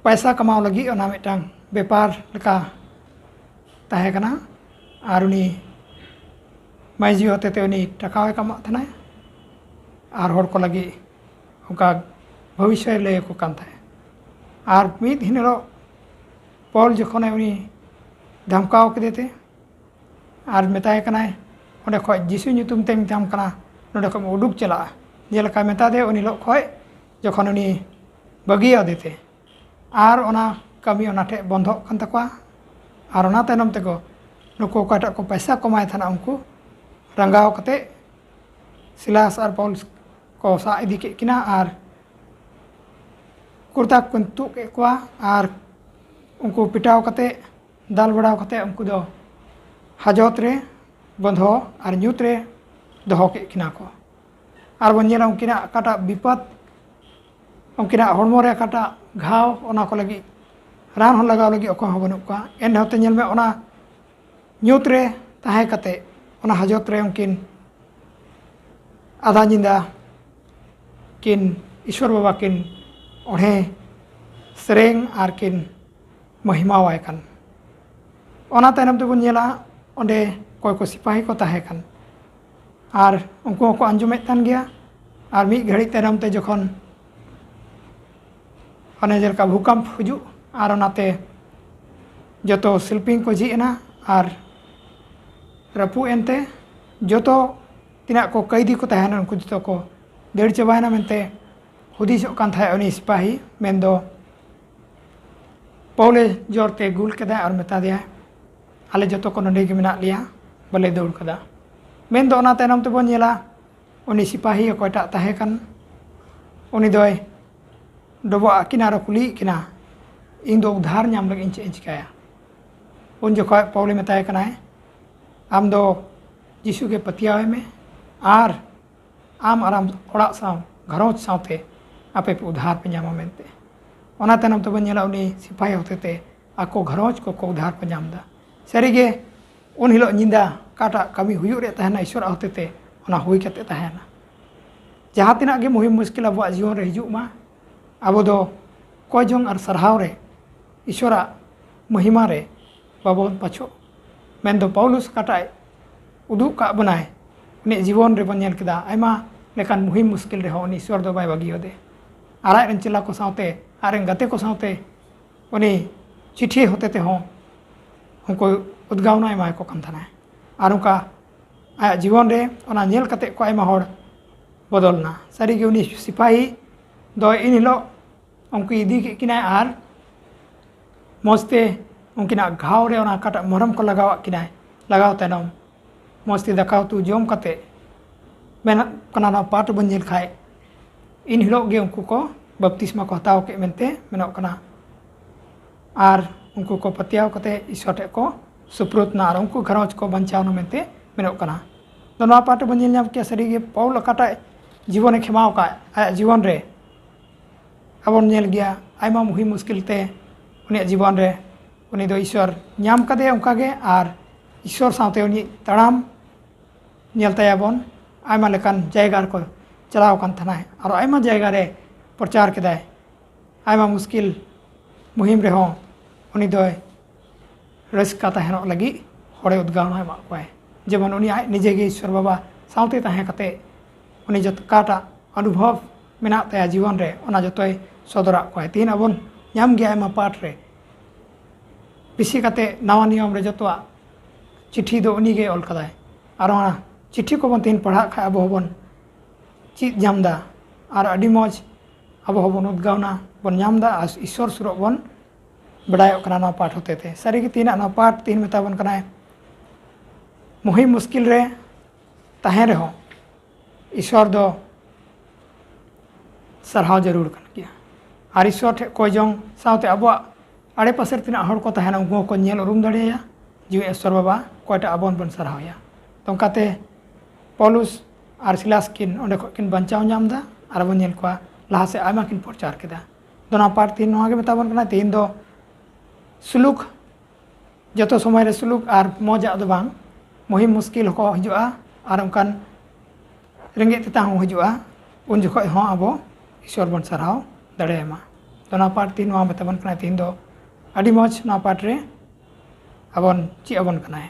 ᱯᱟᱭᱥᱟ ᱠᱟᱢᱟᱣ ᱞᱟᱹᱜᱤᱫ ᱚᱱᱟ ᱢᱤᱫᱴᱟᱝ ᱵᱮᱯᱟᱨ ᱞᱮᱠᱟ ᱛᱟᱦᱮᱸ ᱠᱟᱱᱟ᱾ ᱟᱨ ᱩᱱᱤ ᱢᱟᱹᱭᱡᱩ ᱦᱚᱛᱮᱛᱮ ᱩᱱᱤ ᱴᱟᱠᱟᱭ ᱠᱟᱢᱟᱜ ᱛᱟᱦᱮᱱᱟᱭ ᱟᱨ ᱦᱚᱲ ᱠᱚ ᱞᱟᱹᱜᱤᱫ ᱚᱱᱠᱟ ᱵᱷᱚᱵᱤᱥᱥᱚᱭ ᱞᱟᱹᱭ ᱟᱠᱚ ᱠᱟᱱ ᱛᱟᱦᱮᱸᱫ᱾ ᱟᱨ ᱢᱤᱫ ᱦᱤᱞᱳᱜ ᱯᱚᱞ ᱡᱚᱠᱷᱚᱱᱮ ᱩᱱᱤ ᱫᱷᱟᱢᱠᱟᱣ ᱠᱮᱫᱮ ᱛᱮ ᱟᱨ ᱢᱮᱛᱟᱭ ᱠᱟᱱᱟᱭ, ᱚᱸᱰᱮ ᱠᱷᱚᱡ ᱡᱤᱥᱩ ᱧᱩᱛᱩᱢ ᱛᱮ ᱢᱮᱛᱟᱢ ᱠᱟᱱᱟ, ᱱᱚᱸᱰᱮ ᱠᱷᱚᱡ ᱮᱢ ᱩᱰᱩᱠ ᱪᱟᱞᱟᱜᱼᱟ᱾ ᱡᱮᱞᱮᱠᱟ ᱢᱮᱛᱟ ᱫᱮ ᱩᱱ ᱦᱤᱞᱳᱜ ᱠᱷᱚᱡ ᱡᱚᱠᱷᱚᱱ ᱩᱱᱤ ᱵᱟᱹᱜᱤ ᱟᱫᱮ ᱛᱮ, ᱟᱨ ᱚᱱᱟ ᱠᱟᱹᱢᱤ ᱚᱱᱟ ᱴᱷᱮᱡ ᱵᱚᱱᱫᱷᱚᱜ ᱠᱟᱱ ᱛᱟᱠᱚᱣᱟ᱾ ᱟᱨ ᱚᱱᱟ ᱛᱟᱭᱱᱚᱢ ᱛᱮᱠᱚ ᱱᱩᱠᱩ ᱚᱠᱚᱭᱴᱟᱜ ᱠᱚ ᱯᱚᱭᱥᱟ ᱠᱚ ᱮᱢᱟᱭ ᱛᱟᱦᱮᱱᱟ, ᱩᱱᱠᱩ ᱨᱟᱸᱜᱟᱣ ᱠᱟᱛᱮ ᱥᱤᱞᱟᱥ ᱟᱨ ᱯᱚᱞ ᱠᱚ ᱥᱟᱵ ᱤᱫᱤ ᱠᱮᱫ ᱠᱤᱱᱟ ᱟᱨ ᱠᱩᱨᱛᱟ ᱠᱚᱠᱤᱱ ᱛᱩᱫ ᱠᱮᱫ ᱠᱚᱣᱟ ᱟᱨ ᱩᱱᱠᱩ ᱯᱤᱴᱟᱣ ᱠᱟᱛᱮ, ᱫᱟᱞ ᱵᱟᱲᱟᱣ ᱠᱟᱛᱮ ᱩᱱᱠᱩ ᱫᱚ ᱦᱟᱡᱚᱛ ᱨᱮ ᱵᱚᱸᱫᱷᱚ ᱟᱨ ᱧᱩᱛ ᱨᱮ ᱫᱚᱦᱚ ᱠᱮᱫ ᱠᱤᱱᱟ ᱠᱚ᱾ ᱟᱨ ᱵᱚᱱ ᱧᱮᱞᱟ ᱩᱱᱠᱤᱱᱟᱜ ᱚᱠᱟᱴᱟᱜ ᱵᱤᱯᱚᱫ, ᱩᱱᱠᱤᱱᱟᱜ ᱦᱚᱲᱢᱚ ᱨᱮ ᱚᱠᱟᱴᱟᱜ ᱜᱷᱟᱣ, ᱚᱱᱟ ᱠᱚ ᱞᱟᱹᱜᱤᱫ ᱨᱟᱱ ᱦᱚᱸ ᱞᱟᱜᱟᱣ ᱞᱟᱹᱜᱤᱫ ᱚᱠᱚᱭ ᱦᱚᱸ ᱵᱟᱹᱱᱩᱜ ᱠᱚᱣᱟ᱾ ᱮᱱ ᱨᱮᱦᱚᱸ ᱛᱮ ᱧᱮᱞ ᱢᱮ, ᱚᱱᱟ ᱧᱩᱛ ᱨᱮ ᱛᱟᱦᱮᱸ ᱠᱟᱛᱮ ᱚᱱᱟ ᱦᱟᱡᱚᱛ ᱨᱮ ᱩᱱᱠᱤᱱ ᱟᱫᱷᱟ ᱧᱤᱫᱟᱹ ᱠᱤᱱ ᱤᱥᱣᱚᱨ ᱵᱟᱵᱟ ᱠᱤᱱ ᱚᱬᱦᱮ ᱥᱮᱨᱮᱧ ᱟᱨ ᱠᱤᱱ ᱢᱚᱦᱤᱢᱟᱣᱟᱭ ᱠᱟᱱ᱾ ᱚᱱᱟ ᱛᱟᱭᱱᱚᱢ ᱛᱮᱵᱚᱱ ᱧᱮᱞᱟ ᱚᱸᱰᱮ ᱚᱠᱚᱭ ᱠᱚ ᱥᱤᱯᱟᱦᱤ ᱠᱚ ᱛᱟᱦᱮᱸ ᱠᱟᱱ, ᱟᱨ ᱩᱱᱠᱩ ᱦᱚᱸᱠᱚ ᱟᱸᱡᱚᱢᱮᱫ ᱠᱟᱱ ᱜᱮᱭᱟ᱾ ᱟᱨ ᱢᱤᱫ ᱜᱷᱟᱹᱲᱤᱡ ᱛᱟᱭᱱᱚᱢ ᱛᱮ ᱡᱚᱠᱷᱚᱱ ᱚᱱᱮ ᱡᱮᱞᱮᱠᱟ ᱵᱷᱩᱠᱟᱢᱯ ᱦᱤᱡᱩᱜ ᱟᱨ ᱚᱱᱟᱛᱮ ᱡᱚᱛᱚ ᱥᱤᱞᱯᱤᱧ ᱠᱚ ᱡᱷᱤᱡ ᱮᱱᱟ ᱟᱨ ᱨᱟᱹᱯᱩᱫ ᱮᱱᱛᱮ ᱡᱚᱛᱚ ᱛᱤᱱᱟᱹᱜ ᱠᱚ ᱠᱟᱹᱭᱫᱤ ᱠᱚ ᱛᱟᱦᱮᱱᱟ ᱩᱱᱠᱩ ᱡᱚᱛᱚ ᱠᱚ ᱫᱟᱹᱲ ᱪᱟᱵᱟᱭᱮᱱᱟ ᱢᱮᱱᱛᱮ ᱦᱩᱫᱤᱥᱚᱜ ᱠᱟᱱ ᱛᱟᱦᱮᱸᱫ ᱩᱱᱤ ᱥᱤᱯᱟᱦᱤ, ᱢᱮᱱᱫᱚ ᱯᱟᱣᱞᱮ ᱡᱳᱨ ᱛᱮ ᱜᱩᱞ ᱠᱮᱫᱟᱭ ᱟᱨ ᱢᱮᱛᱟ ᱫᱮᱭᱟᱭ, "ᱟᱞᱮ ᱡᱚᱛᱚ ᱠᱚ ᱱᱚᱸᱰᱮ ᱜᱮ ᱢᱮᱱᱟᱜ ᱞᱮᱭᱟ, ᱵᱟᱞᱮ ᱫᱟᱹᱲ ᱠᱟᱫᱟ᱾" ᱢᱮᱱᱫᱚ ᱚᱱᱟ ᱛᱟᱭᱱᱚᱢ ᱛᱮᱵᱚᱱ ᱧᱮᱞᱟ ᱩᱱᱤ ᱥᱤᱯᱟᱦᱤ ᱚᱠᱚᱭᱴᱟᱜ ᱛᱟᱦᱮᱸ ᱠᱟᱱ, ᱩᱱᱤ ᱫᱚᱭ ᱰᱚᱵᱚᱜ ᱟᱹᱠᱤᱱ ᱟᱨ ᱠᱩᱞᱤᱭᱮᱫ ᱠᱤᱱᱟ, "ᱤᱧ ᱫᱚ ᱩᱫᱷᱟᱨ ᱧᱟᱢ ᱞᱟᱹᱜᱤᱫ ᱤᱧ ᱪᱮᱫ ᱤᱧ ᱪᱤᱠᱟᱹᱭᱟ?" ᱩᱱ ᱡᱚᱠᱷᱚᱱ ᱯᱟᱣᱞᱮ ᱢᱮᱛᱟᱭ ᱠᱟᱱᱟᱭ, "ᱟᱢ ᱫᱚ ᱡᱤᱥᱩ ᱜᱮ ᱯᱟᱹᱛᱭᱟᱹᱣ ᱢᱮ ᱟᱨ ᱟᱢ ᱟᱨ ᱟᱢ ᱚᱲᱟᱜ ᱥᱟᱶ ᱜᱷᱟᱨᱚᱸᱡᱽ ᱥᱟᱶᱛᱮ ᱟᱯᱮ ᱯᱮ ᱩᱫᱷᱟᱨ ᱯᱮ ᱧᱟᱢᱟ" ᱢᱮᱱᱛᱮ᱾ ᱚᱱᱟ ᱛᱟᱭᱱᱚᱢ ᱛᱮᱵᱚᱱ ᱧᱮᱞᱟ ᱩᱱᱤ ᱥᱤᱯᱟᱦᱤ ᱦᱚᱛᱮᱛᱮ ᱟᱠᱚ ᱜᱷᱟᱨᱚᱸᱡᱽ ᱠᱚᱠᱚ ᱩᱫᱷᱟᱨ ᱠᱚ ᱧᱟᱢ ᱮᱫᱟ᱾ ᱥᱟᱹᱨᱤᱜᱮ ᱩᱱ ᱦᱤᱞᱳᱜ ᱧᱤᱫᱟᱹ ᱚᱠᱟᱴᱟᱜ ᱠᱟᱹᱢᱤ ᱦᱩᱭᱩᱜ ᱨᱮᱭᱟᱜ ᱛᱟᱦᱮᱱᱟ ᱤᱥᱚᱨᱟᱜ ᱦᱚᱛᱮᱛᱮ, ᱚᱱᱟ ᱦᱩᱭ ᱠᱟᱛᱮ ᱛᱟᱦᱮᱱᱟ᱾ ᱡᱟᱦᱟᱸ ᱛᱤᱱᱟᱹᱜ ᱜᱮ ᱢᱩᱦᱤᱢ ᱢᱩᱥᱠᱤᱞ ᱟᱵᱚᱣᱟᱜ ᱡᱤᱭᱚᱱ ᱨᱮ ᱦᱤᱡᱩᱜ ᱢᱟ, ᱟᱵᱚ ᱫᱚ ᱠᱚᱭ ᱡᱚᱝ ᱟᱨ ᱥᱟᱨᱦᱟᱣ ᱨᱮ, ᱤᱥᱚᱨᱟᱜ ᱢᱚᱦᱤᱢᱟ ᱨᱮ ᱵᱟᱵᱚᱱ ᱯᱟᱹᱪᱷᱚᱜ᱾ ᱢᱮᱱᱫᱚ ᱯᱟᱣᱞᱩᱥ ᱚᱠᱟᱴᱟᱜ ᱩᱫᱩᱜ ᱠᱟᱜ ᱵᱚᱱᱟᱭ, ᱩᱱᱤᱭᱟᱜ ᱡᱤᱵᱚᱱ ᱨᱮᱵᱚᱱ ᱧᱮᱞ ᱠᱮᱫᱟ, ᱟᱭᱢᱟ ᱞᱮᱠᱟᱱ ᱢᱩᱦᱤᱢ ᱢᱩᱥᱠᱤᱞ ᱨᱮᱦᱚᱸ ᱩᱱᱤ ᱤᱥᱚᱨ ᱫᱚ ᱵᱟᱭ ᱵᱟᱹᱜᱤᱭᱟᱫᱮ᱾ ᱟᱨ ᱟᱡ ᱨᱮᱱ ᱪᱮᱞᱟ ᱠᱚ ᱥᱟᱶᱛᱮ, ᱟᱡ ᱨᱮᱱ ᱜᱟᱛᱮ ᱠᱚ ᱥᱟᱶᱛᱮ ᱩᱱᱤ ᱪᱤᱴᱷᱤ ᱦᱚᱛᱮ ᱛᱮᱦᱚᱸ ᱩᱱᱠᱩ ᱩᱫᱽᱜᱟᱣᱱᱟ ᱮᱢᱟᱭ ᱠᱚ ᱠᱟᱱ ᱛᱟᱦᱮᱱᱟ᱾ ᱟᱨ ᱚᱱᱠᱟ ᱟᱭᱟᱜ ᱡᱤᱵᱚᱱ ᱨᱮ ᱚᱱᱟ ᱧᱮᱞ ᱠᱟᱛᱮ ᱠᱚ ᱟᱭᱢᱟ ᱦᱚᱲ ᱵᱚᱫᱚᱞ ᱮᱱᱟ᱾ ᱥᱟᱹᱨᱤᱜᱮ ᱩᱱᱤ ᱥᱤᱯᱟᱦᱤ ᱫᱚ ᱮᱱ ᱦᱤᱞᱳᱜ ᱩᱱᱠᱩ ᱤᱫᱤ ᱠᱮᱫ ᱠᱤᱱᱟᱭ ᱟᱨ ᱢᱚᱡᱽ ᱛᱮ ᱩᱱᱠᱤᱱᱟᱜ ᱜᱷᱟᱣ ᱨᱮ ᱚᱱᱟ ᱚᱠᱟᱴᱟᱜ ᱢᱚᱨᱦᱚᱢ ᱠᱚ ᱞᱟᱜᱟᱣᱟᱜ ᱠᱤᱱᱟᱭ, ᱞᱟᱜᱟᱣ ᱛᱟᱭᱱᱚᱢ ᱢᱚᱡᱽ ᱛᱮ ᱫᱟᱠᱟ ᱩᱛᱩ ᱡᱚᱢ ᱠᱟᱛᱮ, ᱢᱮᱱᱟᱜ ᱠᱟᱱᱟ ᱱᱚᱣᱟ ᱯᱟᱴ ᱵᱚᱱ ᱧᱮᱞ ᱠᱷᱟᱡ, ᱮᱱ ᱦᱤᱞᱳᱜ ᱜᱮ ᱩᱱᱠᱩ ᱠᱚ ᱵᱟᱯᱛᱤᱥᱢᱟ ᱠᱚ ᱦᱟᱛᱟᱣ ᱠᱮᱫ ᱢᱮᱱᱛᱮ ᱢᱮᱱᱚᱜ ᱠᱟᱱᱟ᱾ ᱟᱨ ᱩᱱᱠᱩ ᱠᱚ ᱯᱟᱹᱛᱭᱟᱹᱣ ᱠᱟᱛᱮ ᱤᱥᱚᱨ ᱴᱷᱮᱱ ᱠᱚ ᱥᱩᱯᱨᱩᱫ ᱮᱱᱟ ᱟᱨ ᱩᱱᱠᱩ ᱜᱷᱟᱨᱚᱸᱡᱽ ᱠᱚ ᱵᱟᱧᱪᱟᱣ ᱮᱱᱟ ᱢᱮᱱᱛᱮ ᱢᱮᱱᱚᱜ ᱠᱟᱱᱟ᱾ ᱫᱚ ᱱᱚᱣᱟ ᱯᱟᱦᱴᱟ ᱵᱚᱱ ᱧᱮᱞ ᱧᱟᱢ ᱠᱮᱭᱟ ᱥᱟᱹᱨᱤᱜᱮ ᱯᱟᱣᱩᱞ ᱚᱠᱟᱴᱟᱜ ᱡᱤᱵᱚᱱᱮ ᱠᱷᱮᱢᱟᱣ ᱟᱠᱟᱫ ᱟᱭᱟᱜ ᱡᱤᱵᱚᱱ ᱨᱮ, ᱟᱵᱚᱱ ᱧᱮᱞ ᱜᱮᱭᱟ ᱟᱭᱢᱟ ᱢᱩᱦᱤᱢ ᱢᱩᱥᱠᱤᱞ ᱛᱮ ᱩᱱᱤᱭᱟᱜ ᱡᱤᱵᱚᱱ ᱨᱮ ᱩᱱᱤ ᱫᱚ ᱤᱥᱚᱨ ᱧᱟᱢ ᱠᱟᱫᱮᱭᱟ ᱚᱱᱠᱟᱜᱮ, ᱟᱨ ᱤᱥᱚᱨ ᱥᱟᱶᱛᱮ ᱩᱱᱤ ᱛᱟᱲᱟᱢ ᱧᱮᱞ ᱛᱟᱭᱟᱵᱚᱱ ᱟᱭᱢᱟ ᱞᱮᱠᱟᱱ ᱡᱟᱭᱜᱟ ᱨᱮᱠᱚ ᱪᱟᱞᱟᱣ ᱟᱠᱟᱱ ᱛᱟᱦᱮᱱᱟᱭ, ᱟᱨ ᱟᱭᱢᱟ ᱡᱟᱭᱜᱟ ᱨᱮ ᱯᱨᱚᱪᱟᱨ ᱠᱮᱫᱟᱭ᱾ ᱟᱭᱢᱟ ᱢᱩᱥᱠᱤᱞ ᱢᱩᱦᱤᱢ ᱨᱮᱦᱚᱸ ᱩᱱᱤ ᱫᱚᱭ ᱨᱟᱹᱥᱠᱟᱹ ᱛᱟᱦᱮᱱᱚᱜ ᱞᱟᱹᱜᱤᱫ ᱦᱚᱲᱮ ᱩᱫᱽᱜᱟᱣ ᱮᱢᱟᱜ ᱠᱚᱣᱟᱭ᱾ ᱡᱮᱢᱚᱱ ᱩᱱᱤ ᱟᱡ ᱱᱤᱡᱮ ᱜᱮ ᱤᱥᱚᱨ ᱵᱟᱵᱟ ᱥᱟᱶᱛᱮ ᱛᱟᱦᱮᱸ ᱠᱟᱛᱮ ᱩᱱᱤ ᱡᱚᱛᱚ ᱚᱠᱟᱴᱟᱜ ᱚᱱᱩᱵᱷᱚᱵ ᱢᱮᱱᱟᱜ ᱛᱟᱭᱟ ᱡᱤᱵᱚᱱ ᱨᱮ, ᱚᱱᱟ ᱡᱚᱛᱚᱭ ᱥᱚᱫᱚᱨᱟᱜ ᱠᱚᱣᱟᱭ᱾ ᱛᱮᱦᱮᱧ ᱟᱵᱚᱱ ᱧᱟᱢ ᱜᱮᱭᱟ ᱟᱭᱢᱟ ᱯᱟᱴ ᱨᱮ, ᱵᱮᱥᱤ ᱠᱟᱛᱮ ᱱᱟᱣᱟ ᱱᱤᱭᱚᱢ ᱨᱮ ᱡᱚᱛᱚᱣᱟᱜ ᱪᱤᱴᱷᱤ ᱫᱚ ᱩᱱᱤ ᱜᱮ ᱚᱞ ᱠᱟᱫᱟᱭ᱾ ᱟᱨ ᱚᱱᱟ ᱪᱤᱴᱷᱤ ᱠᱚᱵᱚᱱ ᱛᱮᱦᱮᱧ ᱯᱟᱲᱦᱟᱜ ᱠᱷᱟᱡ ᱟᱵᱚ ᱦᱚᱸᱵᱚᱱ ᱪᱮᱫ ᱧᱟᱢ ᱮᱫᱟ, ᱟᱨ ᱟᱹᱰᱤ ᱢᱚᱡᱽ ᱟᱵᱚ ᱦᱚᱸᱵᱚᱱ ᱩᱫᱽᱜᱟᱣᱱᱟ, ᱵᱚᱱ ᱧᱟᱢ ᱮᱫᱟ ᱟᱨ ᱤᱥᱚᱨ ᱥᱩᱨᱚᱜ ᱵᱚᱱ ᱵᱟᱰᱟᱭᱚᱜ ᱠᱟᱱᱟ ᱱᱚᱣᱟ ᱯᱟᱴ ᱦᱚᱛᱮ ᱛᱮ᱾ ᱥᱟᱹᱨᱤ ᱜᱮ ᱛᱮᱦᱮᱧᱟᱜ ᱱᱚᱣᱟ ᱯᱟᱴ ᱛᱮᱦᱮᱧ ᱢᱮᱛᱟ ᱵᱚᱱ ᱠᱟᱱᱟᱭ ᱢᱩᱦᱤᱢ ᱢᱩᱥᱠᱤᱞ ᱨᱮ ᱛᱟᱦᱮᱸ ᱨᱮᱦᱚᱸ ᱤᱥᱚᱨ ᱫᱚ ᱥᱟᱨᱦᱟᱣ ᱡᱟᱹᱨᱩᱲ ᱠᱟᱱ ᱜᱮᱭᱟ᱾ ᱟᱨ ᱤᱥᱚᱨ ᱴᱷᱮᱱ ᱠᱚᱭ ᱡᱚᱝ ᱥᱟᱶᱛᱮ ᱟᱵᱚᱣᱟᱜ ᱟᱲᱮᱯᱟᱥᱮ ᱨᱮ ᱛᱤᱱᱟᱹᱜ ᱦᱚᱲ ᱠᱚ ᱛᱟᱦᱮᱱᱟ ᱩᱱᱠᱩ ᱦᱚᱸᱠᱚ ᱧᱮᱞ ᱩᱨᱩᱢ ᱫᱟᱲᱮᱭᱟᱭᱟ ᱡᱮ ᱤᱥᱚᱨ ᱵᱟᱵᱟ ᱚᱠᱚᱭᱴᱟᱜ ᱟᱵᱚᱱ ᱵᱚᱱ ᱥᱟᱨᱦᱟᱣᱮᱭᱟ᱾ ᱛᱚ ᱚᱱᱠᱟᱛᱮ ᱯᱚᱞᱩᱥ ᱟᱨ ᱥᱤᱞᱟᱥ ᱠᱤᱱ ᱚᱸᱰᱮ ᱠᱷᱚᱱ ᱠᱤᱱ ᱵᱟᱧᱪᱟᱣ ᱧᱟᱢ ᱮᱫᱟ ᱟᱨ ᱵᱚᱱ ᱧᱮᱞ ᱠᱚᱣᱟ ᱞᱟᱦᱟ ᱥᱮᱫ ᱟᱭᱢᱟ ᱠᱤᱱ ᱯᱨᱚᱪᱟᱨ ᱠᱮᱫᱟ᱾ ᱫᱚ ᱱᱚᱣᱟ ᱯᱟᱴ ᱛᱮᱦᱮᱧ ᱱᱚᱣᱟ ᱜᱮ ᱢᱮᱛᱟ ᱵᱚᱱ ᱠᱟᱱᱟ, ᱛᱮᱦᱮᱧ ᱫᱚ ᱥᱩᱞᱩᱠ, ᱡᱚᱛᱚ ᱥᱚᱢᱚᱭ ᱨᱮ ᱥᱩᱞᱩᱠ ᱟᱨ ᱢᱚᱡᱟᱜ ᱫᱚ ᱵᱟᱝ, ᱢᱩᱦᱤᱢ ᱢᱩᱥᱠᱤᱞ ᱦᱚᱸᱠᱚ ᱦᱤᱡᱩᱜᱼᱟ ᱟᱨ ᱚᱱᱠᱟᱱ ᱨᱮᱸᱜᱮᱡ ᱛᱮᱛᱟᱝ ᱦᱚᱸ ᱦᱤᱡᱩᱜᱼᱟ, ᱩᱱ ᱡᱚᱠᱷᱚᱡ ᱦᱚᱸ ᱟᱵᱚ ᱤᱥᱚᱨ ᱵᱚᱱ ᱥᱟᱨᱦᱟᱣ ᱫᱟᱲᱮᱭᱟᱭ ᱢᱟ᱾ ᱛᱚ ᱱᱚᱣᱟ ᱯᱟᱴ ᱛᱮᱦᱮᱧ ᱱᱚᱣᱟ ᱢᱮᱛᱟ ᱵᱚᱱ ᱠᱟᱱᱟ, ᱛᱮᱦᱮᱧ ᱫᱚ ᱟᱹᱰᱤ ᱢᱚᱡᱽ ᱱᱚᱣᱟ ᱯᱟᱴ ᱨᱮ ᱟᱵᱚᱱ ᱪᱮᱫ ᱟᱵᱚᱱ ᱠᱟᱱᱟᱭ᱾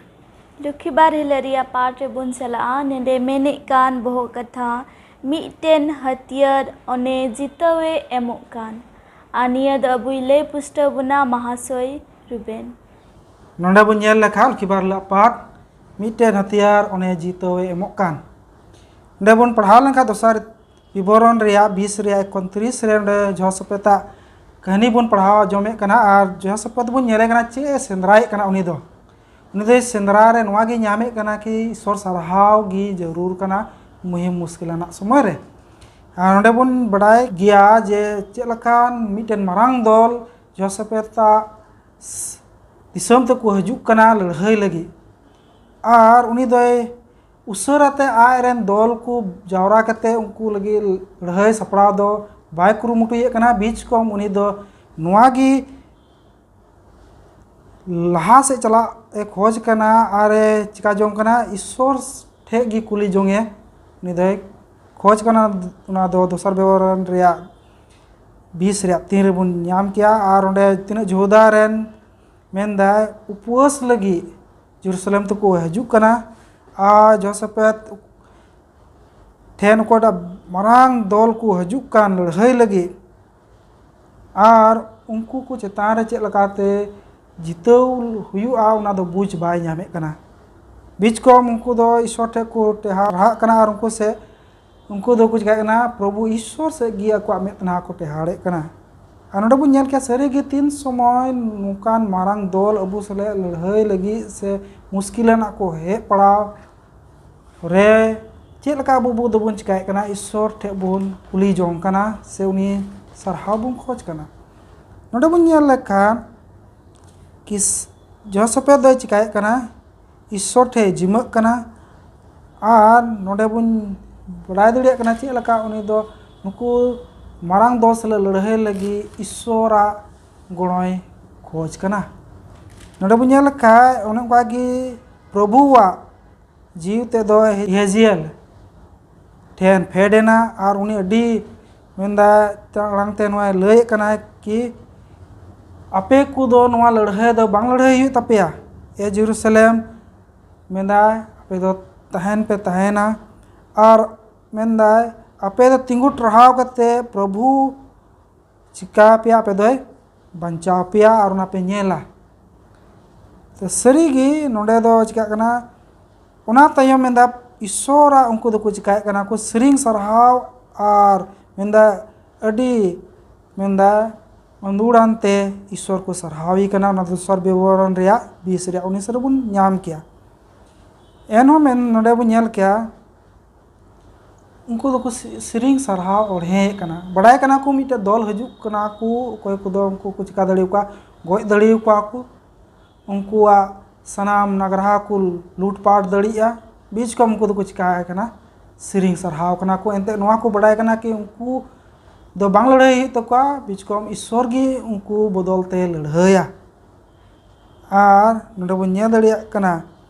ᱞᱚᱠᱠᱷᱤᱵᱟᱨ ᱦᱤᱞᱳᱜ ᱨᱮᱭᱟᱜ ᱯᱟᱴ ᱨᱮᱵᱚᱱ ᱪᱟᱞᱟᱜᱼᱟ᱾ ᱱᱚᱰᱮ ᱢᱮᱱᱮᱫ ᱠᱟᱱ ᱵᱚᱦᱚᱜ ᱠᱟᱛᱷᱟ, ᱢᱤᱫᱴᱮᱱ ᱦᱟᱹᱛᱭᱟᱹᱨ ᱚᱱᱮ ᱡᱤᱛᱟᱹᱣᱮ ᱮᱢᱚᱜ ᱠᱟᱱ᱾ ᱟᱨ ᱱᱤᱭᱟᱹ ᱫᱚ ᱟᱵᱚᱭ ᱞᱟᱹᱭ ᱯᱩᱥᱴᱟᱹᱣ ᱵᱚᱱᱟ ᱢᱟᱦᱟᱥᱚᱭ ᱨᱩᱵᱮᱱ᱾ ᱱᱚᱰᱮ ᱵᱚᱱ ᱧᱮᱞ ᱞᱮᱠᱷᱟᱱ ᱞᱚᱠᱠᱷᱤᱵᱟᱨ ᱦᱤᱞᱳᱜ ᱯᱟᱴ, ᱢᱤᱫᱴᱮᱱ ᱦᱟᱹᱛᱭᱟᱹᱨ ᱚᱱᱮ ᱡᱤᱛᱟᱹᱣᱮ ᱮᱢᱚᱜ ᱠᱟᱱ᱾ ᱱᱚᱰᱮ ᱵᱚᱱ ᱯᱟᱲᱦᱟᱣ ᱞᱮᱱᱠᱷᱟᱱ ᱫᱚᱥᱟᱨ ᱵᱤᱵᱚᱨᱚᱱ ᱨᱮᱭᱟᱜ ᱵᱤᱥ ᱨᱮᱭᱟᱜ ᱮᱠᱚᱛᱨᱤᱥ ᱨᱮ ᱚᱸᱰᱮ ᱡᱚᱦᱚᱥᱚᱯᱮᱛᱟᱜ ᱠᱟᱹᱦᱱᱤ ᱵᱚᱱ ᱯᱟᱲᱦᱟᱣ ᱟᱸᱡᱚᱢᱮᱫ ᱠᱟᱱᱟ᱾ ᱟᱨ ᱡᱚᱦᱚᱥᱚᱯᱮᱛ ᱵᱚᱱ ᱧᱮᱞᱮ ᱠᱟᱱᱟ ᱪᱮᱫ ᱮ ᱥᱮᱸᱫᱽᱨᱟᱭᱮᱫ ᱠᱟᱱᱟ᱾ ᱩᱱᱤ ᱫᱚ, ᱩᱱᱤ ᱫᱚᱭ ᱥᱮᱸᱫᱽᱨᱟ ᱨᱮ ᱱᱚᱣᱟ ᱜᱮᱭ ᱧᱟᱢᱮᱫ ᱠᱟᱱᱟ ᱠᱤ ᱤᱥᱚᱨ ᱥᱟᱨᱦᱟᱣ ᱜᱮ ᱡᱟᱹᱨᱩᱲ ᱠᱟᱱᱟ ᱢᱩᱦᱤᱢ ᱢᱩᱥᱠᱤᱞ ᱟᱱᱟᱜ ᱥᱚᱢᱚᱭ ᱨᱮ᱾ ᱟᱨ ᱱᱚᱰᱮ ᱵᱚᱱ ᱵᱟᱰᱟᱭ ᱜᱮᱭᱟ ᱡᱮ ᱪᱮᱫ ᱞᱮᱠᱟᱱ ᱢᱤᱫᱴᱮᱱ ᱢᱟᱨᱟᱝ ᱫᱚᱞ ᱡᱚᱥᱮᱯᱮᱛᱟᱜ ᱫᱤᱥᱚᱢ ᱛᱮᱠᱚ ᱦᱤᱡᱩᱜ ᱠᱟᱱᱟ ᱞᱟᱹᱲᱦᱟᱹᱭ ᱞᱟᱹᱜᱤᱫ᱾ ᱟᱨ ᱩᱱᱤ ᱫᱚᱭ ᱩᱥᱟᱹᱨᱟ ᱛᱮ ᱟᱡ ᱨᱮᱱ ᱫᱚᱞ ᱠᱚ ᱡᱟᱣᱨᱟ ᱠᱟᱛᱮ ᱩᱱᱠᱩ ᱞᱟᱹᱜᱤᱫ ᱞᱟᱹᱲᱦᱟᱹᱭ ᱥᱟᱯᱲᱟᱣ ᱫᱚ ᱵᱟᱭ ᱠᱩᱨᱩᱢᱩᱴᱩᱭᱮᱫ ᱠᱟᱱᱟ᱾ ᱵᱤᱪ ᱠᱚᱢ ᱩᱱᱤ ᱫᱚ ᱱᱚᱣᱟ ᱜᱮ ᱞᱟᱦᱟ ᱥᱮᱫ ᱪᱟᱞᱟᱜ ᱮ ᱠᱷᱚᱡᱽ ᱠᱟᱱᱟ ᱟᱨ ᱮ ᱪᱤᱠᱟ ᱡᱚᱝ ᱠᱟᱱᱟ, ᱤᱥᱥᱚᱨ ᱴᱷᱮᱡ ᱜᱮ ᱠᱩᱞᱤ ᱡᱚᱝ ᱮ ᱩᱱᱤ ᱫᱚᱭ ᱠᱷᱚᱡᱽ ᱠᱟᱱᱟ᱾ ᱚᱱᱟ ᱫᱚ ᱫᱚᱥᱟᱨ ᱵᱤᱵᱚᱨᱚᱱ ᱨᱮᱭᱟᱜ ᱵᱤᱥ ᱨᱮᱭᱟᱜ ᱛᱤᱱ ᱨᱮᱵᱚᱱ ᱧᱟᱢ ᱠᱮᱭᱟ᱾ ᱟᱨ ᱚᱸᱰᱮ ᱛᱤᱱᱟᱹᱜ ᱡᱤᱦᱩᱫᱟ ᱨᱮᱱ ᱢᱮᱱᱫᱟᱭ ᱩᱯᱟᱹᱥ ᱞᱟᱹᱜᱤᱫ ᱡᱮᱨᱩᱥᱟᱞᱮᱢ ᱛᱮᱠᱚ ᱦᱤᱡᱩᱜ ᱠᱟᱱᱟ᱾ ᱟᱨ ᱡᱚᱥᱮᱯᱮᱛ ᱴᱷᱮᱱ ᱚᱠᱚᱭᱴᱟᱜ ᱢᱟᱨᱟᱝ ᱫᱚᱞ ᱠᱚ ᱦᱤᱡᱩᱜ ᱠᱟᱱ ᱞᱟᱹᱲᱦᱟᱹᱭ ᱞᱟᱹᱜᱤᱫ, ᱟᱨ ᱩᱱᱠᱩ ᱠᱚ ᱪᱮᱛᱟᱱ ᱨᱮ ᱪᱮᱫ ᱞᱮᱠᱟᱛᱮ ᱡᱤᱛᱟᱹᱣ ᱦᱩᱭᱩᱜᱼᱟ, ᱚᱱᱟ ᱫᱚ ᱵᱩᱡᱽ ᱵᱟᱭ ᱧᱟᱢᱮᱫ ᱠᱟᱱᱟ᱾ ᱵᱤᱪᱠᱚᱢ ᱩᱱᱠᱩ ᱫᱚ ᱤᱥᱥᱚᱨ ᱴᱷᱮᱱ ᱠᱚ ᱴᱮᱦᱟᱨᱟᱜ ᱠᱟᱱᱟ ᱟᱨ ᱩᱱᱠᱩ ᱥᱮ ᱩᱱᱠᱩ ᱫᱚᱠᱚ ᱪᱤᱠᱟᱹᱜ ᱠᱟᱱᱟ, ᱯᱨᱚᱵᱷᱩ ᱤᱥᱥᱚᱨ ᱥᱮᱫ ᱜᱮ ᱟᱠᱚᱣᱟᱜ ᱢᱮᱫᱦᱟ ᱠᱚ ᱴᱮᱦᱟᱲᱮᱫ ᱠᱟᱱᱟ᱾ ᱟᱨ ᱱᱚᱰᱮ ᱵᱚᱱ ᱧᱮᱞ ᱠᱮᱭᱟ, ᱥᱟᱹᱨᱤᱜᱮ ᱛᱤᱱ ᱥᱚᱢᱚᱭ ᱱᱚᱝᱠᱟᱱ ᱢᱟᱨᱟᱝ ᱫᱚᱞ ᱟᱵᱚ ᱥᱟᱞᱟᱜ ᱞᱟᱹᱲᱦᱟᱹᱭ ᱞᱟᱹᱜᱤᱫ ᱥᱮ ᱢᱩᱥᱠᱤᱞ ᱟᱱᱟᱜ ᱠᱚ ᱦᱮᱡ ᱯᱟᱲᱟᱣ ᱨᱮ ᱪᱮᱫ ᱞᱮᱠᱟ ᱟᱵᱚ ᱵᱚ ᱫᱚᱵᱚᱱ ᱪᱤᱠᱟᱹᱭᱮᱫ ᱠᱟᱱᱟ? ᱤᱥᱥᱚᱨ ᱴᱷᱮᱱ ᱵᱚᱱ ᱠᱩᱞᱤ ᱡᱚᱝ ᱠᱟᱱᱟ ᱥᱮ ᱩᱱᱤ ᱥᱟᱨᱦᱟᱣ ᱵᱚᱱ ᱠᱷᱚᱡᱽ ᱠᱟᱱᱟ? ᱱᱚᱰᱮ ᱵᱚᱱ ᱧᱮᱞ ᱞᱮᱠᱷᱟᱱ ᱠᱤ ᱡᱚᱦᱚᱥᱚᱯᱮᱛ ᱫᱚᱭ ᱪᱤᱠᱟᱹᱭᱮᱫ ᱠᱟᱱᱟ? ᱤᱥᱥᱚᱨ ᱴᱷᱮᱱ ᱡᱤᱢᱟᱹᱜ ᱠᱟᱱᱟ᱾ ᱟᱨ ᱱᱚᱰᱮ ᱵᱚᱱ ᱵᱟᱲᱟᱭ ᱫᱟᱲᱮᱭᱟᱜ ᱠᱟᱱᱟ ᱪᱮᱫ ᱞᱮᱠᱟ ᱩᱱᱤ ᱫᱚ ᱱᱩᱠᱩ ᱢᱟᱨᱟᱝ ᱫᱚᱞ ᱥᱟᱞᱟᱜ ᱞᱟᱹᱲᱦᱟᱹᱭ ᱞᱟᱹᱜᱤᱫ ᱤᱥᱥᱚᱨᱟᱜ ᱜᱚᱲᱚᱭ ᱠᱷᱚᱡᱽ ᱠᱟᱱᱟ᱾ ᱱᱚᱰᱮ ᱵᱚᱱ ᱧᱮᱞ ᱞᱮᱠᱷᱟᱡ ᱚᱱᱮ ᱚᱱᱠᱟ ᱜᱮ ᱯᱨᱚᱵᱷᱩᱣᱟᱜ ᱡᱤᱣᱤ ᱛᱮᱫᱚ ᱦᱮᱡᱤᱭᱮᱞ ᱴᱷᱮᱱ ᱯᱷᱮᱰ ᱮᱱᱟ ᱟᱨ ᱩᱱᱤ ᱟᱹᱰᱤ ᱢᱮᱱᱫᱟ ᱟᱲᱟᱝ ᱛᱮ ᱱᱚᱣᱟᱭ ᱞᱟᱹᱭᱮᱫ ᱠᱟᱱᱟᱭ ᱠᱤ, ᱟᱯᱮ ᱠᱚᱫᱚ ᱱᱚᱣᱟ ᱞᱟᱹᱲᱦᱟᱹᱭ ᱫᱚ ᱵᱟᱝ ᱞᱟᱹᱲᱦᱟᱹᱭ ᱦᱩᱭᱩᱜ ᱛᱟᱯᱮᱭᱟ᱾ ᱮ ᱡᱮᱨᱩᱥᱟᱞᱮᱢ, ᱢᱮᱱᱫᱟᱭ ᱟᱯᱮ ᱫᱚ ᱛᱟᱦᱮᱱ ᱯᱮ ᱛᱟᱦᱮᱱᱟ᱾ ᱟᱨ ᱢᱮᱱᱫᱟᱭ ᱟᱯᱮ ᱫᱚ ᱛᱤᱸᱜᱩ ᱴᱟᱨᱦᱟᱣ ᱠᱟᱛᱮ ᱯᱨᱚᱵᱷᱩ ᱪᱤᱠᱟ ᱯᱮᱭᱟ, ᱟᱯᱮ ᱫᱚᱭ ᱵᱟᱧᱪᱟᱣ ᱯᱮᱭᱟ ᱟᱨ ᱚᱱᱟ ᱯᱮ ᱧᱮᱞᱟ᱾ ᱛᱚ ᱥᱟᱹᱨᱤᱜᱮ ᱱᱚᱰᱮ ᱫᱚ ᱪᱤᱠᱟᱜ ᱠᱟᱱᱟ, ᱚᱱᱟ ᱛᱟᱭᱚᱢ ᱢᱮᱱᱫᱟ ᱤᱥᱥᱚᱨᱟᱜ ᱩᱱᱠᱩ ᱫᱚᱠᱚ ᱪᱤᱠᱟᱭᱮᱫ ᱠᱟᱱᱟ ᱠᱚ ᱥᱮᱨᱮᱧ ᱥᱟᱨᱦᱟᱣ ᱟᱨ ᱢᱮᱱᱫᱟ ᱟᱹᱰᱤ ᱢᱮᱱᱫᱟ ᱟᱸᱫᱩᱲᱟᱱ ᱛᱮ ᱤᱥᱥᱚᱨ ᱠᱚ ᱥᱟᱨᱦᱟᱣᱮ ᱠᱟᱱᱟ᱾ ᱚᱱᱟ ᱫᱚᱥᱟᱨ ᱵᱤᱵᱚᱨᱚᱱ ᱨᱮᱭᱟᱜ ᱵᱤᱥ ᱨᱮᱭᱟᱜ ᱩᱱᱤᱥ ᱨᱮᱵᱚᱱ ᱧᱟᱢ ᱠᱮᱭᱟ᱾ ᱮᱱᱦᱚᱸ ᱢᱮᱱ ᱱᱚᱰᱮ ᱵᱚᱱ ᱧᱮᱞ ᱠᱮᱭᱟ ᱩᱱᱠᱩ ᱫᱚᱠᱚ ᱥᱮᱨᱮᱧ ᱥᱟᱨᱦᱟᱣ ᱚᱬᱦᱮᱭᱮᱫ ᱠᱟᱱᱟ᱾ ᱵᱟᱲᱟᱭ ᱠᱟᱱᱟ ᱠᱚ ᱢᱤᱫᱴᱮᱱ ᱫᱚᱞ ᱦᱤᱡᱩᱜ ᱠᱟᱱᱟ ᱠᱚ, ᱚᱠᱚᱭ ᱠᱚᱫᱚ ᱩᱱᱠᱩ ᱠᱚ ᱪᱤᱠᱟ ᱫᱟᱲᱮᱭᱟᱠᱚᱣᱟ, ᱜᱚᱡ ᱫᱟᱲᱮᱭᱟᱠᱚᱣᱟ ᱠᱚ᱾ ᱩᱱᱠᱩᱣᱟᱜ ᱥᱟᱱᱟᱢ ᱱᱟᱜᱽᱨᱟᱦᱟ ᱠᱚ ᱞᱩᱴᱯᱟᱴ ᱫᱟᱲᱮᱭᱟᱜᱼᱟ᱾ ᱵᱤᱪᱠᱚᱢ ᱩᱱᱠᱩ ᱫᱚᱠᱚ ᱪᱤᱠᱟᱭ ᱠᱟᱱᱟ, ᱥᱮᱨᱮᱧ ᱥᱟᱨᱦᱟᱣ ᱠᱟᱱᱟ ᱠᱚ᱾ ᱮᱱᱛᱮᱫ ᱱᱚᱣᱟ ᱠᱚ ᱵᱟᱲᱟᱭ ᱠᱟᱱᱟ ᱠᱤ ᱩᱱᱠᱩ ᱫᱚ ᱵᱟᱝ ᱞᱟᱹᱲᱦᱟᱹᱭ ᱦᱩᱭᱩᱜ ᱛᱟᱠᱚᱣᱟ, ᱵᱤᱪᱠᱚᱢ ᱤᱥᱥᱚᱨ ᱜᱮ ᱩᱱᱠᱩ ᱵᱚᱫᱚᱞ ᱛᱮ ᱞᱟᱹᱲᱦᱟᱹᱭᱟ᱾ ᱟᱨ ᱱᱚᱰᱮ ᱵᱚᱱ ᱧᱮᱞ ᱫᱟᱲᱮᱭᱟᱜ ᱠᱟᱱᱟ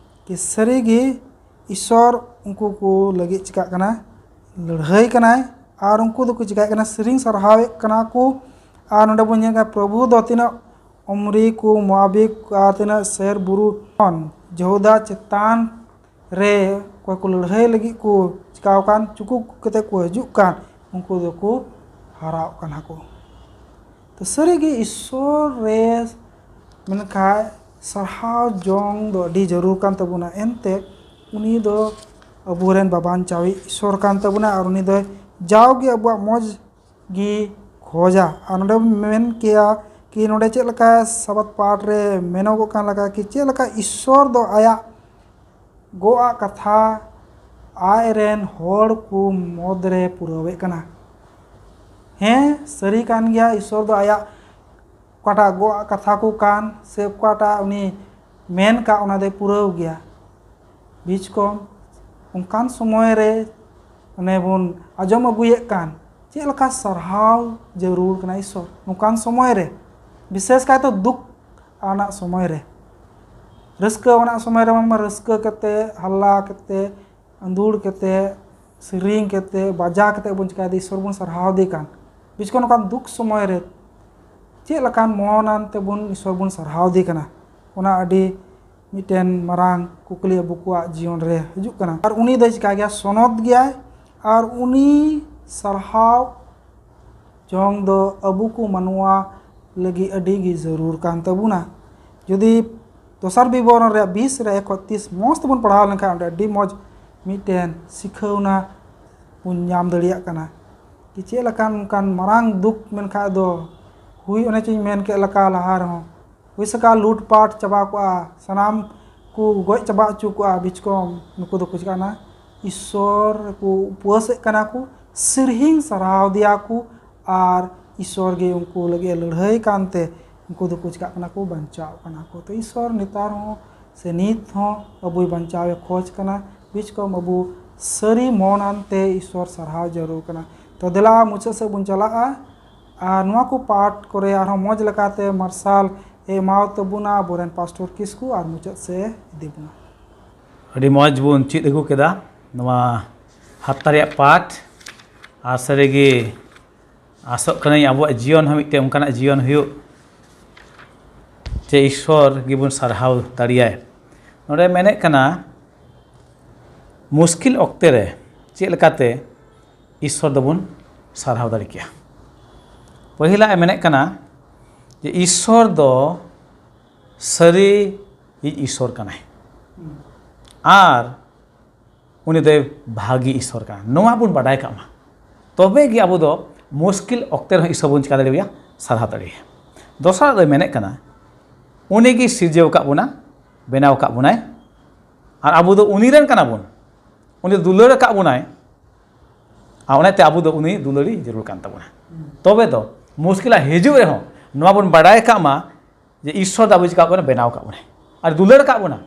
ᱠᱤ ᱥᱟᱹᱨᱤᱜᱮ ᱤᱥᱥᱚᱨ ᱩᱱᱠᱩ ᱠᱚ ᱞᱟᱹᱜᱤᱫ ᱪᱤᱠᱟᱜ ᱠᱟᱱᱟ, ᱞᱟᱹᱲᱦᱟᱹᱭ ᱠᱟᱱᱟᱭ᱾ ᱟᱨ ᱩᱱᱠᱩ ᱫᱚᱠᱚ ᱪᱤᱠᱟᱹᱭᱮᱫ ᱠᱟᱱᱟ, ᱥᱮᱨᱮᱧ ᱥᱟᱨᱦᱟᱣᱮᱫ ᱠᱟᱱᱟ ᱠᱚ᱾ ᱟᱨ ᱱᱚᱰᱮ ᱵᱚᱱ ᱧᱮᱞ ᱠᱟᱱᱟ ᱯᱨᱚᱵᱷᱩ ᱫᱚ ᱛᱤᱱᱟᱹᱜ ᱚᱢᱨᱤ ᱠᱚ, ᱢᱚᱟᱵᱤ ᱠᱚ, ᱟᱨ ᱛᱤᱱᱟᱹᱜ ᱥᱮᱨ ᱵᱩᱨᱩ ᱠᱷᱚᱱ ᱡᱮᱦᱩᱫᱟ ᱪᱮᱛᱟᱱ ᱨᱮ ᱚᱠᱚᱭ ᱠᱚ ᱞᱟᱹᱲᱦᱟᱹᱭ ᱞᱟᱹᱜᱤᱫ ᱠᱚ ᱪᱤᱠᱟᱣ ᱠᱟᱱ, ᱪᱩᱠᱩ ᱠᱟᱛᱮ ᱠᱚ ᱦᱤᱡᱩᱜ ᱠᱟᱱ, ᱩᱱᱠᱩ ᱫᱚᱠᱚ ᱦᱟᱨᱟᱣᱜ ᱠᱟᱱᱟ ᱠᱚ᱾ ᱛᱚ ᱥᱟᱹᱨᱤᱜᱮ ᱤᱥᱥᱚᱨ ᱨᱮ ᱢᱮᱱᱠᱷᱟᱡ ᱥᱟᱨᱦᱟᱣ ᱡᱚᱝ ᱫᱚ ᱟᱹᱰᱤ ᱡᱟᱹᱨᱩᱲ ᱠᱟᱱ ᱛᱟᱵᱚᱱᱟ᱾ ᱮᱱᱛᱮ ᱩᱱᱤ ᱫᱚ ᱟᱵᱚᱨᱮᱱ ᱵᱟᱵᱟᱧᱪᱟᱣᱤᱡ ᱤᱥᱥᱚᱨ ᱠᱟᱱ ᱛᱟᱵᱚᱱᱟ, ᱟᱨ ᱩᱱᱤ ᱫᱚ ᱡᱟᱣᱜᱮ ᱟᱵᱚᱣᱟᱜ ᱢᱚᱡᱽ ᱜᱮ ᱠᱷᱚᱡᱟ᱾ ᱟᱨ ᱱᱚᱰᱮ ᱢᱮᱱ ᱠᱮᱭᱟ ᱠᱤ ᱱᱚᱰᱮ ᱪᱮᱫ ᱞᱮᱠᱟ ᱥᱟᱵᱟᱫ ᱯᱟᱴ ᱨᱮ ᱢᱮᱱᱚᱜᱚᱜ ᱠᱟᱱ ᱞᱮᱠᱟ ᱠᱤ ᱪᱮᱫ ᱞᱮᱠᱟ ᱤᱥᱥᱚᱨ ᱫᱚ ᱟᱭᱟᱜ ᱜᱚᱜ ᱟᱜ ᱠᱟᱛᱷᱟ ᱟᱡ ᱨᱮᱱ ᱦᱚᱲ ᱠᱚ ᱢᱩᱫᱽ ᱨᱮ ᱯᱩᱨᱟᱹᱣᱮᱫ ᱠᱟᱱᱟ᱾ ᱦᱮᱸ, ᱥᱟᱹᱨᱤ ᱠᱟᱱ ᱜᱮᱭᱟ, ᱤᱥᱥᱚᱨ ᱫᱚ ᱟᱭᱟᱜ ᱚᱠᱟᱴᱟᱜ ᱜᱚᱜ ᱟᱜ ᱠᱟᱛᱷᱟ ᱠᱚ ᱠᱟᱱ ᱥᱮ ᱚᱠᱟᱴᱟᱜ ᱩᱱᱤ ᱢᱮᱱ ᱠᱟᱜ, ᱚᱱᱟ ᱫᱚᱭ ᱯᱩᱨᱟᱹᱣ ᱜᱮᱭᱟ᱾ ᱵᱤᱪᱠᱚᱢ ᱚᱱᱠᱟᱱ ᱥᱚᱢᱚᱭ ᱨᱮ ᱚᱱᱮ ᱵᱚᱱ ᱟᱸᱡᱚᱢ ᱟᱹᱜᱩᱭᱮᱫ ᱠᱟᱱ ᱪᱮᱫ ᱞᱮᱠᱟ ᱥᱟᱨᱦᱟᱣ ᱡᱟᱹᱨᱩᱲ ᱠᱟᱱᱟ ᱤᱥᱥᱚᱨ ᱱᱚᱝᱠᱟᱱ ᱥᱚᱢᱚᱭ ᱨᱮ, ᱵᱤᱥᱮᱥ ᱠᱟᱭᱛᱮ ᱫᱩᱠ ᱟᱱᱟᱜ ᱥᱚᱢᱚᱭ ᱨᱮ᱾ ᱨᱟᱹᱥᱠᱟᱹ ᱟᱱᱟᱜ ᱥᱚᱢᱚᱭ ᱨᱮ ᱵᱟᱝᱢᱟ ᱨᱟᱹᱥᱠᱟᱹ ᱠᱟᱛᱮ, ᱦᱟᱞᱞᱟ ᱠᱟᱛᱮ, ᱟᱸᱫᱳᱲ ᱠᱟᱛᱮ, ᱥᱮᱨᱮᱧ ᱠᱟᱛᱮ, ᱵᱟᱡᱟ ᱠᱟᱛᱮ ᱵᱚᱱ ᱪᱤᱠᱟᱭᱫᱟ, ᱤᱥᱥᱚᱨ ᱵᱚᱱ ᱥᱟᱨᱦᱟᱣ ᱫᱮ ᱠᱟᱱ᱾ ᱵᱤᱪᱠᱚᱢ ᱱᱚᱝᱠᱟᱱ ᱫᱩᱠ ᱥᱚᱢᱚᱭ ᱨᱮ ᱪᱮᱫ ᱞᱮᱠᱟᱱ ᱢᱚᱱ ᱟᱱ ᱛᱮᱵᱚᱱ ᱤᱥᱥᱚᱨ ᱵᱚᱱ ᱥᱟᱨᱦᱟᱣ ᱫᱮ ᱠᱟᱱᱟ, ᱚᱱᱟ ᱟᱹᱰᱤ ᱢᱤᱫᱴᱮᱱ ᱢᱟᱨᱟᱝ ᱠᱩᱠᱞᱤ ᱟᱵᱚ ᱠᱚᱣᱟᱜ ᱡᱤᱭᱚᱱ ᱨᱮ ᱦᱤᱡᱩᱜ ᱠᱟᱱᱟ᱾ ᱟᱨ ᱩᱱᱤ ᱫᱚᱭ ᱪᱤᱠᱟ ᱜᱮᱭᱟ, ᱥᱚᱱᱚᱛ ᱜᱮᱭᱟᱭ᱾ ᱟᱨ ᱩᱱᱤ ᱥᱟᱨᱦᱟᱣ ᱡᱚᱝ ᱫᱚ ᱟᱵᱚ ᱠᱚ ᱢᱟᱱᱣᱟ ᱞᱟᱹᱜᱤᱫ ᱟᱹᱰᱤ ᱜᱮ ᱡᱟᱹᱨᱩᱲ ᱠᱟᱱ ᱛᱟᱵᱚᱱᱟ᱾ ᱡᱩᱫᱤ ᱫᱚᱥᱟᱨ ᱵᱤᱵᱚᱨᱚᱱ ᱨᱮᱭᱟᱜ ᱵᱤᱥ ᱨᱮ ᱮᱠ ᱠᱷᱚᱱ ᱛᱤᱥ ᱢᱚᱡᱽ ᱛᱮᱵᱚᱱ ᱯᱟᱲᱦᱟᱣ ᱞᱮᱱᱠᱷᱟᱱ, ᱚᱸᱰᱮ ᱟᱹᱰᱤ ᱢᱚᱡᱽ ᱢᱤᱫᱴᱮᱱ ᱥᱤᱠᱷᱟᱹᱣᱱᱟ ᱵᱚᱱ ᱧᱟᱢ ᱫᱟᱲᱮᱭᱟᱜ ᱠᱟᱱᱟ᱾ ᱠᱤ ᱪᱮᱫ ᱞᱮᱠᱟᱱ ᱚᱱᱠᱟᱱ ᱢᱟᱨᱟᱝ ᱫᱩᱠ ᱢᱮᱱᱠᱷᱟᱡ ᱫᱚ ᱦᱩᱭ, ᱚᱱᱮ ᱪᱚᱧ ᱢᱮᱱ ᱠᱮᱫ ᱞᱮᱠᱟ ᱞᱟᱦᱟ ᱨᱮᱦᱚᱸ, ᱦᱩᱭ ᱥᱟᱠᱟ ᱞᱩᱴᱯᱟᱴ ᱪᱟᱵᱟ ᱠᱚᱜᱼᱟ, ᱥᱟᱱᱟᱢ ᱠᱚ ᱜᱚᱡ ᱪᱟᱵᱟ ᱦᱚᱪᱚ ᱠᱚᱜᱼᱟ᱾ ᱵᱤᱪᱠᱚᱢ ᱱᱩᱠᱩ ᱫᱚᱠᱚ ᱪᱤᱠᱟᱹᱜᱼᱟ, ᱤᱥᱥᱚᱨ ᱠᱚ ᱩᱯᱟᱹᱥᱮᱫ ᱠᱟᱱᱟ ᱠᱚ, ᱥᱤᱨᱦᱤᱝ ᱥᱟᱨᱦᱟᱣ ᱫᱮᱭᱟ ᱠᱚ, ᱟᱨ ᱤᱥᱥᱚᱨ ᱜᱮ ᱩᱱᱠᱩ ᱞᱟᱹᱜᱤᱫ ᱮ ᱞᱟᱹᱲᱦᱟᱹᱭ ᱠᱟᱱᱛᱮ ᱩᱱᱠᱩ ᱫᱚᱠᱚ ᱪᱤᱠᱟᱹᱜ ᱠᱟᱱᱟ ᱠᱚ, ᱵᱟᱧᱪᱟᱣ ᱠᱟᱱᱟ ᱠᱚ᱾ ᱛᱚ ᱤᱥᱥᱚᱨ ᱱᱮᱛᱟᱨ ᱦᱚᱸ ᱥᱮ ᱱᱤᱛ ᱦᱚᱸ ᱟᱵᱚᱭ ᱵᱟᱧᱪᱟᱣ ᱮ ᱠᱷᱚᱡᱽ ᱠᱟᱱᱟ᱾ ᱵᱤᱪᱠᱚᱢ ᱟᱵᱚ ᱥᱟᱹᱨᱤ ᱢᱚᱱ ᱟᱱᱛᱮ ᱤᱥᱥᱚᱨ ᱥᱟᱨᱦᱟᱣ ᱡᱟᱹᱨᱩᱲ ᱠᱟᱱᱟ᱾ ᱛᱚ ᱫᱮᱞᱟ ᱢᱩᱪᱟᱹᱫ ᱥᱮᱫ ᱵᱚᱱ ᱪᱟᱞᱟᱜᱼᱟ᱾ ᱟᱨ ᱱᱚᱣᱟ ᱠᱚ ᱯᱟᱴ ᱠᱚᱨᱮ ᱟᱨᱦᱚᱸ ᱢᱚᱡᱽ ᱞᱮᱠᱟᱛᱮ ᱢᱟᱨᱥᱟᱞ ᱮ ᱮᱢᱟᱣ ᱛᱟᱵᱚᱱᱟ ᱟᱵᱚᱨᱮᱱ ᱯᱟᱥᱴᱚᱨ ᱠᱤᱥᱠᱩ ᱟᱨ ᱢᱩᱪᱟᱹᱫ ᱥᱮᱫ ᱮ ᱤᱫᱤ ᱵᱚᱱᱟ᱾ ᱟᱹᱰᱤ ᱢᱚᱡᱽ ᱵᱚᱱ ᱪᱮᱫ ᱟᱹᱜᱩ ᱠᱮᱫᱟ ᱱᱚᱣᱟ ᱦᱟᱯᱛᱟ ᱨᱮᱭᱟᱜ ᱯᱟᱴ᱾ ᱟᱨ ᱥᱟᱹᱨᱤᱜᱮ ᱟᱥᱚᱜ ᱠᱟᱹᱱᱟᱹᱧ ᱟᱵᱚᱣᱟᱜ ᱡᱤᱭᱚᱱ ᱦᱚᱸ ᱢᱤᱫᱴᱮᱱ ᱚᱱᱠᱟᱱᱟᱜ ᱡᱤᱭᱚᱱ ᱦᱩᱭᱩᱜ, ᱡᱮ ᱤᱥᱥᱚᱨ ᱜᱮᱵᱚᱱ ᱥᱟᱨᱦᱟᱣ ᱫᱟᱲᱮᱭᱟᱭ᱾ ᱱᱚᱰᱮ ᱢᱮᱱᱮᱫ ᱠᱟᱱᱟ, ᱢᱩᱥᱠᱤᱞ ᱚᱠᱛᱮ ᱨᱮ ᱪᱮᱫ ᱞᱮᱠᱟᱛᱮ ᱤᱥᱥᱚᱨ ᱫᱚᱵᱚᱱ ᱥᱟᱨᱦᱟᱣ ᱫᱟᱲᱮ ᱠᱮᱭᱟ? ᱯᱟᱹᱦᱤᱞᱟᱜ ᱮ ᱢᱮᱱᱮᱫ ᱠᱟᱱᱟ ᱡᱮ ᱤᱥᱥᱚᱨ ᱫᱚ ᱥᱟᱹᱨᱤᱭᱤᱡ ᱤᱥᱥᱚᱨ ᱠᱟᱱᱟᱭ᱾ ᱟᱨ ᱩᱱᱤ ᱫᱚᱭ ᱵᱷᱟᱹᱜᱤ ᱤᱥᱥᱚᱨ ᱠᱟᱱᱟ, ᱱᱚᱣᱟ ᱵᱚᱱ ᱵᱟᱰᱟᱭ ᱠᱟᱜ ᱢᱟ᱾ ᱛᱚᱵᱮ ᱜᱮ ᱟᱵᱚ ᱫᱚ ᱢᱩᱥᱠᱤᱞ ᱚᱠᱛᱮ ᱨᱮᱦᱚᱸ ᱤᱥᱥᱚᱨ ᱵᱚᱱ ᱪᱤᱠᱟ ᱫᱟᱲᱮᱣᱟᱭᱟ? ᱥᱟᱨᱦᱟᱣ ᱫᱟᱲᱮᱭᱟᱭᱟ᱾ ᱫᱚᱥᱟᱨᱟᱜ ᱫᱚᱭ ᱢᱮᱱᱮᱫ ᱠᱟᱱᱟ, ᱩᱱᱤ ᱜᱮ ᱥᱤᱨᱡᱟᱹᱣ ᱟᱠᱟᱫ ᱵᱚᱱᱟ, ᱵᱮᱱᱟᱣ ᱟᱠᱟᱫ ᱵᱚᱱᱟᱭ, ᱟᱨ ᱟᱵᱚ ᱫᱚ ᱩᱱᱤ ᱨᱮᱱ ᱠᱟᱱᱟ ᱵᱚᱱ᱾ ᱩᱱᱤ ᱫᱚ ᱫᱩᱞᱟᱹᱲ ᱟᱠᱟᱫ ᱵᱚᱱᱟᱭ, ᱟᱨ ᱚᱱᱟᱛᱮ ᱟᱵᱚ ᱫᱚ ᱩᱱᱤ ᱫᱩᱞᱟᱹᱲᱤ ᱡᱟᱹᱨᱩᱲ ᱠᱟᱱ ᱛᱟᱵᱚᱱᱟ᱾ ᱛᱚᱵᱮ ᱫᱚ ᱢᱩᱥᱠᱤᱞᱟᱜ ᱦᱤᱡᱩᱜ ᱨᱮᱦᱚᱸ ᱱᱚᱣᱟ ᱵᱚᱱ ᱵᱟᱰᱟᱭ ᱠᱟᱜ ᱢᱟ ᱡᱮ ᱤᱥᱥᱚᱨ ᱫᱚ ᱟᱵᱚ ᱪᱤᱠᱟ ᱠᱟᱱᱟ, ᱵᱮᱱᱟᱣ ᱟᱠᱟᱫ ᱵᱚᱱᱟᱭ ᱟᱨ ᱫᱩᱞᱟᱹᱲ ᱟᱠᱟᱫ ᱵᱚᱱᱟ,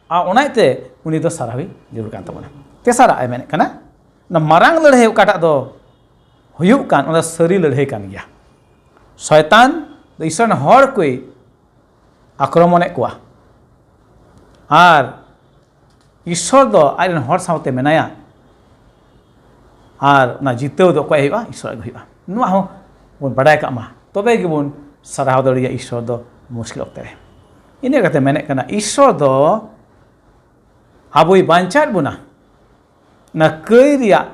ᱟᱨ ᱚᱱᱟᱛᱮ ᱩᱱᱤ ᱫᱚ ᱥᱟᱨᱦᱟᱣᱤ ᱡᱟᱹᱨᱩᱲ ᱠᱟᱱ ᱛᱟᱵᱚᱱᱟ᱾ ᱛᱮᱥᱟᱨᱟᱜ ᱮ ᱢᱮᱱᱮᱫ ᱠᱟᱱᱟ, ᱚᱱᱟ ᱢᱟᱨᱟᱝ ᱞᱟᱹᱲᱦᱟᱹᱭ ᱚᱠᱟᱴᱟᱜ ᱫᱚ ᱦᱩᱭᱩᱜ ᱠᱟᱱ, ᱚᱱᱟ ᱫᱚ ᱥᱟᱹᱨᱤ ᱞᱟᱹᱲᱦᱟᱹᱭ ᱠᱟᱱ ᱜᱮᱭᱟ᱾ ᱥᱚᱭᱛᱟᱱ ᱫᱚ ᱤᱥᱥᱚᱨ ᱨᱮᱱ ᱦᱚᱲ ᱠᱚᱭ ᱟᱠᱨᱚᱢᱚᱱᱮᱫ ᱠᱚᱣᱟ, ᱟᱨ ᱤᱥᱥᱚᱨ ᱫᱚ ᱟᱡ ᱨᱮᱱ ᱦᱚᱲ ᱥᱟᱶᱛᱮ ᱢᱮᱱᱟᱭᱟ᱾ ᱟᱨ ᱚᱱᱟ ᱡᱤᱛᱟᱹᱣ ᱫᱚ ᱚᱠᱚᱭ ᱦᱩᱭᱩᱜᱼᱟ? ᱤᱥᱥᱚᱨ ᱟᱡ ᱜᱮ ᱦᱩᱭᱩᱜᱼᱟ᱾ ᱱᱚᱣᱟ ᱦᱚᱸ ᱵᱚᱱ ᱵᱟᱰᱟᱭ ᱠᱟᱜ ᱢᱟ, ᱛᱚᱵᱮ ᱜᱮᱵᱚᱱ ᱥᱟᱨᱦᱟᱣ ᱫᱟᱲᱮᱭᱟᱜᱼᱟ ᱤᱥᱥᱚᱨ ᱫᱚ ᱢᱩᱥᱠᱤᱞ ᱚᱠᱛᱮ ᱨᱮ᱾ ᱤᱱᱟᱹ ᱠᱟᱛᱮ ᱢᱮᱱᱮᱫ ᱠᱟᱱᱟ, ᱤᱥᱥᱚᱨ ᱫᱚ ᱟᱵᱚᱭ ᱵᱟᱧᱪᱟᱣᱮᱫ ᱵᱚᱱᱟ ᱚᱱᱟ ᱠᱟᱹᱭ ᱨᱮᱭᱟᱜ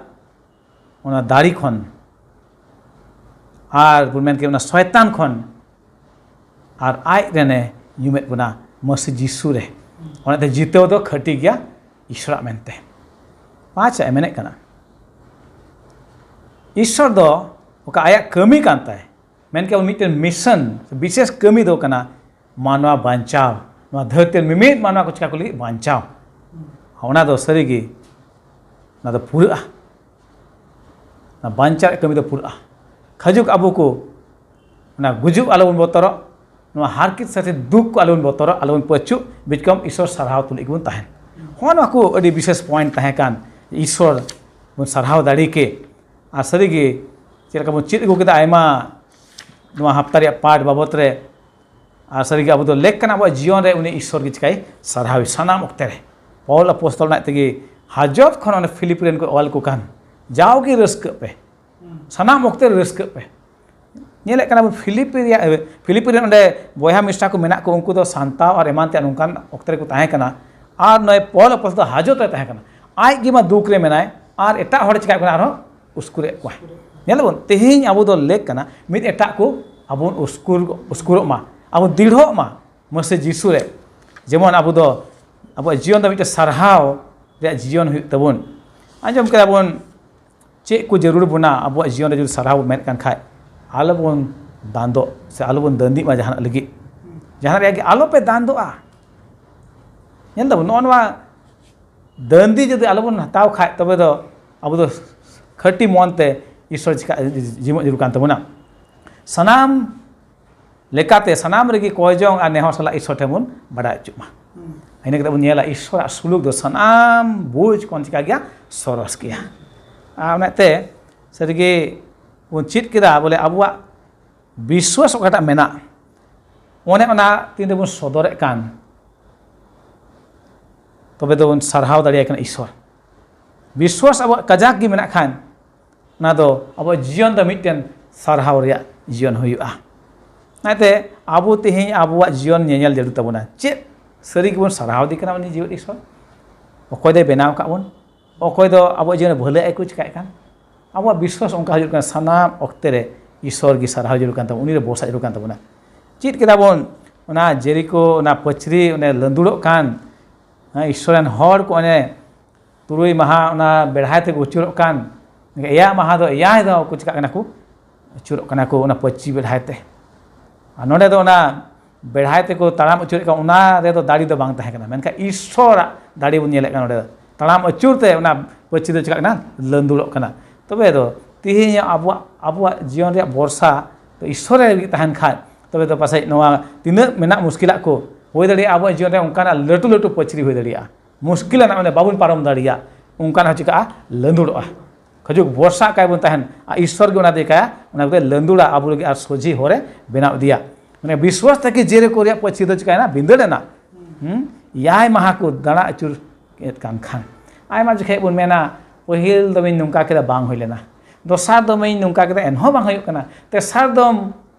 ᱚᱱᱟ ᱫᱟᱲᱮ ᱠᱷᱚᱱ, ᱟᱨ ᱵᱚᱱ ᱢᱮᱱ ᱠᱮᱫ ᱚᱱᱟ ᱥᱚᱭᱛᱟᱱ ᱠᱷᱚᱱ, ᱟᱨ ᱟᱡ ᱨᱮᱱᱮ ᱧᱩᱢᱮᱫ ᱵᱚᱱᱟ ᱢᱟᱹᱥᱤ ᱡᱤᱥᱩ ᱨᱮ᱾ ᱚᱱᱟᱛᱮ ᱡᱤᱛᱟᱹᱣ ᱫᱚ ᱠᱷᱟᱹᱴᱤ ᱜᱮᱭᱟ ᱤᱥᱥᱚᱨᱟᱜ ᱢᱮᱱᱛᱮ᱾ ᱯᱟᱸᱪᱟᱜ ᱮ ᱢᱮᱱᱮᱫ ᱠᱟᱱᱟ, ᱤᱥᱥᱚᱨ ᱫᱚ ᱚᱠᱟ ᱟᱭᱟᱜ ᱠᱟᱹᱢᱤ ᱠᱟᱱ ᱛᱟᱭ, ᱢᱮᱱ ᱠᱮᱫ ᱢᱤᱫᱴᱮᱱ ᱢᱤᱥᱚᱱ, ᱵᱤᱥᱮᱥ ᱠᱟᱹᱢᱤ ᱫᱚ ᱠᱟᱱᱟ ᱢᱟᱱᱣᱟ ᱵᱟᱧᱪᱟᱣ, ᱱᱚᱣᱟ ᱫᱷᱟᱹᱨᱛᱤ ᱨᱮ ᱢᱤᱢᱤᱫ ᱢᱟᱱᱣᱟ ᱠᱚ ᱪᱤᱠᱟ ᱠᱚ ᱞᱟᱹᱜᱤᱫ ᱵᱟᱧᱪᱟᱣ᱾ ᱚᱱᱟ ᱫᱚ ᱥᱟᱹᱨᱤᱜᱮ ᱚᱱᱟ ᱫᱚ ᱯᱩᱨᱟᱹᱜᱼᱟ᱾ ᱚᱱᱟ ᱵᱟᱧᱪᱟᱣ ᱨᱮᱭᱟᱜ ᱠᱟᱹᱢᱤ ᱫᱚ ᱯᱩᱨᱟᱹᱜᱼᱟ᱾ ᱠᱷᱟᱡᱩᱠ ᱟᱵᱚ ᱠᱚ ᱚᱱᱟ ᱜᱩᱡᱩᱜ ᱟᱞᱚᱵᱚᱱ ᱵᱚᱛᱚᱨᱚᱜ, ᱱᱚᱣᱟ ᱦᱟᱨᱠᱮᱛ ᱥᱟᱥᱮᱛ ᱫᱩᱠ ᱠᱚ ᱟᱞᱚᱵᱚᱱ ᱵᱚᱛᱚᱨᱚᱜ, ᱟᱞᱚᱵᱚᱱ ᱯᱟᱹᱪᱩᱜ, ᱵᱤᱪᱠᱚᱢ ᱤᱥᱚᱨ ᱥᱟᱨᱦᱟᱣ ᱛᱩᱞᱩᱡ ᱜᱮᱵᱚᱱ ᱛᱟᱦᱮᱱ᱾ ᱦᱚᱸᱜᱼᱚ ᱱᱚᱣᱟ ᱠᱚ ᱟᱹᱰᱤ ᱵᱤᱥᱮᱥ ᱯᱚᱭᱮᱱᱴ ᱛᱟᱦᱮᱸ ᱠᱟᱱ, ᱤᱥᱚᱨ ᱵᱚᱱ ᱥᱟᱨᱦᱟᱣ ᱫᱟᱲᱮ ᱠᱮ᱾ ᱟᱨ ᱥᱟᱹᱨᱤᱜᱮ ᱪᱮᱫ ᱞᱮᱠᱟ ᱵᱚᱱ ᱪᱮᱫ ᱟᱹᱜᱩ ᱠᱮᱫᱟ ᱟᱭᱢᱟ ᱱᱚᱣᱟ ᱦᱟᱯᱛᱟ ᱨᱮᱭᱟᱜ ᱯᱟᱴ ᱵᱟᱵᱚᱛ ᱨᱮ, ᱟᱨ ᱥᱟᱹᱨᱤᱜᱮ ᱟᱵᱚ ᱫᱚ ᱞᱮᱠ ᱠᱟᱱᱟ ᱟᱵᱚᱣᱟᱜ ᱡᱤᱭᱚᱱ ᱨᱮ ᱩᱱᱤ ᱤᱥᱚᱨ ᱜᱮ ᱪᱤᱠᱟᱹᱭ ᱥᱟᱨᱦᱟᱣ ᱥᱟᱱᱟᱢ ᱚᱠᱛᱮ ᱨᱮ᱾ ᱯᱚᱞ ᱟᱯᱚᱥᱛᱚᱞ ᱚᱱᱟ ᱛᱮᱜᱮ ᱦᱟᱡᱚᱛ ᱠᱷᱚᱱ ᱚᱱᱮ ᱯᱷᱤᱞᱤᱯ ᱨᱮᱱ ᱠᱚ ᱚᱞ ᱠᱚ ᱠᱟᱱ, ᱡᱟᱣᱜᱮ ᱨᱟᱹᱥᱠᱟᱹᱜ ᱯᱮ, ᱥᱟᱱᱟᱢ ᱚᱠᱛᱮ ᱨᱮ ᱨᱟᱹᱥᱠᱟᱹᱜ ᱯᱮ᱾ ᱧᱮᱞᱮᱫ ᱠᱟᱱᱟ ᱵᱚᱱ ᱯᱷᱤᱞᱤᱯ ᱨᱮᱭᱟᱜ, ᱯᱷᱤᱞᱤᱯ ᱨᱮᱱ ᱚᱸᱰᱮ ᱵᱚᱭᱦᱟ ᱢᱤᱥᱨᱟ ᱠᱚ ᱢᱮᱱᱟᱜ ᱠᱚ, ᱩᱱᱠᱩ ᱫᱚ ᱥᱟᱱᱛᱟᱣ ᱟᱨ ᱮᱢᱟᱱ ᱛᱮᱭᱟᱜ ᱱᱚᱝᱠᱟᱱ ᱚᱠᱛᱮ ᱨᱮᱠᱚ ᱛᱟᱦᱮᱸ ᱠᱟᱱᱟ᱾ ᱟᱨ ᱱᱚᱜᱼᱚᱭ ᱯᱚᱞ ᱟᱯᱚᱥᱛᱚᱞ ᱫᱚ ᱦᱟᱡᱚᱛ ᱨᱮ ᱛᱟᱦᱮᱸ ᱠᱟᱱᱟ, ᱟᱡ ᱜᱮ ᱢᱟ ᱫᱩᱠ ᱨᱮ ᱢᱮᱱᱟᱭ, ᱟᱨ ᱮᱴᱟᱜ ᱦᱚᱲ ᱪᱤᱠᱟᱹᱜ ᱠᱟᱱᱟ ᱟᱨᱦᱚᱸ ᱩᱥᱠᱩᱨᱮᱫ ᱠᱚᱣᱟ᱾ ᱧᱮᱞ ᱟᱵᱚᱱ ᱛᱮᱦᱮᱧ ᱟᱵᱚ ᱫᱚ ᱞᱮᱠ ᱠᱟᱱᱟ ᱢᱤᱫ ᱮᱴᱟᱜ ᱠᱚ ᱟᱵᱚ ᱵᱚᱱ ᱩᱥᱠᱩᱨ, ᱩᱥᱠᱩᱨᱚᱜ ᱢᱟ, ᱟᱵᱚ ᱫᱤᱲᱦᱚᱜ ᱢᱟ ᱢᱟᱥᱮ ᱡᱤᱥᱩ ᱨᱮ᱾ ᱡᱮᱢᱚᱱ ᱟᱵᱚ ᱫᱚ ᱟᱵᱚᱣᱟᱜ ᱡᱤᱭᱚᱱ ᱫᱚ ᱢᱤᱫᱴᱮᱱ ᱥᱟᱨᱦᱟᱣ ᱨᱮᱭᱟᱜ ᱡᱤᱭᱚᱱ ᱦᱩᱭᱩᱜ ᱛᱟᱵᱚᱱ᱾ ᱟᱸᱡᱚᱢ ᱠᱮᱫᱟ ᱵᱚᱱ ᱪᱮᱫ ᱠᱚ ᱡᱟᱹᱨᱩᱲ ᱵᱚᱱᱟ ᱟᱵᱚᱣᱟᱜ ᱡᱤᱭᱚᱱ ᱨᱮ ᱡᱩᱫᱤ ᱥᱟᱨᱦᱟᱣ ᱵᱚᱱ ᱢᱮᱱᱮᱫ ᱠᱟᱱ ᱠᱷᱟᱡ, ᱟᱞᱚᱵᱚᱱ ᱫᱟᱱᱫᱚᱜ ᱥᱮ ᱟᱞᱚᱵᱚᱱ ᱫᱟᱹᱱᱫᱤᱜ ᱢᱟ ᱡᱟᱦᱟᱱᱟᱜ ᱞᱟᱹᱜᱤᱫ᱾ ᱡᱟᱦᱟᱱᱟᱜ ᱨᱮᱭᱟᱜ ᱜᱮ ᱟᱞᱚᱯᱮ ᱫᱟᱱᱫᱚᱜᱼᱟ᱾ ᱧᱮᱞ ᱫᱟᱵᱚᱱ ᱱᱚᱜᱼᱚ ᱱᱚᱣᱟ ᱫᱟᱹᱱᱫᱤ ᱡᱩᱫᱤ ᱟᱞᱚᱵᱚᱱ ᱦᱟᱛᱟᱣ ᱠᱷᱟᱡ, ᱛᱚᱵᱮ ᱫᱚ ᱟᱵᱚ ᱫᱚ ᱠᱷᱟᱹᱴᱤ ᱢᱚᱱ ᱛᱮ ᱤᱥᱚᱨ ᱪᱤᱠᱟ ᱡᱤᱢᱚᱜ ᱡᱟᱹᱨᱩᱲ ᱠᱟᱱ ᱛᱟᱵᱚᱱᱟ᱾ ᱥᱟᱱᱟᱢ ᱞᱮᱠᱟᱛᱮ ᱥᱟᱱᱟᱢ ᱨᱮᱜᱮ ᱠᱚᱭ ᱡᱚᱝ ᱟᱨ ᱱᱮᱦᱚᱨ ᱥᱟᱞᱟᱜ ᱤᱥᱚᱨ ᱴᱷᱮᱱ ᱵᱚᱱ ᱵᱟᱰᱟᱭ ᱦᱚᱪᱚᱜ ᱢᱟ᱾ ᱤᱱᱟᱹ ᱠᱟᱛᱮ ᱵᱚᱱ ᱧᱮᱞᱟ ᱤᱥᱚᱨᱟᱜ ᱥᱩᱞᱩᱠ ᱫᱚ ᱥᱟᱱᱟᱢ ᱵᱩᱡᱽ ᱠᱷᱚᱱ ᱪᱤᱠᱟ ᱜᱮᱭᱟ, ᱥᱚᱨᱚᱥ ᱜᱮᱭᱟ᱾ ᱟᱨ ᱚᱱᱟᱛᱮ ᱥᱟᱹᱨᱤᱜᱮ ᱵᱚᱱ ᱪᱮᱫ ᱠᱮᱫᱟ ᱵᱚᱞᱮ ᱟᱵᱚᱣᱟᱜ ᱵᱤᱥᱣᱟᱥ ᱚᱠᱟᱴᱟᱜ ᱢᱮᱱᱟᱜ, ᱚᱱᱮ ᱚᱱᱟ ᱛᱤᱱ ᱨᱮᱵᱚᱱ ᱥᱚᱫᱚᱨᱮᱫ ᱠᱟᱱ, ᱛᱚᱵᱮ ᱫᱚᱵᱚᱱ ᱥᱟᱨᱦᱟᱣ ᱫᱟᱲᱮᱭᱟᱭ ᱠᱟᱱᱟ ᱤᱥᱚᱨ᱾ ᱵᱤᱥᱣᱟᱥ ᱟᱵᱚᱣᱟᱜ ᱠᱟᱡᱟᱠ ᱜᱮ ᱢᱮᱱᱟᱜ ᱠᱷᱟᱱ, ᱚᱱᱟ ᱫᱚ ᱟᱵᱚᱣᱟᱜ ᱡᱤᱭᱚᱱ ᱫᱚ ᱢᱤᱫᱴᱮᱱ ᱥᱟᱨᱦᱟᱣ ᱨᱮᱭᱟᱜ ᱡᱤᱭᱚᱱ ᱦᱩᱭᱩᱜᱼᱟ᱾ ᱚᱱᱟᱛᱮ ᱟᱵᱚ ᱛᱮᱦᱮᱧ ᱟᱵᱚᱣᱟᱜ ᱡᱤᱭᱚᱱ ᱧᱮᱧᱮᱞ ᱡᱟᱹᱨᱩᱲ ᱛᱟᱵᱚᱱᱟ, ᱪᱮᱫ ᱥᱟᱹᱨᱤ ᱜᱮᱵᱚᱱ ᱥᱟᱨᱦᱟᱣ ᱤᱫᱤ ᱠᱟᱱᱟ ᱩᱱᱤ ᱡᱤᱣᱮᱫ ᱤᱥᱚᱨ? ᱚᱠᱚᱭ ᱫᱚᱭ ᱵᱮᱱᱟᱣ ᱟᱠᱟᱫ ᱵᱚᱱ, ᱚᱠᱚᱭ ᱫᱚ ᱟᱵᱚᱣᱟᱜ ᱡᱤᱭᱚᱱ ᱨᱮ ᱵᱷᱟᱹᱞᱟᱹᱭ ᱟᱭ ᱠᱚ ᱪᱤᱠᱟᱹᱭᱮᱫ ᱠᱟᱱ? ᱟᱵᱚᱣᱟᱜ ᱵᱤᱥᱣᱟᱥ ᱚᱱᱠᱟ ᱦᱩᱭᱩᱜ ᱠᱟᱱᱟ, ᱥᱟᱱᱟᱢ ᱚᱠᱛᱮ ᱨᱮ ᱤᱥᱚᱨ ᱜᱮ ᱥᱟᱨᱦᱟᱣ ᱡᱟᱹᱨᱩᱲ ᱠᱟᱱ ᱛᱟᱵᱚᱱᱟ, ᱩᱱᱤ ᱨᱮ ᱵᱷᱚᱨᱥᱟ ᱡᱟᱹᱨᱩᱲ ᱠᱟᱱ ᱛᱟᱵᱚᱱᱟ᱾ ᱪᱮᱫ ᱠᱮᱫᱟ ᱵᱚᱱ ᱚᱱᱟ ᱡᱮᱨᱤᱠᱳ, ᱚᱱᱟ ᱯᱟᱹᱪᱨᱤ, ᱚᱱᱮ ᱞᱟᱹᱸᱫᱩᱲᱚᱜ ᱠᱟᱱ, ᱦᱮᱸ, ᱤᱥᱚᱨ ᱨᱮᱱ ᱦᱚᱲ ᱠᱚ ᱚᱱᱮ ᱛᱩᱨᱩᱭ ᱢᱟᱦᱟ ᱚᱱᱟ ᱵᱮᱲᱦᱟᱭ ᱛᱮᱠᱚ ᱟᱹᱪᱩᱨᱚᱜ ᱠᱟᱱ, ᱮᱭᱟᱭ ᱢᱟᱦᱟ ᱫᱚ ᱮᱭᱟᱭ ᱫᱷᱟᱣ ᱠᱚ ᱪᱤᱠᱟᱹᱜ ᱠᱟᱱᱟ ᱠᱚ, ᱟᱹᱪᱩᱨᱚᱜ ᱠᱟᱱᱟ ᱠᱚ ᱚᱱᱟ ᱯᱟᱹᱪᱤ ᱵᱮᱲᱦᱟᱭ ᱛᱮ᱾ ᱟᱨ ᱱᱚᱰᱮ ᱫᱚ ᱚᱱᱟ ᱵᱮᱲᱦᱟᱭ ᱛᱮᱠᱚ ᱛᱟᱲᱟᱢ ᱟᱹᱪᱩᱨᱮᱫ ᱠᱟᱱ, ᱚᱱᱟ ᱨᱮᱫᱚ ᱫᱟᱲᱮ ᱫᱚ ᱵᱟᱝ ᱛᱟᱦᱮᱸ ᱠᱟᱱᱟ, ᱢᱮᱱᱠᱷᱟᱱ ᱤᱥᱚᱨᱟᱜ ᱫᱟᱲᱮ ᱵᱚᱱ ᱧᱮᱞᱮᱫ ᱠᱟᱱᱟ ᱱᱚᱰᱮ ᱫᱚ᱾ ᱛᱟᱲᱟᱢ ᱟᱹᱪᱩᱨ ᱛᱮ ᱚᱱᱟ ᱯᱟᱹᱪᱷᱤ ᱫᱚ ᱪᱤᱠᱟᱹᱜ ᱠᱟᱱᱟ? ᱞᱟᱹᱸᱫᱩᱲᱚᱜ ᱠᱟᱱᱟ᱾ ᱛᱚᱵᱮ ᱫᱚ ᱛᱮᱦᱮᱧ ᱟᱵᱚᱣᱟᱜ, ᱟᱵᱚᱣᱟᱜ ᱡᱤᱭᱚᱱ ᱨᱮᱭᱟᱜ ᱵᱷᱚᱨᱥᱟ ᱫᱚ ᱤᱥᱥᱚᱨ ᱨᱮ ᱛᱟᱦᱮᱱ ᱠᱷᱟᱡ, ᱛᱚᱵᱮ ᱫᱚ ᱯᱟᱥᱮᱡ ᱱᱚᱣᱟ ᱛᱤᱱᱟᱹᱜ ᱢᱮᱱᱟᱜ ᱢᱩᱥᱠᱤᱞᱟᱜ ᱠᱚ ᱦᱩᱭ ᱫᱟᱲᱮᱭᱟᱜᱼᱟ, ᱟᱵᱚᱣᱟᱜ ᱡᱤᱭᱚᱱ ᱨᱮ ᱚᱱᱠᱟᱱᱟᱜ ᱞᱟᱹᱴᱩ ᱞᱟᱹᱴᱩ ᱯᱟᱹᱪᱷᱤ ᱦᱩᱭ ᱫᱟᱲᱮᱭᱟᱜᱼᱟ, ᱢᱩᱥᱠᱤᱞ ᱟᱱᱟᱜ ᱢᱟᱱᱮ ᱵᱟᱵᱚᱱ ᱯᱟᱨᱚᱢ ᱫᱟᱲᱮᱭᱟᱜ, ᱚᱱᱠᱟᱱᱟᱜ ᱦᱚᱸ ᱪᱤᱠᱟᱹᱜᱼᱟ? ᱞᱟᱹᱸᱫᱩᱲᱚᱜᱼᱟ᱾ ᱠᱷᱟᱹᱡᱩᱜ ᱵᱷᱚᱨᱥᱟ ᱠᱟᱭ ᱵᱚᱱ ᱛᱟᱦᱮᱱ, ᱟᱨ ᱤᱥᱥᱚᱨ ᱜᱮ ᱚᱱᱟ ᱫᱚᱭ ᱠᱟᱭᱟ, ᱚᱱᱟ ᱠᱚᱫᱚ ᱞᱟᱹᱸᱫᱩᱲᱟ ᱟᱵᱚ ᱞᱟᱹᱜᱤᱫ ᱟᱨ ᱥᱚᱡᱷᱮ ᱦᱚᱨᱮ ᱵᱮᱱᱟᱣ ᱤᱫᱤᱭᱟ᱾ ᱢᱟᱱᱮ ᱵᱤᱥᱣᱟᱥ ᱛᱟᱠᱤ ᱡᱮᱨᱮᱠᱳ ᱨᱮᱭᱟᱜ ᱯᱟᱹᱪᱷᱤ ᱫᱚ ᱪᱤᱠᱟᱭᱮᱱᱟ? ᱵᱷᱤᱸᱫᱟᱹᱲ ᱮᱱᱟ᱾ ᱦᱩᱸ? ᱮᱭᱟᱭ ᱢᱟᱦᱟ ᱠᱚ ᱫᱟᱬᱟ ᱟᱹᱪᱩᱨ ᱮᱫ ᱠᱟᱱ ᱠᱷᱟᱱ᱾ ᱟᱭᱢᱟ ᱡᱚᱠᱷᱮᱡ ᱵᱚᱱ ᱢᱮᱱᱟ, "ᱯᱟᱹᱦᱤᱞ ᱫᱚᱢᱮᱧ ᱱᱚᱝᱠᱟ ᱠᱮᱫᱟ, ᱵᱟᱝ ᱦᱩᱭ ᱞᱮᱱᱟ, ᱫᱚᱥᱟᱨ ᱫᱚᱢᱮᱧ ᱱᱚᱝᱠᱟ ᱠᱮᱫᱟ, ᱮᱱᱦᱚᱸ ᱵᱟᱝ ᱦᱩᱭᱩᱜ ᱠᱟᱱᱟ, ᱛᱮᱥᱟᱨ ᱫᱚᱢ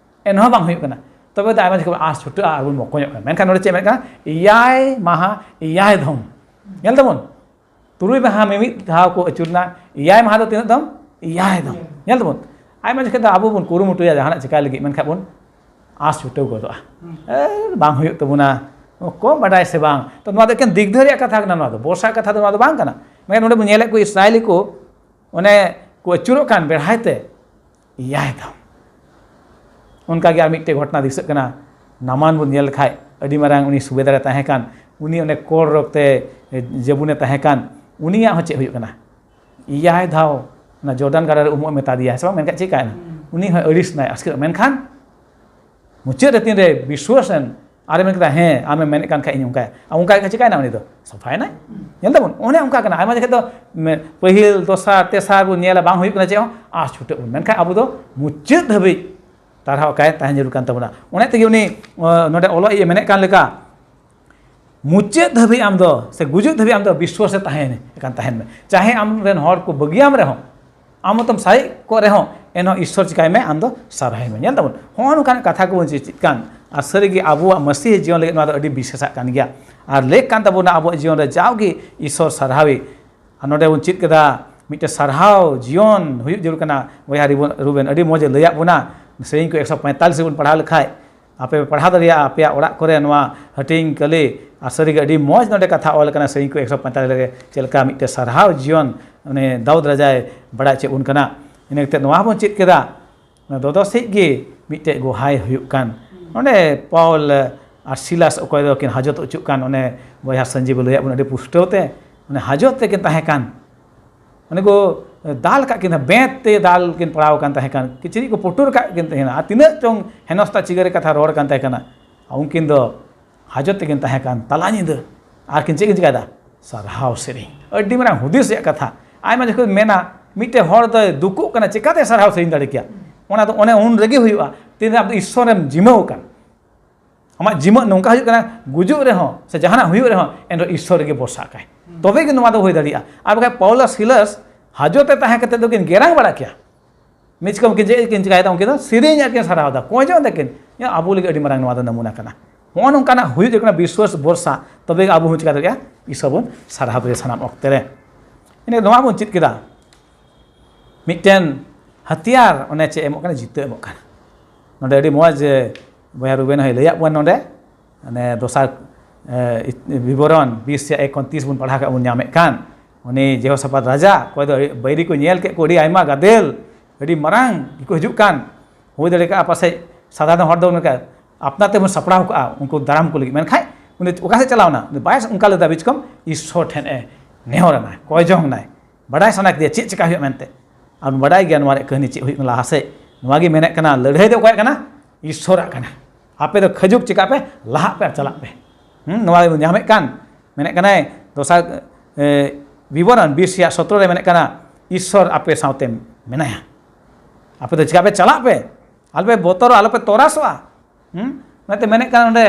ᱮᱱᱦᱚᱸ ᱵᱟᱝ ᱦᱩᱭᱩᱜ ᱠᱟᱱᱟ", ᱛᱚᱵᱮ ᱫᱚ ᱟᱭᱢᱟ ᱡᱚᱠᱷᱮᱡ ᱵᱚᱱ ᱟᱸᱥ ᱪᱷᱩᱴᱟᱹᱜᱼᱟ ᱟᱨ ᱵᱚᱱ ᱢᱚᱠᱚᱧᱚᱜ ᱠᱟᱱᱟ᱾ ᱢᱮᱱᱠᱷᱟᱱ ᱱᱚᱰᱮ ᱪᱮᱫ ᱢᱮᱱ ᱠᱟᱱᱟ? ᱮᱭᱟᱭ ᱢᱟᱦᱟ ᱮᱭᱟᱭ ᱫᱷᱚᱢ᱾ ᱧᱮᱞ ᱛᱟᱵᱚᱱ, ᱛᱩᱨᱩᱭ ᱢᱟᱦᱟ ᱢᱤᱢᱤᱫ ᱫᱷᱟᱣ ᱠᱚ ᱟᱹᱪᱩᱨᱱᱟ, ᱮᱭᱟᱭ ᱢᱟᱦᱟ ᱫᱚ ᱛᱤᱱᱟᱹᱜ ᱫᱚᱢ? ᱮᱭᱟᱭ ᱫᱚᱢ᱾ ᱧᱮᱞ ᱛᱟᱵᱚᱱ, ᱟᱭᱢᱟ ᱡᱚᱠᱷᱮᱡ ᱫᱚ ᱟᱵᱚ ᱵᱚᱱ ᱠᱩᱨᱩᱢᱩᱴᱩᱭᱟ ᱡᱟᱦᱟᱱᱟᱜ ᱪᱤᱠᱟᱭ ᱞᱟᱹᱜᱤᱫ, ᱢᱮᱱᱠᱷᱟᱱ ᱵᱚᱱ ᱟᱸᱥ ᱪᱷᱩᱴᱟᱹᱣ ᱜᱚᱫᱚᱜᱼᱟ᱾ ᱮ, ᱵᱟᱝ ᱦᱩᱭᱩᱜ ᱛᱟᱵᱚᱱᱟ᱾ ᱚᱠᱚᱭ ᱵᱟᱰᱟᱭ ᱥᱮ ᱵᱟᱝ? ᱛᱚ ᱱᱚᱣᱟ ᱫᱚ ᱮᱠᱮᱱ ᱫᱤᱜᱽᱫᱷᱟᱹ ᱨᱮᱭᱟᱜ ᱠᱟᱛᱷᱟ ᱠᱟᱱᱟ, ᱱᱚᱣᱟ ᱫᱚ ᱵᱚᱨᱥᱟ ᱠᱟᱛᱷᱟ ᱫᱚ ᱱᱚᱣᱟ ᱫᱚ ᱵᱟᱝ ᱠᱟᱱᱟ᱾ ᱢᱮᱱᱠᱷᱟᱱ ᱱᱚᱰᱮ ᱵᱚᱱ ᱧᱮᱞᱮᱫ ᱠᱚ ᱤᱥᱨᱟᱭᱮᱞᱤ ᱠᱚ ᱚᱱᱮ ᱠᱚ ᱟᱹᱪᱩᱨᱚᱜ ᱠᱟᱱ ᱵᱮᱲᱦᱟᱭ ᱛᱮ ᱮᱭᱟᱭ ᱫᱷᱟᱣ᱾ ᱚᱱᱠᱟᱜᱮ ᱟᱨ ᱢᱤᱫᱴᱮᱡ ᱜᱷᱚᱴᱚᱱᱟ ᱫᱤᱥᱟᱹᱜ ᱠᱟᱱᱟ, ᱱᱟᱢᱟᱱ ᱵᱚᱱ ᱧᱮᱞ ᱞᱮᱠᱷᱟᱡ ᱟᱹᱰᱤ ᱢᱟᱨᱟᱝ ᱩᱱᱤ ᱥᱩᱵᱮᱫᱟᱨᱮ ᱛᱟᱦᱮᱸ ᱠᱟᱱ, ᱩᱱᱤ ᱚᱱᱮ ᱠᱚᱲ ᱨᱳᱜᱽ ᱛᱮ ᱡᱟᱹᱵᱩᱱᱮ ᱛᱟᱦᱮᱸ ᱠᱟᱱ, ᱩᱱᱤᱭᱟᱜ ᱦᱚᱸ ᱪᱮᱫ ᱦᱩᱭᱩᱜ ᱠᱟᱱᱟ? ᱮᱭᱟᱭ ᱫᱷᱟᱣ ᱚᱱᱟ ᱡᱚᱨᱰᱟᱱ ᱜᱟᱰᱟ ᱨᱮ ᱩᱢᱩᱜ ᱮ ᱢᱮᱛᱟ ᱫᱮᱭᱟ, ᱦᱮᱸ ᱥᱮ ᱵᱟᱝ? ᱢᱮᱱᱠᱷᱟᱱ ᱪᱮᱠᱟᱭᱮᱱᱟ? ᱩᱱᱤ ᱦᱚᱸ ᱟᱹᱲᱤᱥ ᱱᱟᱭ, ᱟᱥᱠᱮᱛ᱾ ᱢᱮᱱᱠᱷᱟᱱ ᱢᱩᱪᱟᱹᱫ ᱨᱮ ᱛᱤᱱᱨᱮ ᱵᱤᱥᱣᱟᱥ ᱮᱱ ᱟᱨᱮ ᱢᱮᱱ ᱠᱮᱫᱟ, "ᱦᱮᱸ, ᱟᱢᱮᱢ ᱢᱮᱱᱮᱫ ᱠᱟᱱ ᱠᱷᱟᱡ ᱤᱧ ᱚᱱᱠᱟᱭᱟ", ᱟᱨ ᱚᱱᱠᱟ ᱜᱮ ᱪᱤᱠᱟᱭᱮᱱᱟ? ᱩᱱᱤ ᱫᱚ ᱥᱟᱯᱷᱟᱭᱮᱱᱟᱭ᱾ ᱧᱮᱞ ᱫᱟᱵᱚᱱ, ᱚᱱᱮ ᱚᱱᱠᱟ ᱠᱟᱱᱟ᱾ ᱟᱭᱢᱟ ᱡᱚᱠᱷᱮᱡ ᱫᱚ ᱢᱮ-, ᱯᱟᱹᱦᱤᱞ, ᱫᱚᱥᱟᱨ, ᱛᱮᱥᱟᱨ ᱵᱚᱱ ᱧᱮᱞᱟ, ᱵᱟᱝ ᱦᱩᱭᱩᱜ ᱠᱟᱱᱟ ᱪᱮᱫ ᱦᱚᱸ, ᱟᱨ ᱪᱷᱩᱴᱟᱹᱜ ᱵᱚᱱ᱾ ᱢᱮᱱᱠᱷᱟᱱ ᱟᱵᱚ ᱫᱚ ᱢᱩᱪᱟᱹᱫ ᱫᱷᱟᱹᱵᱤᱡ ᱴᱟᱨᱦᱟᱣ ᱠᱟᱭ ᱛᱟᱦᱮᱸ ᱡᱟᱹᱨᱩᱲ ᱠᱟᱱ ᱛᱟᱵᱚᱱᱟ᱾ ᱚᱱᱟ ᱛᱮᱜᱮ ᱩᱱᱤ, ᱚ, ᱱᱚᱰᱮ ᱚᱞᱚᱜ ᱤᱡ ᱮ ᱢᱮᱱᱮᱫ ᱠᱟᱱ ᱞᱮᱠᱟ, ᱢᱩᱪᱟᱹᱫ ᱫᱷᱟᱹᱵᱤᱡ ᱟᱢ ᱫᱚ ᱥᱮ ᱜᱩᱡᱩᱜ ᱫᱷᱟᱹᱵᱤᱡ ᱟᱢ ᱫᱚ ᱵᱤᱥᱣᱟᱥ ᱨᱮ ᱛᱟᱦᱮᱸ ᱠᱟᱱ ᱛᱟᱦᱮᱱ ᱢᱮ᱾ ᱪᱟᱦᱮ ᱟᱢ ᱨᱮᱱ ᱦᱚᱲ ᱠᱚ ᱵᱟᱹᱜᱤᱭᱟᱢ ᱨᱮᱦᱚᱸ, ᱟᱢ ᱦᱚᱸᱛᱚᱢ ᱥᱟᱨᱮᱡ ᱠᱚᱜ ᱨᱮᱦᱚᱸ, ᱮᱱᱦᱚᱸ ᱤᱥᱥᱚᱨ ᱪᱤᱠᱟᱭ ᱢᱮ, ᱟᱢ ᱫᱚ ᱥᱟᱨᱦᱟᱣ ᱢᱮ᱾ ᱧᱮᱞ ᱛᱟᱵᱚᱱ, ᱦᱚᱸᱜᱼᱚ ᱱᱚᱝᱠᱟᱱᱟᱜ ᱠᱟᱛᱷᱟ ᱠᱚᱵᱚᱱ ᱪᱮᱫ ᱠᱟᱱ᱾ ᱟᱨ ᱥᱟᱹᱨᱤᱜᱮ ᱟᱵᱚᱣᱟᱜ ᱢᱟᱹᱥᱤᱦᱤ ᱡᱤᱭᱚᱱ ᱞᱟᱹᱜᱤᱫ ᱱᱚᱣᱟ ᱫᱚ ᱟᱹᱰᱤ ᱵᱤᱥᱮᱥᱟᱜ ᱠᱟᱱ ᱜᱮᱭᱟ᱾ ᱟᱨ ᱞᱮᱠ ᱠᱟᱱ ᱛᱟᱵᱚᱱᱟ ᱟᱵᱚᱣᱟᱜ ᱡᱤᱭᱚᱱ ᱨᱮ ᱡᱟᱣᱜᱮ ᱤᱥᱥᱚᱨ ᱥᱟᱨᱦᱟᱣᱤ᱾ ᱟᱨ ᱱᱚᱰᱮ ᱵᱚᱱ ᱪᱮᱫ ᱠᱮᱫᱟ, ᱢᱤᱫᱴᱮᱱ ᱥᱟᱨᱦᱟᱣ ᱡᱤᱭᱚᱱ ᱦᱩᱭᱩᱜ ᱡᱟᱹᱨᱩᱲ ᱠᱟᱱᱟ᱾ ᱵᱚᱭᱦᱟ ᱨᱤᱵᱚᱱ-, ᱨᱩᱵᱮᱱ ᱟᱹᱰᱤ ᱢᱚᱡᱽ ᱮ ᱞᱟᱹᱭᱟᱫ ᱵᱚᱱᱟ᱾ ᱥᱮᱨᱮᱧ ᱠᱚ ᱮᱠᱥᱚ ᱯᱚᱸᱭᱛᱟᱞᱤᱥ ᱨᱮᱵᱚᱱ ᱯᱟᱲᱦᱟᱣ ᱞᱮᱠᱷᱟᱡ, ᱟᱯᱮ ᱯᱮ ᱯᱟᱲᱦᱟᱣ ᱫᱟᱲᱮᱭᱟᱜᱼᱟ ᱟᱯᱮᱭᱟᱜ ᱚᱲᱟᱜ ᱠᱚᱨᱮ ᱱᱚᱣᱟ ᱦᱟᱹᱴᱤᱧ ᱠᱟᱹᱞᱤ᱾ ᱟᱨ ᱥᱟᱹᱨᱤᱜᱮ ᱟᱹᱰᱤ ᱢᱚᱡᱽ ᱱᱚᱰᱮ ᱠᱟᱛᱷᱟ ᱚᱞ ᱠᱟᱱᱟ, ᱥᱮᱨᱮᱧ ᱠᱚ ᱮᱠᱥᱚ ᱯᱚᱸᱭᱛᱟᱞᱤᱥ ᱨᱮ ᱪᱮᱫ ᱞᱮᱠᱟ ᱢᱤᱫᱴᱮᱱ ᱥᱟᱨᱦᱟᱣ ᱡᱤᱭᱚᱱ ᱩᱱᱤ ᱫᱟᱣᱩᱫ ᱨᱟᱡᱟᱭ ᱵᱟᱲᱟᱭ ᱦᱚᱪᱚᱭᱮᱫ ᱵᱚᱱ ᱠᱟᱱᱟ᱾ ᱤᱱᱟᱹ ᱠᱟᱛᱮ ᱱᱚᱣᱟ ᱦᱚᱸᱵᱚᱱ ᱪᱮᱫ ᱠᱮᱫᱟ, ᱚᱱᱟ ᱫᱚᱫᱚ ᱥᱮᱡ ᱜᱮ ᱢᱤᱫᱴᱮᱡ ᱜᱚᱦᱟᱭ ᱦᱩᱭᱩᱜ ᱠᱟᱱ᱾ ᱱᱚᱰᱮ ᱯᱟᱣᱞ ᱟᱨ ᱥᱤᱞᱟᱥ ᱚᱠᱚᱭ ᱫᱚ ᱠᱤᱱ ᱦᱟᱡᱚᱛ ᱦᱚᱪᱚᱜ ᱠᱟᱱ, ᱚᱱᱮ ᱵᱚᱭᱦᱟ ᱥᱟᱹᱧᱡᱤᱵ ᱞᱟᱹᱭᱟᱫ ᱵᱚᱱ ᱟᱹᱰᱤ ᱯᱩᱥᱴᱟᱹᱣ ᱛᱮ, ᱢᱟᱱᱮ ᱦᱟᱡᱚᱛ ᱨᱮᱠᱤᱱ ᱛᱟᱦᱮᱸ ᱠᱟᱱ, ᱚᱱᱮ ᱠᱚ ᱫᱟᱞ ᱠᱟᱜ ᱠᱤᱱᱟ, ᱵᱮᱸᱛ ᱛᱮ ᱫᱟᱞ ᱠᱤᱱ ᱯᱟᱲᱟᱣ ᱟᱠᱟᱱ ᱛᱟᱦᱮᱸ ᱠᱟᱱ, ᱠᱤᱪᱨᱤᱡ ᱠᱚ ᱯᱩᱴᱩᱨ ᱠᱟᱜ ᱠᱤᱱ ᱛᱟᱦᱮᱱᱟ, ᱟᱨ ᱛᱤᱱᱟᱹᱜ ᱪᱚᱝ ᱦᱮᱱᱚᱥᱛᱟ ᱪᱤᱜᱟᱹᱨᱮ ᱠᱟᱛᱷᱟ ᱨᱚᱲ ᱠᱟᱱ ᱛᱟᱦᱮᱸ ᱠᱟᱱᱟ, ᱩᱱᱠᱤᱱ ᱫᱚ ᱦᱟᱡᱚᱛ ᱛᱮᱠᱤᱱ ᱛᱟᱦᱮᱸ ᱠᱟᱱ ᱛᱟᱞᱟ ᱧᱤᱫᱟᱹ, ᱟᱨ ᱠᱤᱱ ᱪᱮᱫ ᱠᱤᱱ ᱪᱤᱠᱟᱹᱭᱮᱫᱟ? ᱥᱟᱨᱦᱟᱣ ᱥᱮᱨᱮᱧ᱾ ᱟᱹᱰᱤ ᱢᱟᱨᱟᱝ ᱦᱩᱫᱤᱥ ᱨᱮᱭᱟᱜ ᱠᱟᱛᱷᱟ᱾ ᱟᱭᱢᱟ ᱡᱚᱠᱷᱚᱱ ᱢᱮᱱᱟ, ᱢᱤᱫᱴᱮᱱ ᱦᱚᱲ ᱫᱚᱭ ᱫᱩᱠᱩᱜ ᱠᱟᱱᱟ, ᱪᱮᱠᱟᱛᱮ ᱥᱟᱨᱦᱟᱣ ᱥᱮᱨᱮᱧ ᱫᱟᱲᱮ ᱠᱮᱭᱟ? ᱚᱱᱟ ᱫᱚ ᱚᱱᱮ ᱩᱱ ᱨᱮᱜᱮ ᱦᱩᱭᱩᱜᱼᱟ, ᱛᱤᱱᱨᱮ ᱟᱢ ᱫᱚ ᱤᱥᱥᱚᱨᱮᱢ ᱡᱤᱢᱟᱹᱣ ᱟᱠᱟᱱ᱾ ᱟᱢᱟᱜ ᱡᱤᱢᱟᱹᱜ ᱱᱚᱝᱠᱟ ᱦᱩᱭᱩᱜ ᱠᱟᱱᱟ, ᱜᱩᱡᱩᱜ ᱨᱮᱦᱚᱸ ᱥᱮ ᱡᱟᱦᱟᱱᱟᱜ ᱦᱩᱭᱩᱜ ᱨᱮᱦᱚᱸ, ᱮᱱᱨᱮᱦᱚᱸ ᱤᱥᱥᱚᱨ ᱨᱮᱜᱮ ᱵᱷᱚᱨᱥᱟᱜ ᱠᱟᱭ᱾ ᱛᱚᱵᱮ ᱜᱮ ᱱᱚᱣᱟ ᱫᱚ ᱦᱩᱭ ᱫᱟᱲᱮᱭᱟᱜᱼᱟ᱾ ᱟᱨ ᱵᱟᱠᱷᱟᱡ ᱯᱟᱣᱞᱟ ᱥᱤᱞᱟᱥ ᱦᱟᱡᱚᱛ ᱨᱮ ᱛᱟᱦᱮᱸ ᱠᱟᱛᱮ ᱫᱚᱠᱤᱱ ᱜᱮᱨᱟᱝ ᱵᱟᱲᱟ ᱠᱮᱭᱟ᱾ ᱢᱤᱫ ᱪᱤᱠᱟᱹ ᱩᱱᱠᱤᱱ ᱪᱮᱫ ᱠᱤᱱ ᱪᱤᱠᱟᱭᱮᱫᱟ? ᱩᱱᱠᱤᱱ ᱫᱚ ᱥᱮᱨᱮᱧ ᱟᱨ ᱠᱤᱱ ᱥᱟᱨᱦᱟᱣ ᱮᱫᱟ, ᱠᱚᱭᱡᱚᱜ ᱫᱟᱠᱤᱱ᱾ ᱟᱵᱚ ᱞᱟᱹᱜᱤᱫ ᱟᱹᱰᱤ ᱢᱟᱨᱟᱝ ᱱᱚᱣᱟ ᱫᱚ ᱱᱚᱢᱩᱱᱟ ᱠᱟᱱᱟ᱾ ᱱᱚᱜᱼᱚ ᱱᱚᱝᱠᱟᱱᱟᱜ ᱦᱩᱭᱩᱜ ᱡᱚᱠᱷᱚᱱ ᱵᱤᱥᱣᱟᱥ ᱵᱷᱚᱨᱥᱟ, ᱛᱚᱵᱮ ᱜᱮ ᱟᱵᱚ ᱦᱚᱸ ᱪᱤᱠᱟ ᱫᱟᱲᱮᱭᱟᱜᱼᱟ? ᱤᱥᱥᱚᱨ ᱵᱚᱱ ᱥᱟᱨᱦᱟᱣ ᱫᱟᱲᱮᱭᱟᱜᱼᱟ ᱥᱟᱱᱟᱢ ᱚᱠᱛᱮ ᱨᱮ᱾ ᱤᱱᱟᱹ ᱱᱚᱣᱟ ᱵᱚᱱ ᱪᱮᱫ ᱠᱮᱫᱟ, ᱢᱤᱫᱴᱮᱱ ᱦᱟᱛᱤᱭᱟᱨ ᱚᱱᱮ ᱪᱮᱫ ᱮᱢᱚᱜ ᱠᱟᱱᱟ? ᱡᱤᱛᱟᱹ ᱮᱢᱚᱜ ᱠᱟᱱᱟ᱾ ᱱᱚᱰᱮ ᱟᱹᱰᱤ ᱢᱚᱡᱽ ᱵᱚᱭᱦᱟ ᱨᱩᱵᱮᱱ ᱦᱚᱸᱭ ᱞᱟᱹᱭᱟᱫ ᱵᱚᱱ ᱱᱚᱰᱮ, ᱢᱟᱱᱮ ᱫᱚᱥᱟᱨ, ᱮ, ᱵᱤᱵᱚᱨᱚᱱ ᱵᱤᱥ ᱨᱮᱭᱟᱜ ᱮᱠ ᱠᱷᱚᱱ ᱛᱤᱥ ᱵᱚᱱ ᱯᱟᱲᱦᱟᱣ ᱠᱟᱜ ᱵᱚᱱ ᱧᱟᱢᱮᱫ ᱠᱟᱱ, ᱩᱱᱤ ᱡᱮᱦᱳᱥᱟᱯᱟᱛ ᱨᱟᱡᱟ, ᱚᱠᱚᱭ ᱫᱚ ᱵᱟᱹᱭᱨᱤ ᱠᱚ ᱧᱮᱞ ᱠᱮᱫ ᱠᱚ, ᱟᱹᱰᱤ ᱟᱭᱢᱟ ᱜᱟᱫᱮᱞ, ᱟᱹᱰᱤ ᱢᱟᱨᱟᱝ ᱜᱮᱠᱚ ᱦᱤᱡᱩᱜ ᱠᱟᱱ᱾ ᱦᱩᱭ ᱫᱟᱲᱮ ᱠᱟᱜᱼᱟ ᱯᱟᱥᱮᱡ ᱥᱟᱫᱷᱟᱨᱚᱱ ᱦᱚᱲ ᱫᱚ ᱚᱱᱠᱟ ᱟᱯᱱᱟᱨ ᱛᱮᱵᱚᱱ ᱥᱟᱯᱲᱟᱣ ᱠᱟᱜᱼᱟ ᱩᱱᱠᱩ ᱫᱟᱨᱟᱢ ᱠᱚ ᱞᱟᱹᱜᱤᱫ, ᱢᱮᱱᱠᱷᱟᱱ ᱩᱱᱤ ᱚᱠᱟ ᱥᱮᱫ ᱪᱟᱞᱟᱣ ᱮᱱᱟ? ᱩᱱᱤ ᱵᱟᱭ ᱚᱱᱠᱟ ᱞᱮᱫᱟ, ᱵᱤᱪᱠᱚᱢ ᱤᱥᱥᱚᱨ ᱴᱷᱮᱱ ᱮ ᱱᱮᱦᱚᱨ ᱮᱱᱟᱭ, ᱠᱚᱭ ᱡᱚᱝ ᱮᱱᱟᱭ, ᱵᱟᱰᱟᱭ ᱥᱟᱱᱟ ᱠᱮᱫᱮᱭᱟ ᱪᱮᱫ ᱪᱮᱠᱟ ᱦᱩᱭᱩᱜᱼᱟ ᱢᱮᱱᱛᱮ᱾ ᱟᱨ ᱵᱟᱰᱟᱭ ᱜᱮᱭᱟ ᱱᱚᱣᱟ ᱨᱮᱭᱟᱜ ᱠᱟᱹᱦᱱᱤ ᱪᱮᱫ ᱦᱩᱭᱩᱜ ᱠᱟᱱᱟ ᱞᱟᱦᱟ ᱥᱮᱫ᱾ ᱱᱚᱣᱟ ᱜᱮ ᱢᱮᱱᱮᱫ ᱠᱟᱱᱟ, ᱞᱟᱹᱲᱦᱟᱹᱭ ᱫᱚ ᱚᱠᱚᱭᱟᱜ ᱠᱟᱱᱟ? ᱤᱥᱥᱚᱨᱟᱜ ᱠᱟᱱᱟ᱾ ᱟᱯᱮ ᱫᱚ ᱠᱷᱟᱹᱡᱩᱠ ᱪᱮᱠᱟᱜ ᱯᱮ, ᱞᱟᱦᱟᱜ ᱯᱮ ᱟᱨ ᱪᱟᱞᱟᱜ ᱯᱮ᱾ ᱦᱩᱸ, ᱱᱚᱣᱟ ᱜᱮᱵᱚᱱ ᱧᱟᱢᱮᱫ ᱠᱟᱱ᱾ ᱢᱮᱱᱮᱫ ᱠᱟᱱᱟᱭ ᱫᱚᱥᱟᱨ, ᱮ, ᱵᱤᱵᱚᱨᱚᱱ ᱵᱤᱥ ᱨᱮᱭᱟᱜ ᱥᱚᱛᱨᱚ ᱨᱮ ᱢᱮᱱᱮᱫ ᱠᱟᱱᱟ, ᱤᱥᱥᱚᱨ ᱟᱯᱮ ᱥᱟᱶᱛᱮ ᱢᱮᱱᱟᱭᱟ᱾ ᱟᱯᱮ ᱫᱚ ᱪᱮᱠᱟ ᱯᱮ ᱪᱟᱞᱟᱜ ᱯᱮ, ᱟᱞᱚᱯᱮ ᱵᱚᱛᱚᱨᱚᱜᱼᱟ, ᱟᱞᱚᱯᱮ ᱛᱚᱨᱟᱥᱚᱜᱼᱟ᱾ ᱦᱩᱸ? ᱚᱱᱟᱛᱮ ᱢᱮᱱᱮᱫ ᱠᱟᱱᱟ ᱱᱚᱰᱮ,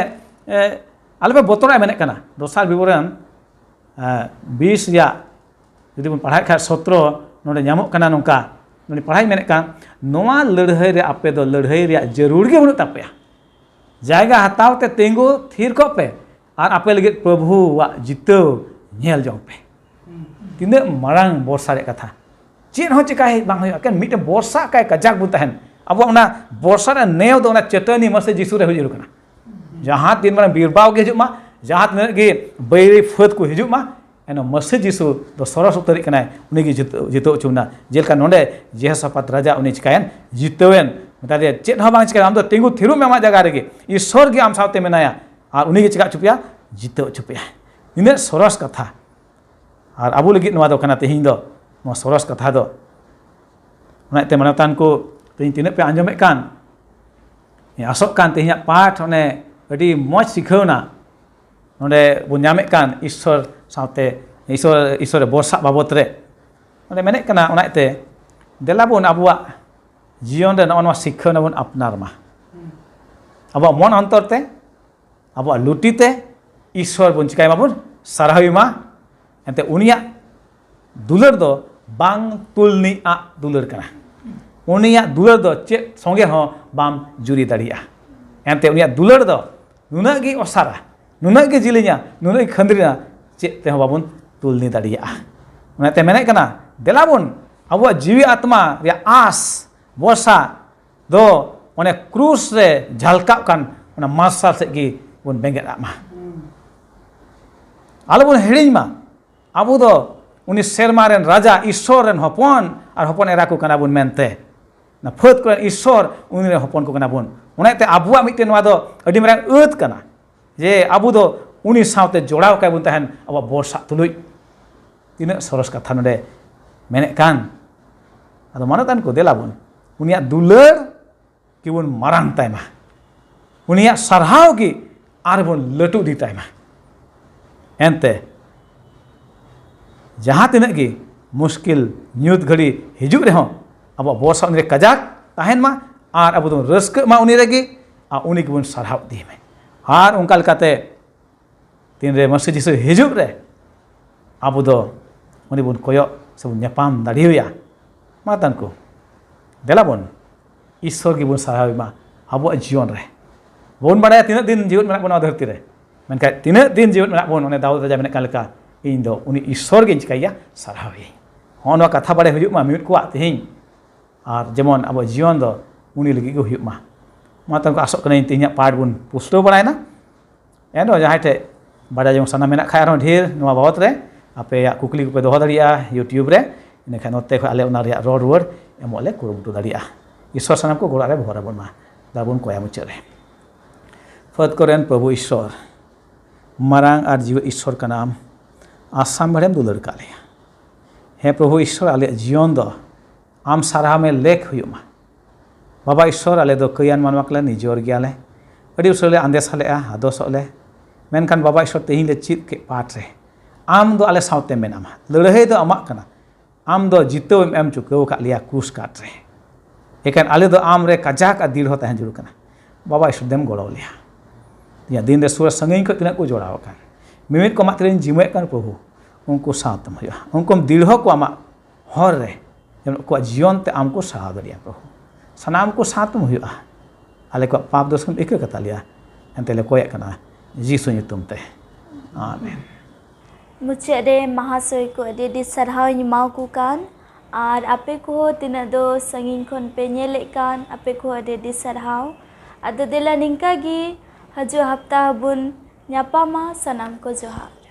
ᱮ, ᱟᱞᱚᱯᱮ ᱵᱚᱛᱚᱨᱚᱜᱼᱟ ᱢᱮᱱᱮᱫ ᱠᱟᱱᱟ᱾ ᱫᱚᱥᱟᱨ ᱵᱤᱵᱚᱨᱚᱱ, ᱮ, ᱵᱤᱥ ᱨᱮᱭᱟᱜ ᱡᱩᱫᱤ ᱵᱚᱱ ᱯᱟᱲᱦᱟᱣᱮᱫ ᱠᱷᱟᱡ ᱥᱚᱛᱨᱚ, ᱱᱚᱰᱮ ᱧᱟᱢᱚᱜ ᱠᱟᱱᱟ ᱱᱚᱝᱠᱟ, ᱱᱚᱰᱮ ᱯᱟᱲᱦᱟᱣ ᱢᱮᱱᱮᱫ ᱠᱟᱱ, ᱱᱚᱣᱟ ᱞᱟᱹᱲᱦᱟᱹᱭ ᱨᱮ ᱟᱯᱮ ᱫᱚ ᱞᱟᱹᱲᱦᱟᱹᱭ ᱨᱮᱭᱟᱜ ᱡᱟᱹᱨᱩᱲ ᱜᱮ ᱵᱟᱹᱱᱩᱜ ᱛᱟᱯᱮᱭᱟ᱾ ᱡᱟᱭᱜᱟ ᱦᱟᱛᱟᱣ ᱛᱮ ᱛᱤᱸᱜᱩ ᱛᱷᱤᱨ ᱠᱚᱜ ᱯᱮ ᱟᱨ ᱟᱯᱮ ᱞᱟᱹᱜᱤᱫ ᱯᱨᱚᱵᱷᱩᱣᱟᱜ ᱡᱤᱛᱟᱹᱣ ᱧᱮᱞ ᱡᱚᱝ ᱯᱮ᱾ ᱛᱤᱱᱟᱹᱜ ᱢᱟᱨᱟᱝ ᱵᱷᱚᱨᱥᱟ ᱨᱮᱭᱟᱜ ᱠᱟᱛᱷᱟ! ᱪᱮᱫ ᱦᱚᱸ ᱪᱮᱠᱟ ᱦᱮᱡ ᱵᱟᱝ ᱦᱩᱭᱩᱜᱼᱟ, ᱮᱠᱮᱱ ᱢᱤᱫᱴᱮᱱ ᱵᱷᱚᱨᱥᱟ ᱠᱟᱭ ᱠᱟᱡᱟᱠ ᱵᱚᱱ ᱛᱟᱦᱮᱱ᱾ ᱟᱵᱚ ᱚᱱᱟ ᱵᱷᱚᱨᱥᱟ ᱨᱮᱭᱟᱜ ᱱᱮᱭᱟᱣ ᱫᱚ ᱚᱱᱟ ᱪᱟᱹᱴᱟᱹᱱᱤ ᱢᱟᱥᱮ ᱡᱤᱥᱩ ᱨᱮ ᱦᱩᱭ ᱡᱟᱹᱨᱩᱲ ᱠᱟᱱᱟ᱾ ᱡᱟᱦᱟᱸ ᱛᱤᱱ ᱢᱟᱨᱟᱝ ᱵᱤᱨᱵᱟᱣ ᱜᱮ ᱦᱤᱡᱩᱜ ᱢᱟ, ᱡᱟᱦᱟᱸ ᱛᱤᱱᱟᱹᱜ ᱜᱮ ᱵᱟᱹᱭᱨᱤ ᱯᱷᱟᱹᱫ ᱠᱚ ᱦᱤᱡᱩᱜ ᱢᱟ, ᱮᱱᱦᱚᱸ ᱢᱟᱹᱥᱤ ᱡᱤᱥᱩ ᱫᱚ ᱥᱚᱨᱚᱥ ᱩᱛᱟᱹᱨᱤᱡ ᱠᱟᱱᱟᱭ, ᱩᱱᱤ ᱜᱮ ᱡᱤᱛᱟᱹᱣ, ᱡᱤᱛᱟᱹᱣ ᱦᱚᱪᱚ ᱵᱚᱱᱟ᱾ ᱡᱮᱞᱮᱠᱟ ᱱᱚᱰᱮ ᱡᱮᱦᱳᱥᱟᱯᱟᱛ ᱨᱟᱡᱟ ᱩᱱᱤ ᱪᱤᱠᱟᱭᱮᱱ? ᱡᱤᱛᱟᱹᱣᱮᱱ᱾ ᱢᱮᱛᱟ ᱫᱮᱭᱟ, "ᱪᱮᱫ ᱦᱚᱸ ᱵᱟᱝ ᱪᱤᱠᱟᱹᱭᱟ, ᱟᱢ ᱫᱚ ᱛᱤᱸᱜᱩ ᱛᱷᱤᱨᱚᱜ ᱢᱮ ᱟᱢᱟᱜ ᱡᱟᱭᱜᱟ ᱨᱮᱜᱮ, ᱤᱥᱥᱚᱨ ᱜᱮ ᱟᱢ ᱥᱟᱶᱛᱮ ᱢᱮᱱᱟᱭᱟ ᱟᱨ ᱩᱱᱤ ᱜᱮ ᱪᱮᱠᱟ ᱦᱚᱪᱚ ᱯᱮᱭᱟ? ᱡᱤᱛᱟᱹᱣ ᱦᱚᱪᱚ ᱯᱮᱭᱟ᱾" ᱱᱤᱱᱟᱹᱜ ᱥᱚᱨᱚᱥ ᱠᱟᱛᱷᱟ᱾ ᱟᱨ ᱟᱵᱚ ᱞᱟᱹᱜᱤᱫ ᱱᱚᱣᱟ ᱫᱚ ᱠᱟᱱᱟ ᱛᱮᱦᱮᱧ ᱫᱚ, ᱱᱚᱣᱟ ᱥᱚᱨᱚᱥ ᱠᱟᱛᱷᱟ ᱫᱚ᱾ ᱚᱱᱟᱛᱮ ᱢᱟᱱᱚᱛᱟᱱ ᱠᱚ, ᱛᱮᱦᱮᱧ ᱛᱤᱱᱟᱹᱜ ᱯᱮ ᱟᱸᱡᱚᱢᱮᱫ ᱠᱟᱱ, ᱤᱧ ᱟᱥᱚᱜ ᱠᱟᱱ ᱛᱮᱦᱮᱧᱟᱜ ᱯᱟᱴᱷ ᱚᱱᱮ ᱟᱹᱰᱤ ᱢᱚᱡᱽ ᱥᱤᱠᱷᱟᱹᱣᱱᱟ᱾ ᱱᱚᱰᱮ ᱵᱚᱱ ᱧᱟᱢᱮᱫ ᱠᱟᱱ ᱤᱥᱥᱚᱨ ᱥᱟᱶᱛᱮ ᱤᱥᱥᱚᱨ, ᱤᱥᱥᱚᱨ ᱨᱮ ᱵᱷᱚᱨᱥᱟ ᱵᱟᱵᱚᱛ ᱨᱮ ᱱᱚᱰᱮ ᱢᱮᱱᱮᱫ ᱠᱟᱱᱟ, ᱚᱱᱟ ᱤᱭᱟᱹᱛᱮ ᱫᱮᱞᱟ ᱵᱚᱱ ᱟᱵᱚᱣᱟᱜ ᱡᱤᱭᱚᱱ ᱨᱮ ᱱᱚᱜᱼᱚ ᱱᱚᱣᱟ ᱥᱤᱠᱷᱟᱹᱣᱱᱟ ᱵᱚᱱ ᱟᱯᱱᱟᱨ ᱢᱟ᱾ ᱟᱵᱚᱣᱟᱜ ᱢᱚᱱ ᱚᱱᱛᱚᱨ ᱛᱮ, ᱟᱵᱚᱣᱟᱜ ᱞᱩᱴᱤ ᱛᱮ ᱤᱥᱥᱚᱨ ᱵᱚᱱ ᱪᱤᱠᱟᱹᱭ ᱢᱟᱵᱚᱱ, ᱥᱟᱨᱦᱟᱣ ᱢᱟ᱾ ᱮᱱᱛᱮ ᱩᱱᱤᱭᱟᱜ ᱫᱩᱞᱟᱹᱲ ᱫᱚ ᱵᱟᱝ ᱛᱩᱞᱱᱤ ᱟᱜ ᱫᱩᱞᱟᱹᱲ ᱠᱟᱱᱟ᱾ ᱩᱱᱤᱭᱟᱜ ᱫᱩᱞᱟᱹᱲ ᱫᱚ ᱪᱮᱫ ᱥᱚᱸᱜᱮ ᱦᱚᱸ ᱵᱟᱢ ᱡᱩᱨᱤ ᱫᱟᱲᱮᱭᱟᱜᱼᱟ᱾ ᱮᱱᱛᱮ ᱩᱱᱤᱭᱟᱜ ᱫᱩᱞᱟᱹᱲ ᱫᱚ ᱱᱩᱱᱟᱹᱜ ᱜᱮ ᱚᱥᱟᱨᱟ, ᱱᱩᱱᱟᱹᱜ ᱜᱮ ᱡᱤᱞᱤᱧᱟ, ᱱᱩᱱᱟᱹᱜ ᱜᱮ ᱠᱷᱟᱹᱱᱫᱽᱨᱤᱱᱟ, ᱪᱮᱫ ᱛᱮᱦᱚᱸ ᱵᱟᱵᱚᱱ ᱛᱩᱞᱱᱤ ᱫᱟᱲᱮᱭᱟᱜᱼᱟ᱾ ᱚᱱᱟᱛᱮ ᱢᱮᱱᱮᱫ ᱠᱟᱱᱟ, ᱫᱮᱞᱟ ᱵᱚᱱ ᱟᱵᱚᱣᱟᱜ ᱡᱤᱣᱤ ᱟᱛᱢᱟ ᱨᱮᱭᱟᱜ ᱟᱸᱥ, ᱵᱷᱚᱨᱥᱟ ᱫᱚ ᱚᱱᱮ ᱠᱨᱩᱥ ᱨᱮ ᱡᱷᱟᱞᱠᱟᱜ ᱠᱟᱱ ᱚᱱᱟ ᱢᱟᱨᱥᱟᱞ ᱥᱮᱫ ᱜᱮ ᱵᱚᱱ ᱵᱮᱸᱜᱮᱫ ᱟᱜ ᱢᱟ᱾ ᱟᱞᱚ ᱵᱚᱱ ᱦᱤᱲᱤᱧ ᱢᱟ, ᱟᱵᱚ ᱫᱚ ᱩᱱᱤ ᱥᱮᱨᱢᱟ ᱨᱮᱱ ᱨᱟᱡᱟ, ᱤᱥᱥᱚᱨ ᱨᱮᱱ ᱦᱚᱯᱚᱱ ᱟᱨ ᱦᱚᱯᱚᱱ ᱮᱨᱟ ᱠᱚ ᱠᱟᱱᱟ ᱵᱚᱱ ᱢᱮᱱᱛᱮ᱾ ᱚᱱᱟ ᱯᱷᱟᱹᱫ ᱠᱚᱨᱮᱱ ᱤᱥᱥᱚᱨ, ᱩᱱᱤ ᱨᱮᱱ ᱦᱚᱯᱚᱱ ᱠᱚ ᱠᱟᱱᱟ ᱵᱚᱱ᱾ ᱚᱱᱟᱛᱮ ᱟᱵᱚᱣᱟᱜ ᱢᱤᱫᱴᱮᱱ ᱱᱚᱣᱟ ᱫᱚ ᱟᱹᱰᱤ ᱢᱟᱨᱟᱝ ᱟᱹᱛ ᱠᱟᱱᱟ ᱡᱮ ᱟᱵᱚ ᱫᱚ ᱩᱱᱤ ᱥᱟᱶᱛᱮ ᱡᱚᱲᱟᱣ ᱠᱟᱭ ᱵᱚᱱ ᱛᱟᱦᱮᱱ ᱟᱵᱚᱣᱟᱜ ᱵᱚᱨᱥᱟᱜ ᱛᱩᱞᱩᱡ᱾ ᱛᱤᱱᱟᱹᱜ ᱥᱚᱨᱚᱥ ᱠᱟᱛᱷᱟ ᱱᱚᱰᱮ ᱢᱮᱱᱮᱫ ᱠᱟᱱ᱾ ᱟᱫᱚ ᱢᱟᱱᱚᱛᱟᱱ ᱠᱚ, ᱫᱮᱞᱟ ᱵᱚᱱ ᱩᱱᱤᱭᱟᱜ ᱫᱩᱞᱟᱹᱲ ᱜᱮᱵᱚᱱ ᱢᱟᱨᱟᱝ ᱛᱟᱭ ᱢᱟ, ᱩᱱᱤᱭᱟᱜ ᱥᱟᱨᱦᱟᱣ ᱜᱮ ᱟᱨᱵᱚᱱ ᱞᱟᱹᱴᱩ ᱤᱫᱤ ᱛᱟᱭ ᱢᱟ᱾ ᱮᱱᱛᱮ ᱡᱟᱦᱟᱸ ᱛᱤᱱᱟᱹᱜ ᱜᱮ ᱢᱩᱥᱠᱤᱞ ᱧᱩᱛ ᱜᱷᱟᱹᱲᱤ ᱦᱤᱡᱩᱜ ᱨᱮᱦᱚᱸ, ᱟᱵᱚᱣᱟᱜ ᱵᱚᱨᱥᱟ ᱩᱱᱤ ᱨᱮ ᱠᱟᱡᱟᱠ ᱛᱟᱦᱮᱱ ᱢᱟ ᱟᱨ ᱟᱵᱚ ᱫᱚ ᱨᱟᱹᱥᱠᱟᱹᱜ ᱢᱟ ᱩᱱᱤ ᱨᱮᱜᱮ, ᱟᱨ ᱩᱱᱤ ᱜᱮᱵᱚᱱ ᱥᱟᱨᱦᱟᱣ ᱤᱫᱤᱭᱮ ᱢᱟ᱾ ᱟᱨ ᱚᱱᱠᱟ ᱞᱮᱠᱟᱛᱮ ᱛᱤᱱᱨᱮ ᱢᱟᱹᱥᱤ ᱡᱤᱥᱩ ᱦᱤᱡᱩᱜ ᱨᱮ ᱟᱵᱚ ᱫᱚ ᱩᱱᱤ ᱵᱚᱱ ᱠᱚᱭᱚᱜ ᱥᱮᱵᱚᱱ ᱧᱟᱯᱟᱢ ᱫᱟᱲᱮᱭᱟᱭᱟ᱾ ᱢᱟ ᱛᱟᱱ ᱠᱚ, ᱫᱮᱞᱟ ᱵᱚᱱ ᱤᱥᱥᱚᱨ ᱜᱮᱵᱚᱱ ᱥᱟᱨᱦᱟᱣ ᱢᱟ ᱟᱵᱚᱣᱟᱜ ᱡᱤᱭᱚᱱ ᱨᱮ᱾ ᱵᱟᱵᱚᱱ ᱵᱟᱲᱟᱭᱟ ᱛᱤᱱᱟᱹᱜ ᱫᱤᱱ ᱡᱤᱣᱮᱫ ᱢᱮᱱᱟᱜ ᱵᱚᱱᱟ ᱱᱚᱣᱟ ᱫᱷᱟᱹᱨᱛᱤ ᱨᱮ, ᱢᱮᱱᱠᱷᱟᱱ ᱛᱤᱱᱟᱹᱜ ᱫᱤᱱ ᱡᱤᱣᱮᱫ ᱢᱮᱱᱟᱜ ᱵᱚᱱ, ᱚᱱᱮ ᱫᱟᱣᱩᱫ ᱨᱟᱡᱟ ᱢᱮᱱᱮᱫ ᱠᱟᱱ ᱞᱮᱠᱟ, ᱤᱧ ᱫᱚ ᱩᱱᱤ ᱤᱥᱥᱚᱨ ᱜᱮᱧ ᱪᱤᱠᱟᱹᱭᱟ, ᱥᱟᱨᱦᱟᱣ ᱤᱧ᱾ ᱦᱚᱸᱜᱼᱚ ᱱᱚᱣᱟ ᱠᱟᱛᱷᱟ ᱵᱟᱲᱟᱭ ᱦᱩᱭᱩᱜ ᱢᱟ ᱢᱤᱢᱤᱫ ᱠᱚᱣᱟᱜ ᱛᱮᱦᱮᱧ, ᱟᱨ ᱡᱮᱢᱚᱱ ᱟᱵᱚ ᱡᱤᱭᱚᱱ ᱫᱚ ᱩᱱᱤ ᱞᱟᱹᱜᱤᱫ ᱜᱮ ᱦᱩᱭᱩᱜ ᱢᱟ᱾ ᱢᱟ ᱛᱟᱦᱚᱞᱮ ᱟᱥᱚᱜ ᱠᱟᱹᱱᱟᱹᱧ ᱛᱮᱦᱮᱧᱟᱜ ᱯᱟᱴ ᱵᱚᱱ ᱯᱩᱥᱴᱟᱹᱣ ᱵᱟᱲᱟᱭᱮᱱᱟ᱾ ᱮᱱᱨᱮᱦᱚᱸ ᱡᱟᱦᱟᱸᱭ ᱴᱷᱮᱱ ᱵᱟᱰᱟᱭ ᱡᱚᱝ ᱥᱟᱱᱟ ᱢᱮᱱᱟᱜ ᱠᱷᱟᱱ ᱟᱨᱦᱚᱸ ᱰᱷᱮᱨ ᱱᱚᱣᱟ ᱵᱟᱵᱚᱛ ᱨᱮ ᱟᱯᱮᱭᱟᱜ ᱠᱩᱠᱞᱤ ᱠᱚᱯᱮ ᱫᱚᱦᱚ ᱫᱟᱲᱮᱭᱟᱜᱼᱟ YouTube ᱨᱮ, ᱤᱱᱟᱹᱠᱷᱟᱱ ᱱᱚᱛᱮ ᱠᱷᱚᱱ ᱟᱞᱮ ᱚᱱᱟ ᱨᱮᱭᱟᱜ ᱨᱚᱲ ᱨᱩᱣᱟᱹᱲ ᱮᱢᱚᱜ ᱞᱮ ᱠᱩᱨᱩᱢᱩᱴᱩ ᱫᱟᱲᱮᱭᱟᱜᱼᱟ᱾ ᱤᱥᱥᱚᱨ ᱥᱟᱱᱟᱢ ᱠᱚ ᱜᱚᱲᱚ ᱨᱮ ᱵᱷᱚᱨ ᱟᱵᱚᱱ ᱢᱟ᱾ ᱫᱟᱵᱚᱱ ᱠᱚᱭᱟ ᱢᱩᱪᱟᱹᱫ ᱨᱮ᱾ ᱯᱷᱟᱹᱫ ᱠᱚᱨᱮᱱ ᱯᱨᱚᱵᱷᱩ ᱤᱥᱥᱚᱨ, ᱢᱟᱨᱟᱝ ᱟᱨ ᱡᱤᱣᱮᱫ ᱤᱥᱥᱚᱨ ᱠᱟᱱᱟᱢ᱾ ᱟᱥᱟᱢ ᱵᱷᱮᱲᱮᱢ ᱫᱩᱞᱟᱹᱲ ᱠᱟᱜ ᱞᱮᱭᱟ᱾ ᱦᱮᱸ ᱯᱨᱚᱵᱷᱩ ᱤᱥᱥᱚᱨ, ᱟᱞᱮᱭᱟᱜ ᱡᱤᱭᱚᱱ ᱫᱚ ᱟᱢ ᱥᱟᱨᱦᱟᱣ ᱢᱮ ᱞᱮᱠ ᱦᱩᱭᱩᱜ ᱢᱟ᱾ ᱵᱟᱵᱟ ᱤᱥᱥᱚᱨ, ᱟᱞᱮ ᱫᱚ ᱠᱟᱹᱭᱟᱱ ᱢᱟᱱᱣᱟ ᱠᱟᱱᱟᱞᱮ, ᱱᱤᱡᱚᱨ ᱜᱮᱭᱟᱞᱮ, ᱟᱹᱰᱤ ᱩᱥᱟᱹᱨᱟ ᱞᱮ ᱟᱸᱫᱮ ᱥᱟᱞᱮᱜᱼᱟ, ᱟᱫᱚᱥᱚᱜ ᱞᱮ᱾ ᱢᱮᱱᱠᱷᱟᱱ ᱵᱟᱵᱟ ᱤᱥᱥᱚᱨ, ᱛᱮᱦᱮᱧ ᱞᱮ ᱪᱮᱫ ᱠᱮᱫ ᱯᱟᱴ ᱨᱮ ᱟᱢ ᱫᱚ ᱟᱞᱮ ᱥᱟᱶᱛᱮ ᱢᱮᱱᱟᱢᱟ᱾ ᱞᱟᱹᱲᱦᱟᱹᱭ ᱫᱚ ᱟᱢᱟᱜ ᱠᱟᱱᱟ, ᱟᱢ ᱫᱚ ᱡᱤᱛᱟᱹᱣ ᱮᱢ ᱮᱢ ᱪᱩᱠᱟᱹᱣ ᱟᱠᱟᱫ ᱞᱮᱭᱟ ᱠᱨᱩᱥ ᱠᱟᱴ ᱨᱮ᱾ ᱮᱠᱷᱟᱱ ᱟᱞᱮ ᱫᱚ ᱟᱢ ᱨᱮ ᱠᱟᱡᱟᱠ ᱟᱨ ᱫᱤᱲᱦᱚ ᱛᱟᱦᱮᱸ ᱡᱟᱹᱨᱩᱲ ᱠᱟᱱᱟ᱾ ᱵᱟᱵᱟ ᱤᱥᱥᱚᱨ, ᱫᱮᱢ ᱜᱚᱲᱚ ᱞᱮᱭᱟ᱾ ᱤᱧᱟᱹᱜ ᱫᱤᱱ ᱨᱮ ᱥᱩᱨ ᱥᱟᱺᱜᱤᱧ ᱠᱷᱚᱱ ᱛᱤᱱᱟᱹᱜ ᱠᱚ ᱡᱚᱲᱟᱣ ᱟᱠᱟᱱ, ᱢᱤᱢᱤᱫ ᱠᱚ ᱟᱢᱟᱜ ᱛᱤᱨᱮᱧ ᱡᱤᱢᱟᱹᱭᱮᱫ ᱠᱟᱱ ᱯᱨᱚᱵᱷᱩ, ᱩᱱᱠᱩ ᱥᱟᱶᱛᱮᱢ ᱦᱩᱭᱩᱜᱼᱟ, ᱩᱱᱠᱩᱢ ᱫᱤᱲᱦᱚ ᱠᱚᱣᱟ ᱟᱢᱟᱜ ᱦᱚᱨ ᱨᱮ, ᱡᱮᱢᱚᱱ ᱟᱠᱚᱣᱟᱜ ᱡᱤᱭᱚᱱ ᱛᱮ ᱟᱢ ᱠᱚ ᱥᱟᱦᱟᱣ ᱫᱟᱲᱮᱭᱟᱜᱼᱟ ᱯᱨᱚᱵᱷᱩ᱾ ᱥᱟᱱᱟᱢ ᱠᱚ ᱥᱟᱶᱛᱮᱢ ᱦᱩᱭᱩᱜᱼᱟ᱾ ᱟᱞᱮ ᱠᱚᱣᱟᱜ ᱯᱟᱯ ᱫᱳᱥ ᱠᱚᱢ ᱤᱠᱟᱹ ᱠᱟᱛᱟ ᱞᱮᱭᱟ᱾ ᱮᱱᱛᱮ ᱞᱮ ᱠᱚᱭᱮᱜ ᱠᱟᱱᱟ ᱡᱤᱥᱩ ᱧᱩᱛᱩᱢ ᱛᱮ, ᱟᱢᱮᱱ᱾ ᱢᱩᱪᱟᱹᱫ ᱨᱮ ᱢᱟᱦᱟᱥᱚᱭ ᱠᱚ ᱟᱹᱰᱤ ᱟᱹᱰᱤ ᱥᱟᱨᱦᱟᱣ ᱤᱧ ᱮᱢᱟᱣᱟᱠᱚ ᱠᱟᱱ, ᱟᱨ ᱟᱯᱮ ᱠᱚᱦᱚᱸ ᱛᱤᱱᱟᱹᱜ ᱫᱚ ᱥᱟᱺᱜᱤᱧ ᱠᱷᱚᱱ ᱯᱮ ᱧᱮᱞᱮᱫ ᱠᱟᱱ, ᱟᱯᱮ ᱠᱚᱦᱚᱸ ᱟᱹᱰᱤ ᱟᱹᱰᱤ ᱥᱟᱨᱦᱟᱣ᱾ ᱟᱫᱚ ᱫᱮᱞᱟ ᱱᱤᱝᱠᱟ ᱜᱮ ᱦᱤᱡᱩᱜ ᱦᱟᱯᱛᱟ ᱦᱚᱸᱵᱚᱱ ᱧᱟᱯᱟᱢᱟ᱾ ᱥᱟᱱᱟᱢ ᱠᱚ ᱡᱚᱦᱟᱨ᱾